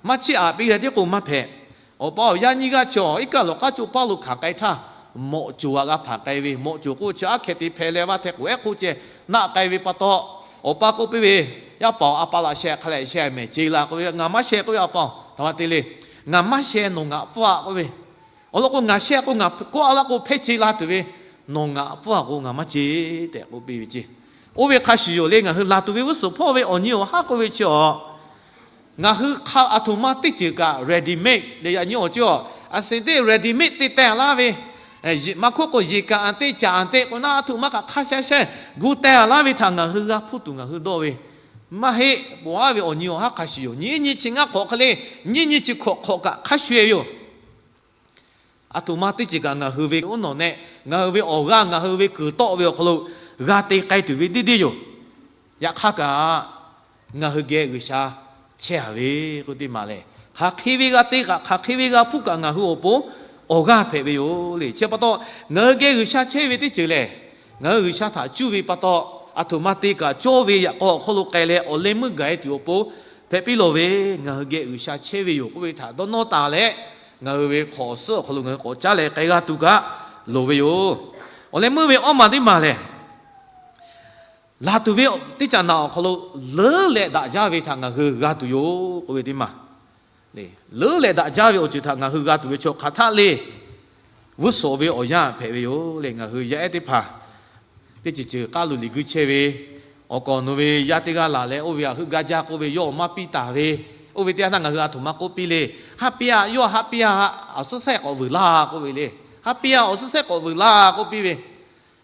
maˇ chiˇ aꞈ piˇ leh tiˉ k'o maˇ hpehꞈ. Awˬ pa awˬ yaˇ nyiˇ g'aˇ chi awˬ iˉ kaˆ lawˬ k'aˉ co paˉ lo hkanˍ k'ai htaˇ, mawꞈ coˬ aꞈ g'a hpanˍ k'ai ve, mawꞈ coˬ k'o chi aˉ hkeh te hpeh leh vaˇ hte k'oˍ ehˉ hk'oˆ ceh naˆ k'ai ve pa taw, awˬ pa k'oˆ piˇ ve, Yaˇ paˍ-oˬ, a pa laꞈ sheh hk'a lehꞈ sheh mehˍ ce la k'oˆ ve, Ngaˬ maˇ sheh k'oˆ ve, a pa-oˬ, htaꞈ ma te le. Ngaˬ maˇ sheh, nawˬ ngaˬ pfuhˇ-a k'oˆ ve. Awˬ lawn k'o ngaˬ sheh k'o ngaˬ kawˆ a laˇ k'o hpehˇ ce la tuˬ ve, nawˬ ngaˬ pfuhˇ-a k'o ngaˬ maˇ ce tehꞈ k'oˆ piˇ ve ceˇ. Oˇ ve hk'a shuˍ yoˬ le, ngaˬ hui laˬ tuˬ ve g'uˇ suhˍ hpawˇ ve awˬ nyi awˬ haˉ k'oˆ ve chi awˬ ngaˬ hui hk'a aˬ htoꞈ ma teˇ ceuˬ kaꞈ ready made le, yaꞈ nyi awˬ ceuˬ a, a sehˍ teˇ ready made te teh laˇ ve, Maˇ hk'oˆ k'o, yeˬ kaꞈ anˍ te, caꞈ anˍ te k'o naˉ, a htoꞈ ma kaꞈ hk'a sha sheh gu teh a laˇ ve htaꞈ ngaˬ hui g'a hpuˇ tuˬ ngaˬ hui dawˇ ve maˇ heˆ. Ponˬ aˉ ve awˬ nyi awˬ haˉ hk'a shuˍ yoˬ. Nyiˇ nyi chi ngaˇ hk'awꞈ hk'e le, nyiˇ nyi chi hkawꞈ hk'awꞈ kaꞈ hk'a shuˍ e ve yoˬ. A htoꞈ ma teˇ ceuˬ kaꞈ ngaˬ hui ve oˉ nawˬ nehˆ, ngaˬ hui ve awˬ g'aˇ, ngaˬ hui ve kuiˬ tawˆ ve awˬ hk'aw lo g'a te k'ai tuˬ ve deˇ deˇ yoˬ. Yaꞈ hk'aˇ kaꞈ, ngaˬ hui geh G'uiˬsha chehˇ a ve k'oˆ teˇ maˬ lehˬ, hk'aˬ hk'e ve g'a te kaꞈ, hk'aˬ hk'e ve g'a hpuˇ kaꞈ, ngaˬ hui awˬ pon awˬ g'aˇ hpehꞈ ve yoˬ le. Chi pa taw, ngaˬ hui geh G'uiˬsha chehˇ ve teˇ ceuˬ lehˬ, ngaˬ hui G'uiˬsha htaꞈ cuˇ ve pa taw, a htoꞈ ma te kaꞈ cawˇ ve yaꞈ k'aw awˬ hk'aw lo k'ai leh awˬ leh meuˇ gaˬ e tuˬ awˬ pon hpehꞈ piˇ lawˬ ve. Ngaˬ hui geh G'uiˬsha chehˇ ve yoˬ k'oˆ ve htaꞈ dawˇ nawˇ taˍ leh, ngaˬ hui ve hk'awꞈ awˬ suhˉ awˬ hk'aw lo ngaˬ hui k'awꞈ caˉ leh k'ai g'a tuˬ kaꞈ loˍ ve yoˬ. Awˬ leh meuˇ ve awˇ maˬ teˇ maˬ lehˬ, laˬ tuˬ ve teˇ caꞈ naꞈ awˬ hk'aw lo leuˉ leh daꞈ jaˇ ve htaꞈ ngaˬ hui g'a tuˬ yoˬ k'oˆ ve teˇ maˬ. Leuˉ leh daꞈ jaˇ ve awˬ ceuˬ htaꞈ ngaˬ hui g'a tuˬ ve chaw hk'aˬ htaˆ le, g'uˇ suhˍ ve awˬ yanˇ hpehꞈ ve yoˬ le. Ngaˬ hui yaˇ ehˉ teˇ hpaˍ teˇ ceuˬ ceuˬ k'aˉ lo liꞈ guiˇ chehˇ ve, awˬ k'awꞈ nawˬ ve yaˇ teˇ g'aˇ laˬ leh oˇ ve htaꞈ heuˆ gaˇ jaˇ k'oˆ ve, yawˇ awˬ maˇ piˇ taˍ ve, oˇ ve teˇ yanˇ htaˇ ngaˬ hui a htoꞈ ma k'oˆ piˇ le. Haˉ piˇ a, yawˇ haˉ piˇ a, awˬ suhˉ sehˉ k'awꞈ vuiˬ laˇ k'oˆ ve le. Haˉ piˇ a, awˬ suhˉ sehˉ k'awꞈ vuiˬ laˇ k'oˆ piˇ ve,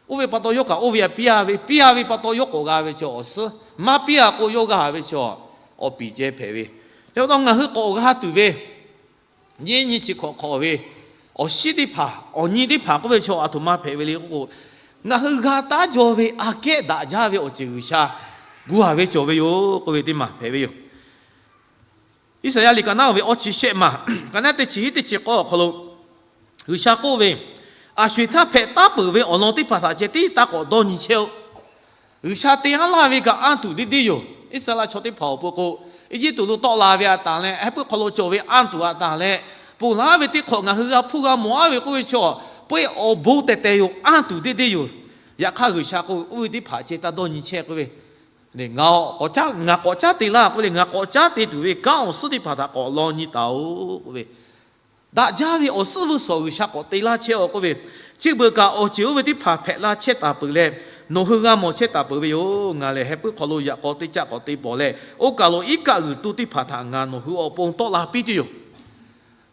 oˇ ve pa taw yawˇ kaꞈ oˇ ve htaꞈ piˇ a ve, piˇ a ve pa taw yawˇ k'awꞈ g'a ve chaw awˬ suhˉ, maˇ piˇ a k'o yawˇ g'a ve chaw awˬ piˍ ceh hpehꞈ ve. Chi pa taw ngaˬ hui k'awꞈ g'a tuˬ ve nyiˇ nyi chi hkawꞈ hk'awꞈ ve awˬ shiˉ teˇ hpaˍ, awˬ nyi teˇ hpaˍ k'oˆ ve chaw a htoꞈ ma hpehꞈ ve le k'oˆ k'o, ngaˬ hui g'a taˉ jaw ve aꞈ kehˉ daꞈ jaˇ ve awˬ ceuˬ G'uiˬsha gu a ve cawˬ ve yoˬ k'oˆ ve teˇ maˬ hpehꞈ ve yoˬ. Iˉsaˍyaˆ liꞈ kaꞈ naˉ ve awˇ chi shehˆ maˬ, kaꞈ naˉ teˇ chi hiˉ teˇ chi k'awˇ awˬ hk'aw lo, G'uiˬsha k'oˆ ve, Aˬ sho-eˬ htaˇ hpehꞈ taˉ peuˬ ve awˬ lawn teˇ hpaˍ htaꞈ ceh tiˉ taˇ k'awꞈ dawˇ nyi chehˇ-oˆ. G'uiˬsha te aˉ laˇ ve kaꞈ anˇ tuˬ deˇ deˇ yoˬ. Iˉsaˍreˍlaˆ chaw teˇ hpaˍ awˬ pon k'o, Eˇjiˇtuꞈ lo tawˆ la ve aꞈ taˍ leh, heh puiˉ hk'aw lo cawˬ ve anˇ tuˬ aꞈ taˍ leh, ponˬ laˬ ve teˇ hk'awꞈ ngaˬ hui g'a hpuˇ g'a mawˬ aˉ ve k'oˆ ve chaw, peuˬ awˬ bon tehˬ tehˬ yoˬ, anˇ tuˬ deˇ deˇ yoˬ. Yaꞈ hk'aˇ G'uiˬsha k'oˆ ve, Oˇ ve teˇ hpaˍ ceh taˇ dawˇ nyi chehˇ k'oˆ ve, ngaˬ k'awꞈ caˉ te laˇ k'oˆ leh, ngaˬ k'awꞈ caˉ te tuˬ ve kanˉ awˬ suhˉ teˇ hpaˍ htaꞈ k'awꞈ law nyi taˍ-oꞈ k'oˆ ve, daꞈ jaˇ ve awˬ suhˉ vuiˇ suhˍ G'uiˬsha k'awꞈ te laˇ chehˇ-oꞈ k'oˆ ve, chi beuꞈ kaꞈ awˬ ceuˬ oˇ ve teˇ hpaˍ hpehꞈ la chehˇ taˍ peuˬ leh, nawˬ hui g'a mawˬ chehˇ taˍ peuˬ ve yoˬ. Ngaˬ lehˬ heh puiˉ hk'aw lo yaꞈ k'aw teˇ caˆ k'awꞈ te pawˍ leh, oˇ kaˬ lo iˉ kaˆ g'uiˬ to teˇ hpaˍ htaꞈ ngaˬ nawˬ hui awˬ pon tawˆ la piˇ tuˬ yoˬ.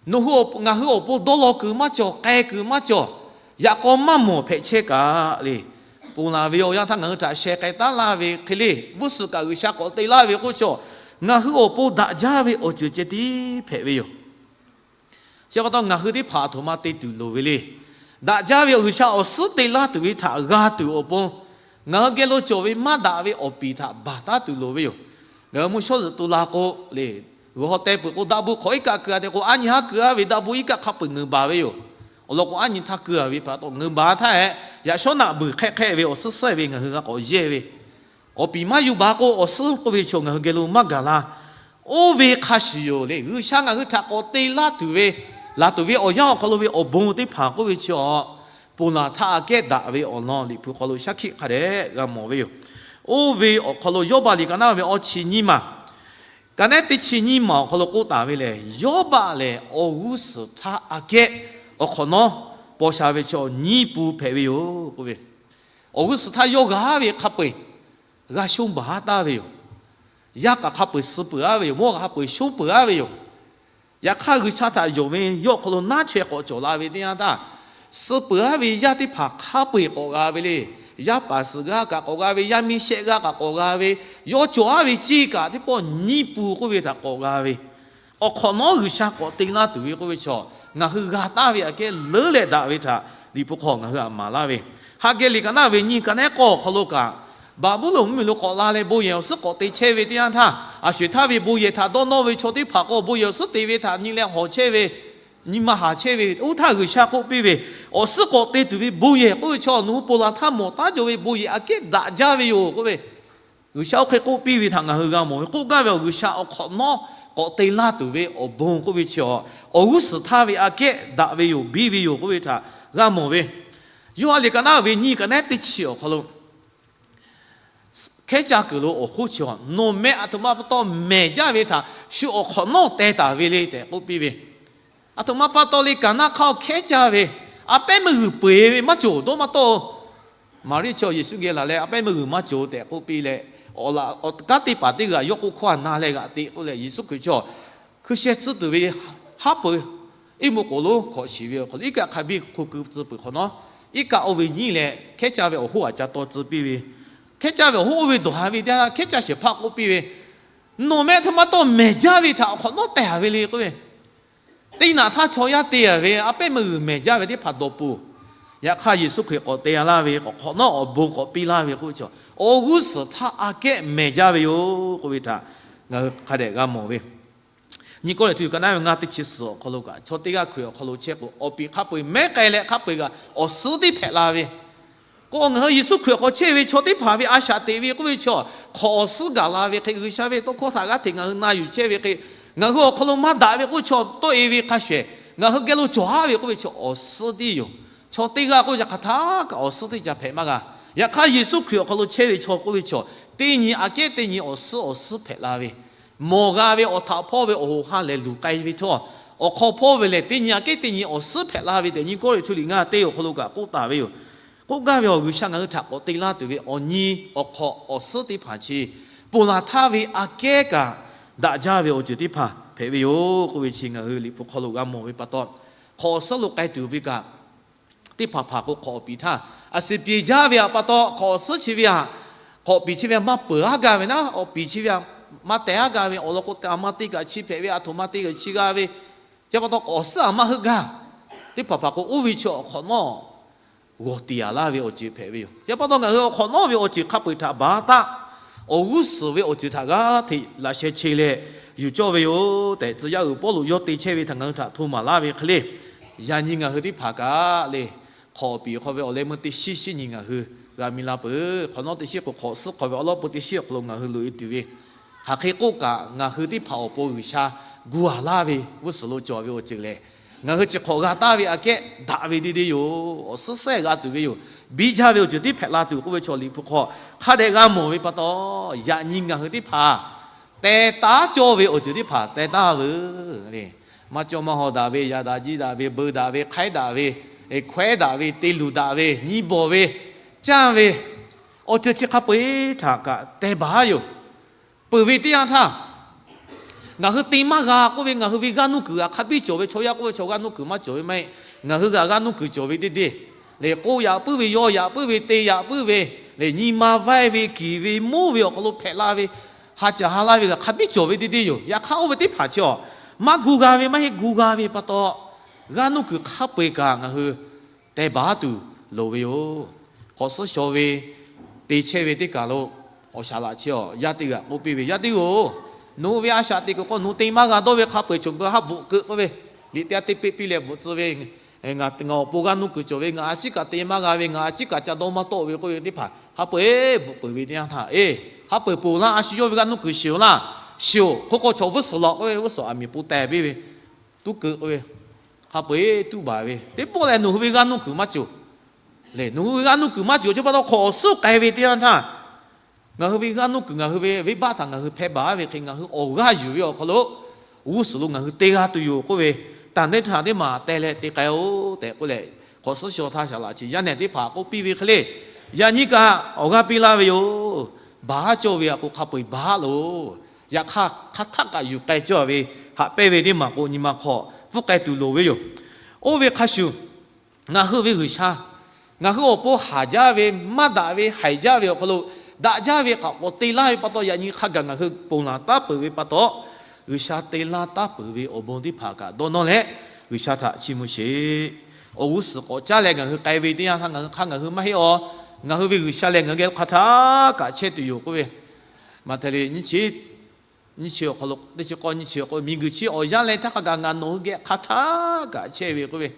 Nawˬ hui, ngaˬ hui awˬ pon dawˇ law kuiˬ maˇ cawˬ, k'ai kuiˬ maˇ cawˬ, yaꞈ k'aw maˇ mawˬ hpehꞈ chehˇ kaꞈ le, ponˬ laˬ ve awˬ yanˇ htaˇ ngaˬ hui htaꞈ sheh k'ai taˉ laˇ ve hk'e le, vuiˇ suhˍ kaꞈ G'uiˬsha k'awꞈ te laˇ ve k'oˆ chaw, ngaˬ hui awˬ pon daꞈ jaˇ ve awˬ ceuˬ ceh tiˉ hpehꞈ ve yoˬ. Chi pa taw ngaˬ hui teˇ hpaˍ a htoꞈ ma te tuˬ loˍ ve le. Daꞈ jaˇ ve G'uiˬsha awˬ suhˉ te laˇ tuˬ ve htaꞈ g'a tuˬ awˬ pon, ngaˬ hui geh lo cawˬ ve maˇ daꞈ ve awˬ piˍ htaꞈ baˬ taˉ tuˬ loˍ ve yoˬ. Ngaˬ hui mvuhˇ shawˉ zuhꞈ tu la k'o le, g'uiˬ haw teh peuˬ k'o daꞈ bon hk'awꞈ iˉ kaˆ keu a te k'o, aˉ nyi haˉ keu a ve daꞈ bon iˉ kaˆ hk'a peu-eˬ ngeuˍ baˬ ve yoˬ. Awˬ lawn k'o, aˉ nyi htaˇ keu a ve pa taw ngeuˍ baˬ htaˇ hehꞈ, yaꞈ shawˉ naꞈ buiˬ hk'ehˆ hk'ehˆ ve awˬ suhˉ suhˉ ve ngaˬ hui g'a k'awꞈ yehˇ ve, awˬ piˍ maˇ yuˬ baˬ k'o, awˬ suhˉ k'oˆ ve chaw ngaˬ hui geh lo maˇ gaˬ la. Oˇ ve hk'a shuˍ yoˬ le. G'uiˬsha ngaˬ hui htaꞈ k'awꞈ te laˇ tuˬ ve, laˬ tuˬ ve awˬ yanˇ awˬ hk'aw lo ve awˬ bon teˇ hpaˍ k'oˆ ve chi awˬ, ponˬ laˬ htaˇ aꞈ kehˉ daꞈ ve awˬ lawn Liꞈ hpu hk'aw lo shaˉ hkiˆ hk'a dehꞈ g'a mawˬ ve yoˬ. Oˇ ve awˬ hk'aw lo Yawˇbaˆ liꞈ kaꞈ naˉ ve awˇ chi nyiˇ maˬ, kaꞈ naˉ teˇ chi nyiˇ maˬ awˬ hk'aw lo k'oˆ taˍ ve lehˬ, Yawˇbaˆ lehˬ awˬ g'uˇ suhˍ htaˇ aꞈ kehˉ awˬ hk'awꞈ nawˉ paw sha ve chaw nyiˇ pun hpehꞈ ve yoˬ k'oˆ ve, awˬ g'uˇ suhˍ htaˇ yawˇ g'a ve hk'a peu-eˬ g'a shonˇ baˬ haˉ taˍ ve yoˬ. Yaˇ kaꞈ hk'a peu-eˬ suh peuˬ aˉ ve yoˬ. Mawˇ kaꞈ hk'a peu-eˬ shonˇ peuˬ aˉ ve yoˬ. Yaꞈ hk'aˇ, G'uiˬsha htaꞈ yonˍ ve yawˇ awˬ hk'aw lo naˉ chaweh k'awꞈ cawˬ la ve teˇ yanˇ htaˇ, suh peuˬ aˉ ve yaˇ teˇ hpaˍ hk'a peu-eˬ k'awꞈ g'a ve le. Yaˇ paˍ suhˍ g'aˇ kaꞈ k'awꞈ g'a ve, yaˇ miˇ shehˆ g'aˇ kaꞈ k'awꞈ g'a ve, yawˇ cawˬ aˉ ve ceˇ kaꞈ teˇ pawˆ nyiˇ pun k'oˆ ve htaꞈ k'awꞈ g'a ve, awˬ hk'awꞈ nawˉ G'uiˬsha k'awꞈ te laˇ tuˬ ve k'oˆ ve chaw, ngaˬ hui g'a taˍ ve aꞈ kehˉ leuˉ leh daꞈ ve htaꞈ Liꞈ hpu hk'aw ngaˬ hui aꞈ maˍ laˇ ve, Haˍgeˍ liꞈ kaꞈ naˉ ve nyiˇ kaꞈ naˉ k'awˇ awˬ hk'aw lo kaꞈ, Baˍbuˍlonˍ mvuhˇmiˬ lo k'awꞈ la leh bon yehˬ awˬ suhˉ k'awꞈ te chehˇ ve teˇ yanˇ htaˇ, aˬ sho-eˬ htaˇ ve bon yehˬ htaꞈ dawˇ nawˇ ve chaw teˇ hpaˍ k'o, bon yehˬ awˬ suhˉ te ve htaꞈ nyi leh hawˬ chehˇ ve, nyi ma haˍ chehˇ ve, oˇ htaˇ G'uiˬsha k'oˆ piˇ ve, awˬ suhˉ k'awꞈ te tuˬ ve bon yehˬ k'oˆ ve chaw nawˬ hui ponˬ laˬ htaˇ mawˬ taˉ jaw ve bon yehˬ aꞈ kehˉ daꞈ jaˇ ve yoˬ k'oˆ ve, G'uiˬsha oˇ hk'e k'oˆ piˇ ve htaꞈ ngaˬ hui g'a mawˬ ve. K'oˆ gaˇ ve awˬ G'uiˬsha awˬ hk'awꞈ nawˉ k'awꞈ te laˇ tuˬ ve awˬ bon k'oˆ ve chi, awˬ g'uˇ suhˍ htaˇ ve aꞈ kehˉ daꞈ ve yoˬ, biˇ ve yoˬ k'oˆ ve htaꞈ g'a mawˬ ve. Yoˇhanˬ liꞈ kaꞈ naˉ ve nyiˇ kaꞈ naˉ teˇ chi awˬ hk'aw lo, hkehˉ caˇ kuiˬ lo awˬ hoˉ chi, nawˬ meh aˬ htoꞈ ma pa taw mehˬ jaˇ ve htaꞈ shu awˬ hk'awꞈ nawˉ teh taˍ ve le tehꞈ k'oˆ piˇ ve. Aˬ htoꞈ ma pa taw le, kaˍnaˆ hk'aˇ hkehˉ caˇ ve, a pehˉ meuˇ g'uiˬ peu-eˬ ve maˇ cawˬ dawˇ maˇ tawˆ. Maˍriˆ chi Yeˍsuˆ geh laˬ leh, a pehˉ meuˇ g'uiˬ maˇ cawˬ tehꞈ k'oˆ piˇ leh, awˬ laꞈ awˬ kanˉ teˇ hpaˍ teˇ g'aˇ yawˇ k'oˆ hkawˇ a na leh g'aꞈ te k'oˆ leh, Yeˍsuˆ Hkriꞈ chi hkui sheh tsuhˇ tuˬ ve haˉ pui Iˉ mvuhˇ k'oˍ lonˉ hkawꞈ shiˍ ve awˬ hk'aw lo iˉ kaˆ hk'a biˇ hk'o keu tcuh peuˬ hk'awꞈ nawˉ, iˉ kaˆ oˇ ve nyiˇ leh hkehˉ caˇ ve awˬ hoˉ aꞈ ca taw tcuh piˇ ve, hkehˉ caˇ ve awˬ hoˉ oˇ ve dawˬ ha ve teˇ yanˇ hkehˉ caˇ shehˍ hpaˇ k'oˆ piˇ ve, Nawˬ mehˆ htaꞈ maˇ tawˇ mehˬ jaˇ ve htaꞈ awˬ hk'awꞈ nawˉ teh a ve le k'oˆ ve, teˇ naꞈ htaˇ chaw yaˇ te a ve a pehˉ meuˇ g'uiˬ mehˬ jaˇ ve teˇ hpaˍ dawˬ peuˬ. Yaꞈ hk'aˇ Yeˍsuˆ Hkriꞈ k'awꞈ te a laˇ ve, k'awꞈ hk'awꞈ nawˉ awˬ bon k'awꞈ piˇ laˇ ve k'oˆ ve chaw, awˬ g'uˇ suhˍ htaˇ aꞈ kehˉ mehˬ jaˇ ve yoˬ k'oˆ ve htaꞈ ngaˬ hui hk'a dehꞈ g'a mawˬ ve. Nyi kawˇ leh tuˬ kaꞈ naˉ ve ngaˇ teˇ chi suhˍ awˬ hk'aw lo kaꞈ chaw teˇ g'aˇ Hkriꞈ awˬ hk'aw lo chehˇ k'o, awˬ piˍ hk'a peu-eˬ mehˉ k'ai leh hk'a peu-eˬ kaꞈ awˬ suhˉ teˇ hpehꞈ la ve k'o, ngaˬ hui Yeˍsuˆ Hkriꞈ awˬ hk'aw chehˇ ve chaw teˇ hpaˍ ve a shaꞈ teꞈ ve k'oˆ ve chaw, hk'awꞈ awˬ suhˉ gaˬ la ve hk'e, G'uiˬsha ve tawˇ hkawˇ htaꞈ g'aˇ hteꞈ ngaˬ hui na yuˬ chehˇ ve hk'e, ngaˬ hui awˬ hk'aw lo maˇ daꞈ ve k'oˆ ve chaw tawˆ e ve hk'a shehˍ, ngaˬ hui geh lo cawˬ haˉ ve k'oˆ ve chaw awˬ suhˉ tiˉ yoˬ. Chaw teˇ g'aˇ k'oˆ ve hk'aˬ htaˇ kaꞈ awˬ suhˉ teˇ ca hpehꞈ maˇ g'a. Yaꞈ hk'aˇ Yeˍsuˆ Hkriꞈ awˬ hk'aw lo chehˇ ve chaw k'oˆ ve chaw, teˇ nyi aꞈ kehˉ teˇ nyi awˬ suhˉ awˬ suhˉ hpehꞈ la ve, mawˬ g'a ve awˬ htaꞈ hpawˇ ve awˬ hoꞈ ha lehˬ luˬ k'ai ve htawˇ, awˬ hk'aw hpawˇ ve lehˬ teˇ nyi aꞈ kehˉ teˇ nyi awˬ suhˉ hpehꞈ la ve tehꞈ nyi kawˇ leh tuˬ liꞈ ngaˇ teˇ awˬ hk'aw lo kaꞈ k'oˆ taˍ ve yoˬ. K'oˆ gaˇ ve awˬ G'uiˬsha ngaˬ hui htaꞈ k'awꞈ te laˇ tuˬ ve awˬ nyi awˬ hk'awꞈ awˬ suhˉ teˇ hpaˍ chi, ponˬ laˬ htaˇ ve aꞈ kehˉ kaꞈ daꞈ jaˇ ve awˬ ceuˬ teˇ hpaˍ hpehꞈ ve yoˬ k'oˆ ve chi ngaˬ hui Liꞈ hpu hk'aw lo g'a mawˬ ve pa taw, hk'awꞈ awˬ suhˉ lo k'ai tuˬ ve kaꞈ teˇ hpaˍ hpaˍ k'o hk'awꞈ awˬ piˍ htaˇ a shuˍ piˍ jaˇ ve aꞈ pa taw, hk'awꞈ awˬ suhˉ chi ve aꞈ, hk'awꞈ awˬ piˍ chi ve aꞈ maˇ peuˬ haˉ gaˇ ve naˉ, awˬ piˍ chi ve aꞈ maˇ tehˬ haˉ gaˇ ve, awˬ lawn k'o te a maˇ teˇ kaꞈ chi hpehꞈ ve, a htoꞈ ma teˇ kaꞈ chi g'a ve, chi pa taw k'awꞈ awˬ suhˉ aꞈ maˇ heuˆ gaˇ. Teˇ hpaˍ hpaˍ k'o oˇ ve chi awˬ hk'awꞈ nawˉ g'awˬ tiˍ a laˇ ve awˬ ceuˬ hpehꞈ ve yoˬ. Chi pa taw ngaˬ hui awˬ hk'awꞈ nawˉ ve awˬ ceuˬ hk'a peu-eˬ htaꞈ baˬ taˆ, awˬ g'uˇ suhˍ ve awˬ ceuˬ htaꞈ g'aˇ hteꞈ laꞈ sheh che leh yuˬ cawˇ ve yoˬ tehꞈ, tcuh yaˇ uiˍ Pawˇluꞈ yawˇ te chehˇ ve htaꞈ ngaˬ hui htaꞈ hto maˍ laˇ ve hk'e le. Yaꞈ nyi ngaˬ hui teˇ hpaˍ kaꞈ le, hk'awꞈ awˬ piˍ hk'aw ve awˬ leh meuˇ teˇ shiˉ shiˉ nyi ngaˬ hui g'a mi la peuˬ. Hk'awꞈ nawˉ teˇ shiˉ k'o hk'awꞈ suhˉ hk'aw ve awˬ lawˉ peu teˇ shiˉ awˬ hk'aw lo ngaˬ hui loꞈ e tuˬ ve, hk'aˬ hk'e k'oˆ kaꞈ ngaˬ hui teˇ hpaˍ awˬ pon G'uiˬsha gu a laˇ ve g'uˇ suhˍ lo cawˬ ve awˬ ceuˬ lehˬ, ngaˬ hui chi hk'awꞈ g'a taˍ ve aꞈ kehˉ daꞈ ve deˇ deˇ yoˬ. Awˬ suhˉ suhˉ g'a tuˬ ve yoˬ. Biˇ jaˇ ve awˬ ceuˬ tiˉ hpehꞈ la tuˬ k'oˆ ve chaw Liꞈ hpu hk'aw hk'a dehꞈ g'a mawˬ ve pa taw, yaꞈ nyi ngaˬ hui teˇ hpaˍ teh taˉ cawˇ ve awˬ ceuˬ teˇ hpaˍ teh taˉ veuˬ le. Maˇ cawˇ maˇ haw daꞈ ve, yaꞈ daꞈ jiˇ daꞈ ve, beu daꞈ ve, hk'aiˉ daꞈ ve, hkawehˉ daꞈ ve, te luˬ daꞈ ve, nyi bawˬ ve, canˇ ve, awˬ ceuˬ chi hk'a peu-eˬ htaꞈ kaꞈ teh baˬ yoˬ. Peuˬ ve teˇ yanˇ htaˇ, ngaˬ hui te maˇ g'a k'oˆ ve, ngaˬ hui ve g'aˇ nuˇ kuiˬ aꞈ hk'a biˇ cawˬ ve, chaw yaˇ k'oˆ ve chaw g'aˇ nuˇ kuiˬ maˇ cawˬ ve maˇ heˆ. Ngaˬ hui g'aꞈ g'aˇ nuˇ kuiˬ cawˬ ve deˇ deˇ lehˬ, k'oˆ yaꞈ puiˉ ve, yaw yaꞈ puiˉ ve, te yaꞈ puiˉ ve lehˬ, nyi ma vaiˇ ve, kiˬ ve, moˉ ve awˬ hk'aw lo hpehꞈ la ve, ha caꞈ ha laˇ ve g'aꞈ hk'a biˇ cawˬ ve deˇ deˇ yoˬ. Yaꞈ hk'aˇ oˇ ve teˇ hpaˍ chi awˬ maˇ gu g'a ve maˇ heˆ, gu g'a ve pa taw, g'aˇ nuˇ kuiˬ hk'a peu-eˬ kaꞈ ngaˬ hui teh baˬ tuˬ loˍ ve yoˬ. Hk'awꞈ suhˉ shaw ve te chehˇ ve teˇ kaˬ lo awˬ shaˍ laꞈ chi awˬ yaˇ teˇ g'aˇ k'oˆ piˇ ve, Yaˇ teˇ g'aˇ-oˬ, nawˬ hui ve a shaꞈ teꞈ kuiˬ k'o nawˬ hui te maˇ g'a dawˇ ve hk'a peu-eˬ chaw g'aˇ haˉ bvuhꞈ keu k'oˆ ve, liꞈ teˇ g'aˇ teˇ peˆ piˇ leh bvuhꞈ tcuh ve, Ngaˬ awˬ pon g'aˇ nuˇ kuiˬ cawˬ ve, ngaˬ a ciˉ kaꞈ te maˇ g'a ve, ngaˬ a ciˉ kaꞈ ca dawˇ maˇ tawˆ ve k'oˆ ve teˇ hpaˍ hk'a peu-eˬ bvuhꞈ peuˬ ve teˇ yanˇ htaˇ, Eˬ, hk'a peu-eˬ ponˬ laˇ, a shu yawˇ ve g'aˇ nuˇ kuiˬ shiˍ-oˬ laˇ. Shiˍ-oˬ, hk'oˆ k'o chaw g'uˇ suhˍ law k'oˆ ve, g'uˇ suhˍ aˬ miˍ pon teh piˇ ve, tuˉ keu k'oˆ ve, hk'a peu-eˬ tuˉ baˬ ve, teˇ pawˆ leh nawˬ hui ve g'aˇ nuˇ kuiˬ maˇ cawˬ lehˬ, nawˬ hui ve g'aˇ nuˇ kuiˬ maˇ cawˬ. Chi pa taw hk'awꞈ awˬ suhˉ k'ai ve teˇ yanˇ htaˇ, ngaˬ hui ve g'aˇ nuˇ kuiˬ ngaˬ hui ve venˇbaˆ htaꞈ ngaˬ hui hpehˇ baˬ ve hk'e, ngaˬ hui awˬ g'aˇ yuˬ ve awˬ hk'aw lo g'uˇ suhˍ lo ngaˬ hui te g'a tuˬ yoˬ k'oˆ ve, taˍ neˇ htaꞈ teˇ maˬ teh leh te k'ai-oˬ tehꞈ k'oˆ leh, hk'awꞈ suhˉ shaw htaˇ shaˍ laꞈ chi yaˇ nehˬ teˇ hpaˍ k'oˆ piˇ ve hk'e le, Yaꞈ nyi kaꞈ awˬ g'aˇ piˇ laˇ ve yoˬ. Baˬ haˉ cawˇ ve aꞈ k'o hk'a peu-eˬ baˬ haˉ loˬ. Yaꞈ hk'aˇ hk'aˬ htaˆ kaꞈ yuˬ k'ai cawˇ ve, haꞈ pehnˇ ve teˇ maˬ k'o nyi ma hk'aw pfuhˇ k'ai tuˬ loˍ ve yoˬ. Oˇ ve hk'a shuˍ, ngaˬ hui ve G'uiˬsha ngaˬ hui awˬ pon haˍ jaˇ ve, maˇ daꞈ ve haiˬ jaˇ ve awˬ hk'aw lo daꞈ jaˇ ve kaꞈ k'awꞈ te laˇ ve pa taw, yaꞈ nyi hk'a gaˬ ngaˬ hui ponˬ laˬ taˉ peuˬ ve pa taw, G'uiˬsha te laˇ taˉ peuˬ ve awˬ bon teˇ hpaˍ kaꞈ dawˇ nawˇ leh, G'uiˬsha htaꞈ chiˇ mvuh sheˍ. Awˬ g'uˇ suhˍ k'awꞈ caˉ leh ngaˬ hui k'ai ve teˇ yanˇ htaˇ, ngaˬ hui hk'aˇ ngaˬ hui maˇ heˆ aw, ngaˬ hui ve G'uiˬsha lehˬ ngaˬ hui geh hk'aˬ htaˆ kaꞈ chehˇ tuˬ yoˬ k'oˆ ve, Maꞈhtehˍ liꞈ nyiˇ chi nyiˇ chi awˬ hk'aw lo, teˇ chi k'awˇ nyiˇ chi awˬ hk'aw lo, Miˬguiˬ chi awˬ yanˇ leh htaˇ hk'a gaˬ ngaˬ nawˬ hui geh hk'aˬ htaˆ kaꞈ chehˇ ve k'oˆ ve,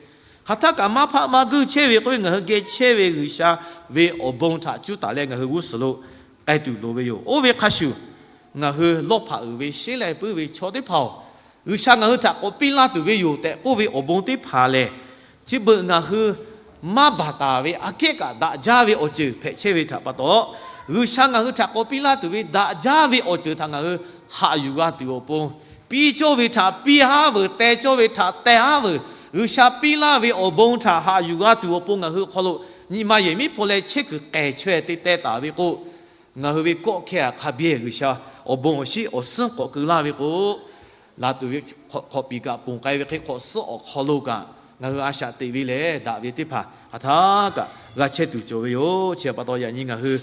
hk'aˬ htaˆ kaꞈ maˇ hpaˆ maˇ guiˇ chehˇ ve k'oˆ ve, ngaˬ hui geh chehˇ ve G'uiˬsha ve awˬ bon htaꞈ cuˇ taˍ leh ngaˬ hui g'uˇ suhˍ lo k'ai tuˬ loˍ ve yoˬ. Oˇ ve hk'a shuˍ, ngaˬ hui lawˇ hpaꞈ uiˍ ve sheˉ leh puiˉ ve chaw teˇ hpaˍ-oˬ, G'uiˬsha ngaˬ hui htaꞈ k'awꞈ piˇ laˇ tuˬ ve yoˬ tehꞈ k'oˆ ve awˬ bon teˇ hpaˍ lehˬ, chi beuꞈ ngaˬ hui maˇ baˬ taˍ ve aꞈ kehˉ kaꞈ daꞈ jaˇ ve awˬ ceuˬ hpehꞈ chehˇ ve htaꞈ pa taw, G'uiˬsha ngaˬ hui htaꞈ k'awꞈ piˇ laˇ tuˬ ve daꞈ jaˇ ve awˬ ceuˬ htaꞈ ngaˬ hui haꞈ yuˬ g'a tuˬ awˬ pon, piˇ cawˇ ve htaꞈ piˇ haˉ veuˬ, teh cawˇ ve htaꞈ teh haˉ veuˬ, G'uiˬsha piˇ laˇ ve awˬ bon htaꞈ haꞈ yuˬ g'a tuˬ awˬ pon ngaˬ hui awˬ hk'aw lo nyi ma yehˬ miˉ hpaw leh chehˇ kuiˬ k'ehˬ chaweh te teh taˍ ve k'o, ngaˬ hui ve kawˆ hkehˇ aꞈ hk'a biˇ G'uiˬsha awˬ bon awˬ shinˉ awˬ suhˉ k'awꞈ keu laˇ ve k'o, la tuˬ ve hk'awꞈ piˍ kaꞈ ponˬ k'ai ve hk'e, hk'awꞈ suhˉ awˬ hk'aw lo kaꞈ ngaˬ hui a shaꞈ teꞈ ve lehˬ, daꞈ ve teˇ hpaˍ hk'aˬ htaˇ kaꞈ g'a chehˇ tuˬ cawˬ ve yoˬ. Chi pa taw yaꞈ nyi ngaˬ hui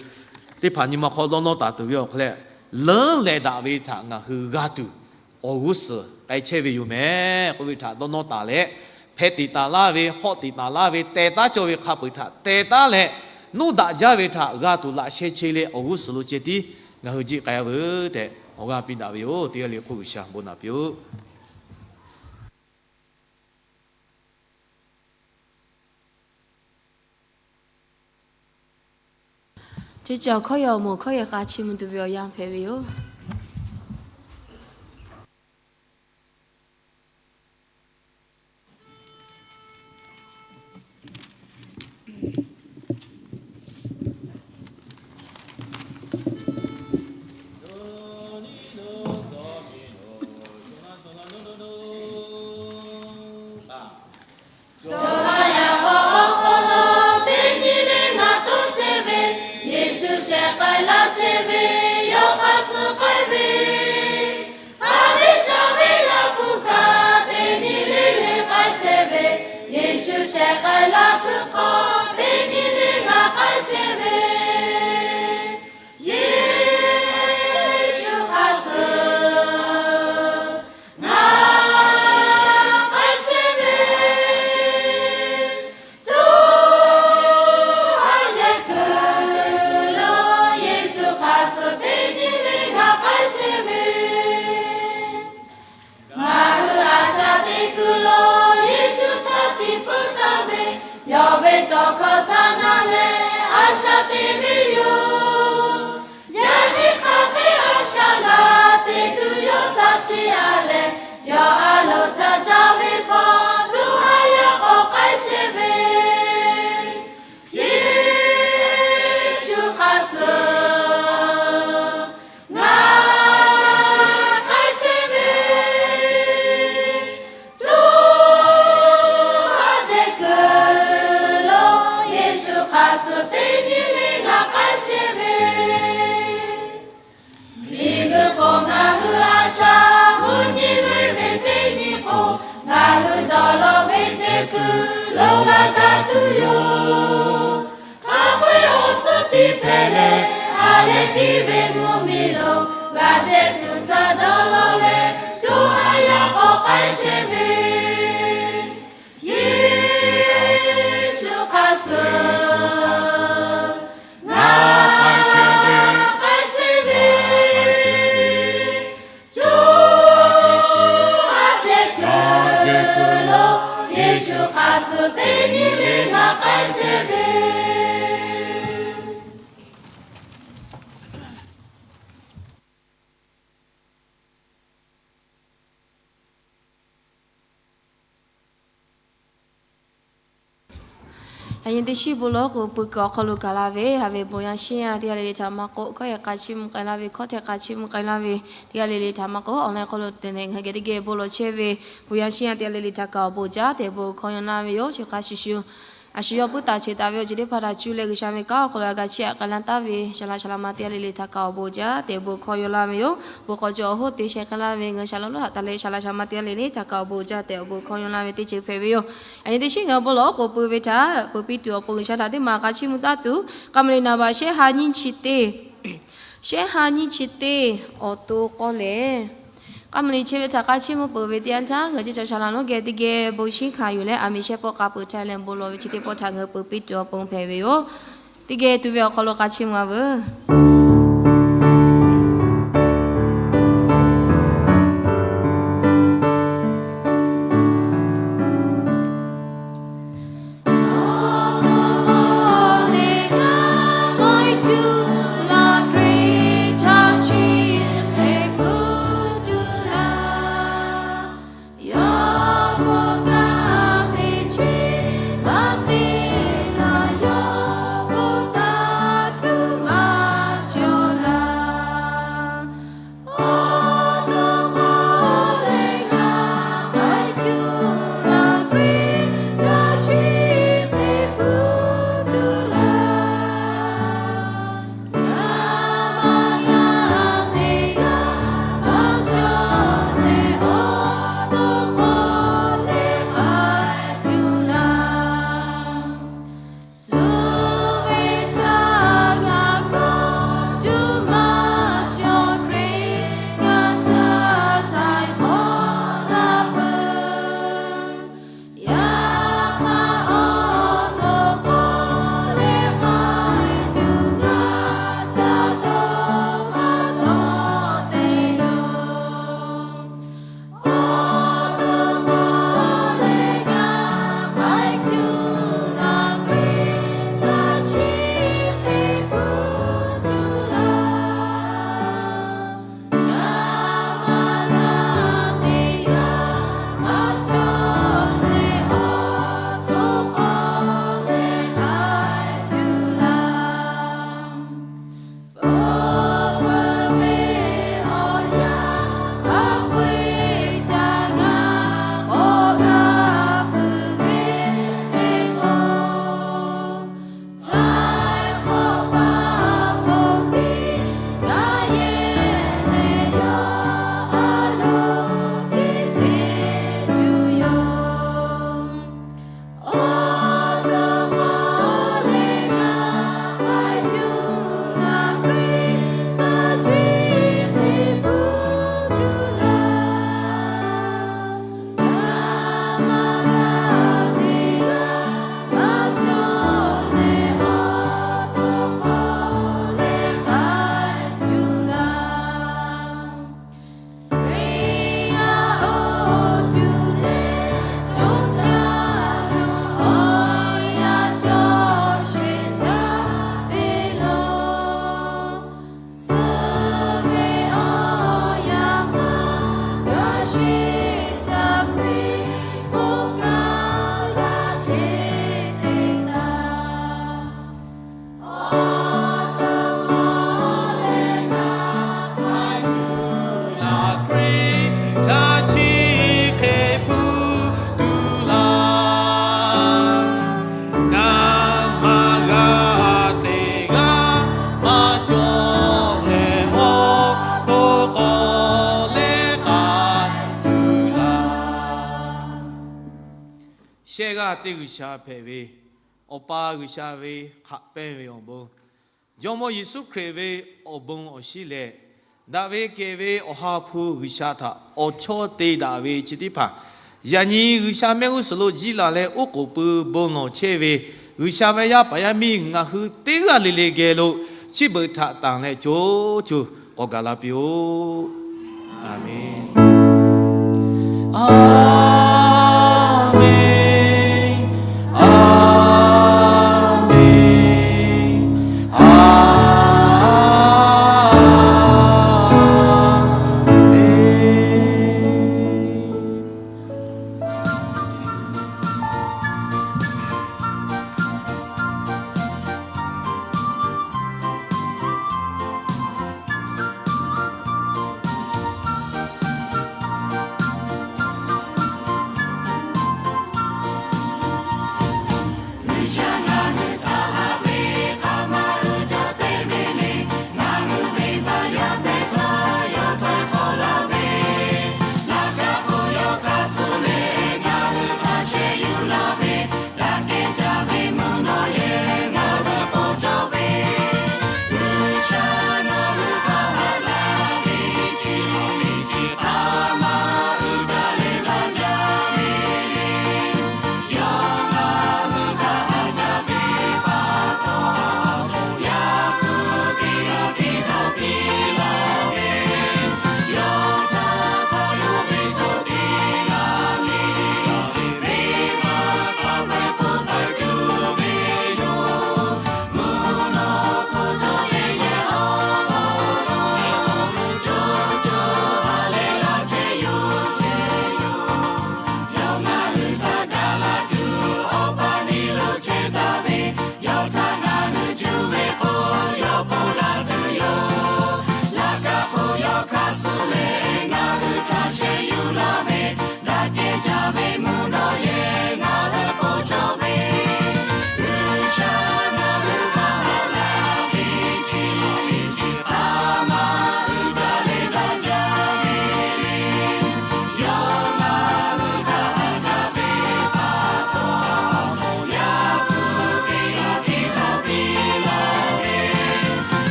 teˇ hpaˍ nyi ma hk'aw dawˇ nawˇ taˍ tuˬ ve awˬ hk'aw leh, leuˉ leh daꞈ ve htaꞈ ngaˬ hui g'a tuˬ awˬ g'uˇ suhˍ k'ai chehˇ ve yoˬ meh k'oˆ ve htaꞈ dawˇ nawˇ taˍ leh, hpeh tiꞈ taˍ laˇ ve, hawˆ tiꞈ taˍ laˇ ve, teh taˉ cawˇ ve hk'a peu-eˬ htaꞈ teh taˉ leh, nuˇ daꞈ jaˇ ve htaꞈ g'a tuˬ laꞈ sheh che leh awˬ g'uˇ suhˍ lo ceh tiˉ ngaˬ hui jiˆ k'ai-a veuˬ tehꞈ awˬ g'aˇ piˇ daꞈ ve yoˬ. Teˇ g'aˇ le k'oˆ G'uiˬsha bon naꞈ piˇ-oˆ. Chi cawˬ hkawˇ yawˇ moˍ hkawˇ yawˇ k'a chiˇ mvuh tuˬ ve awˬ yanˇ hpehꞈ ve yoˬ. Chaw ha yaꞈ k'aw awˬ hk'aw lo teˇ nyi le ngaˬ toˇ chehˇ ve, Yeˍsuˆ shehˍ k'ai laˇ chehˇ ve, yawˇ hk'aˇ suh k'ai ve, haˍ ve shaˍ ve Laˇ hpu kaꞈ teˇ nyi le le k'ai chehˇ ve, Yeˍsuˆ shehˍ k'ai laˇ htuˇ hk'aw teˇ nyi le ngaˬ k'ai chehˇ ve, Yeˍsuˆ hk'aˇ suh ngaˬ k'ai chehˇ ve, co ha jehˬ kuiˬ lo Yeˍsuˆ hk'aˇ suh teˇ nyi le ngaˬ k'ai chehˇ ve, ngaˬ hui a shaꞈ teꞈ kuiˬ lo Yeˍsuˆ htaꞈ tiꞈ peuˬ taˍ ve, yawˇ ve tawˇ hkawˇ htaꞈ na leh a shaꞈ teꞈ ve yoˬ. Yaꞈ nyi hk'aˬ hk'e a shaꞈ g'a teꞈ tuˬ yawˇ htaꞈ chiˇ-a leh, yawˇ a loˍ htaꞈ caˇ ve hk'aw co ha yaꞈ k'aw k'ai chehˇ ve, Yeˍsuˆ hk'aˇ suh ngaˬ k'ai chehˇ ve, co ha jehˬ kuiˬ lo Yeˍsuˆ hk'aˇ suh teˇ nyi le ngaˬ k'ai chehˇ ve, miˬguiˬ hk'oˆ ngaˬ hui a shaꞈ mvuhˇ nyi loꞈ-e ve teˇ nyi k'o, ngaˬ hui dawˇ law ve jehˬ kuiˬ lo g'a kaˇ tuˬ yoˬ. Hk'a peu-eˬ awˬ suhˉ tiˉ hpehꞈ leh, ha lehˬ piˇ ve mvuhˇ miˬ lo g'a jehˬ tuˬ htaꞈ dawˇ law leh, co ha yaꞈ k'aw k'ai chehˇ ve, Yeˍsuˆ hk'aˇ suh ngaˬ k'ai chehˇ ve, co ha jehˬ kuiˬ lo Yeˍsuˆ hk'aˇ suh teˇ nyi le ngaˬ k'ai chehˇ ve. Yaꞈ nyi teˇ shiˉ bon lawˬ k'o, pui kuiˬ awˬ hk'aw lo gaˬ la ve, haꞈ ve bon yaˇ shiˉ yaˇ teˇ g'aˇ le le htaꞈ maˇ k'oˆ, hkawˇ yehˬ k'a chiˇ mvuh k'ai laˇ ve, hkawˇ htehꞈ k'a chiˇ mvuh k'ai laˇ ve teˇ g'aˇ le le htaꞈ maˇ k'oˆ, awˬ lawn hk'aw lo te leh ngaˬ hui geh teˇ geh bon lawˬ chehˇ ve bon yaˇ shiˉ yaˇ teˇ g'aˇ le le htaꞈ kaꞈ awˬ bon jaˇ tehꞈ bon hkawˇ yaw laˇ ve yoˬ. Chi hk'a shuˍ shuˍ, a shu yawˇ puiˉ taˍ chehˇ taˍ ve awˬ ceuˬ teˇ hpaˍ htaꞈ cuˇ leh G'uiˬsha ve kanˉ awˬ hk'aw lo a g'a chiˇ aꞈ k'ai laˇ taˍ ve, shaˍ laꞈ shaˍ laꞈ ma teˇ g'aˇ le le htaꞈ kaꞈ awˬ bon jaˇ tehꞈ bon hkawˇ yaw laˇ ve yoˬ. Bon hk'aw cawˬ awˬ hoˉ te sheh k'ai laˇ ve ngaˬ hui shaˍ laꞈ lonˉ htaꞈ taˍ leh shaˍ laꞈ shaˍ ma teˇ g'aˇ le le htaꞈ kaꞈ awˬ bon jaˇ tehꞈ awˬ bon hkawˇ yaw laˇ ve teˇ ceuˬ hpehꞈ ve yoˬ. Yaꞈ nyi teˇ shiˉ ngaˬ hui bon lawˬ k'o, pui ve htaꞈ pui piˇ tuˬ awˬ pon G'uiˬsha htaꞈ teˇ maˬ k'a chiˇ mvuh taˇ tuˬ, k'a ma le naˍ baꞈ shehˆ ha nyiˇ chi teˇ, shehˆ ha nyiˇ chi teˇ awˬ to k'awˇ lehˬ, k'a ma le chi ve htaꞈ k'a chiˇ mvuh peuˬ ve teˇ yanˇ htaˇ, ngaˬ hui chi caw shaˍ laꞈ lonˉ geh teˇ geh bon shinˉ hkanˍ yuˬ leh, aˬ miˍ shehˆ pawˆ k'a peuˬ htaˇ leh bon lawˬ ve chi teˇ pawˆ htaꞈ ngaˬ hui pui piˇ tuˬ awˬ pon hpehꞈ ve yoˬ. Teˇ geh tuˬ ve awˬ hk'aw lo k'a chiˇ mvuh-a veuˬ. Shehˆ g'aˇ teˇ G'uiˬsha hpehꞈ ve, Awˬ pa G'uiˬsha ve hk'aꞈ pehnˇ ve awˬ bon, Jawˇmawˇ Yeˍsuˆ Hkriꞈ ve awˬ bon awˬ shiˉ leh, daꞈ ve kehˬ ve Awˬ ha hpu G'uiˬsha htaꞈ awˬ chawˇ te daꞈ ve chi teˇ hpaˍ, yaꞈ nyi G'uiˬsha mehˆ g'uˇ suhˍ lo jiˇ laˬ leh oˉ k'oˍ pui bon lawˬ chehˇ ve G'uiˬsha ve yaˇ paˍ yaˇ miˇ ngaˬ hui teˇ g'aˇ le le geh lo chi beuꞈ htaꞈ tanˬ leh co co k'awꞈ gaˬ la piˇ-oˆ. A menˬ.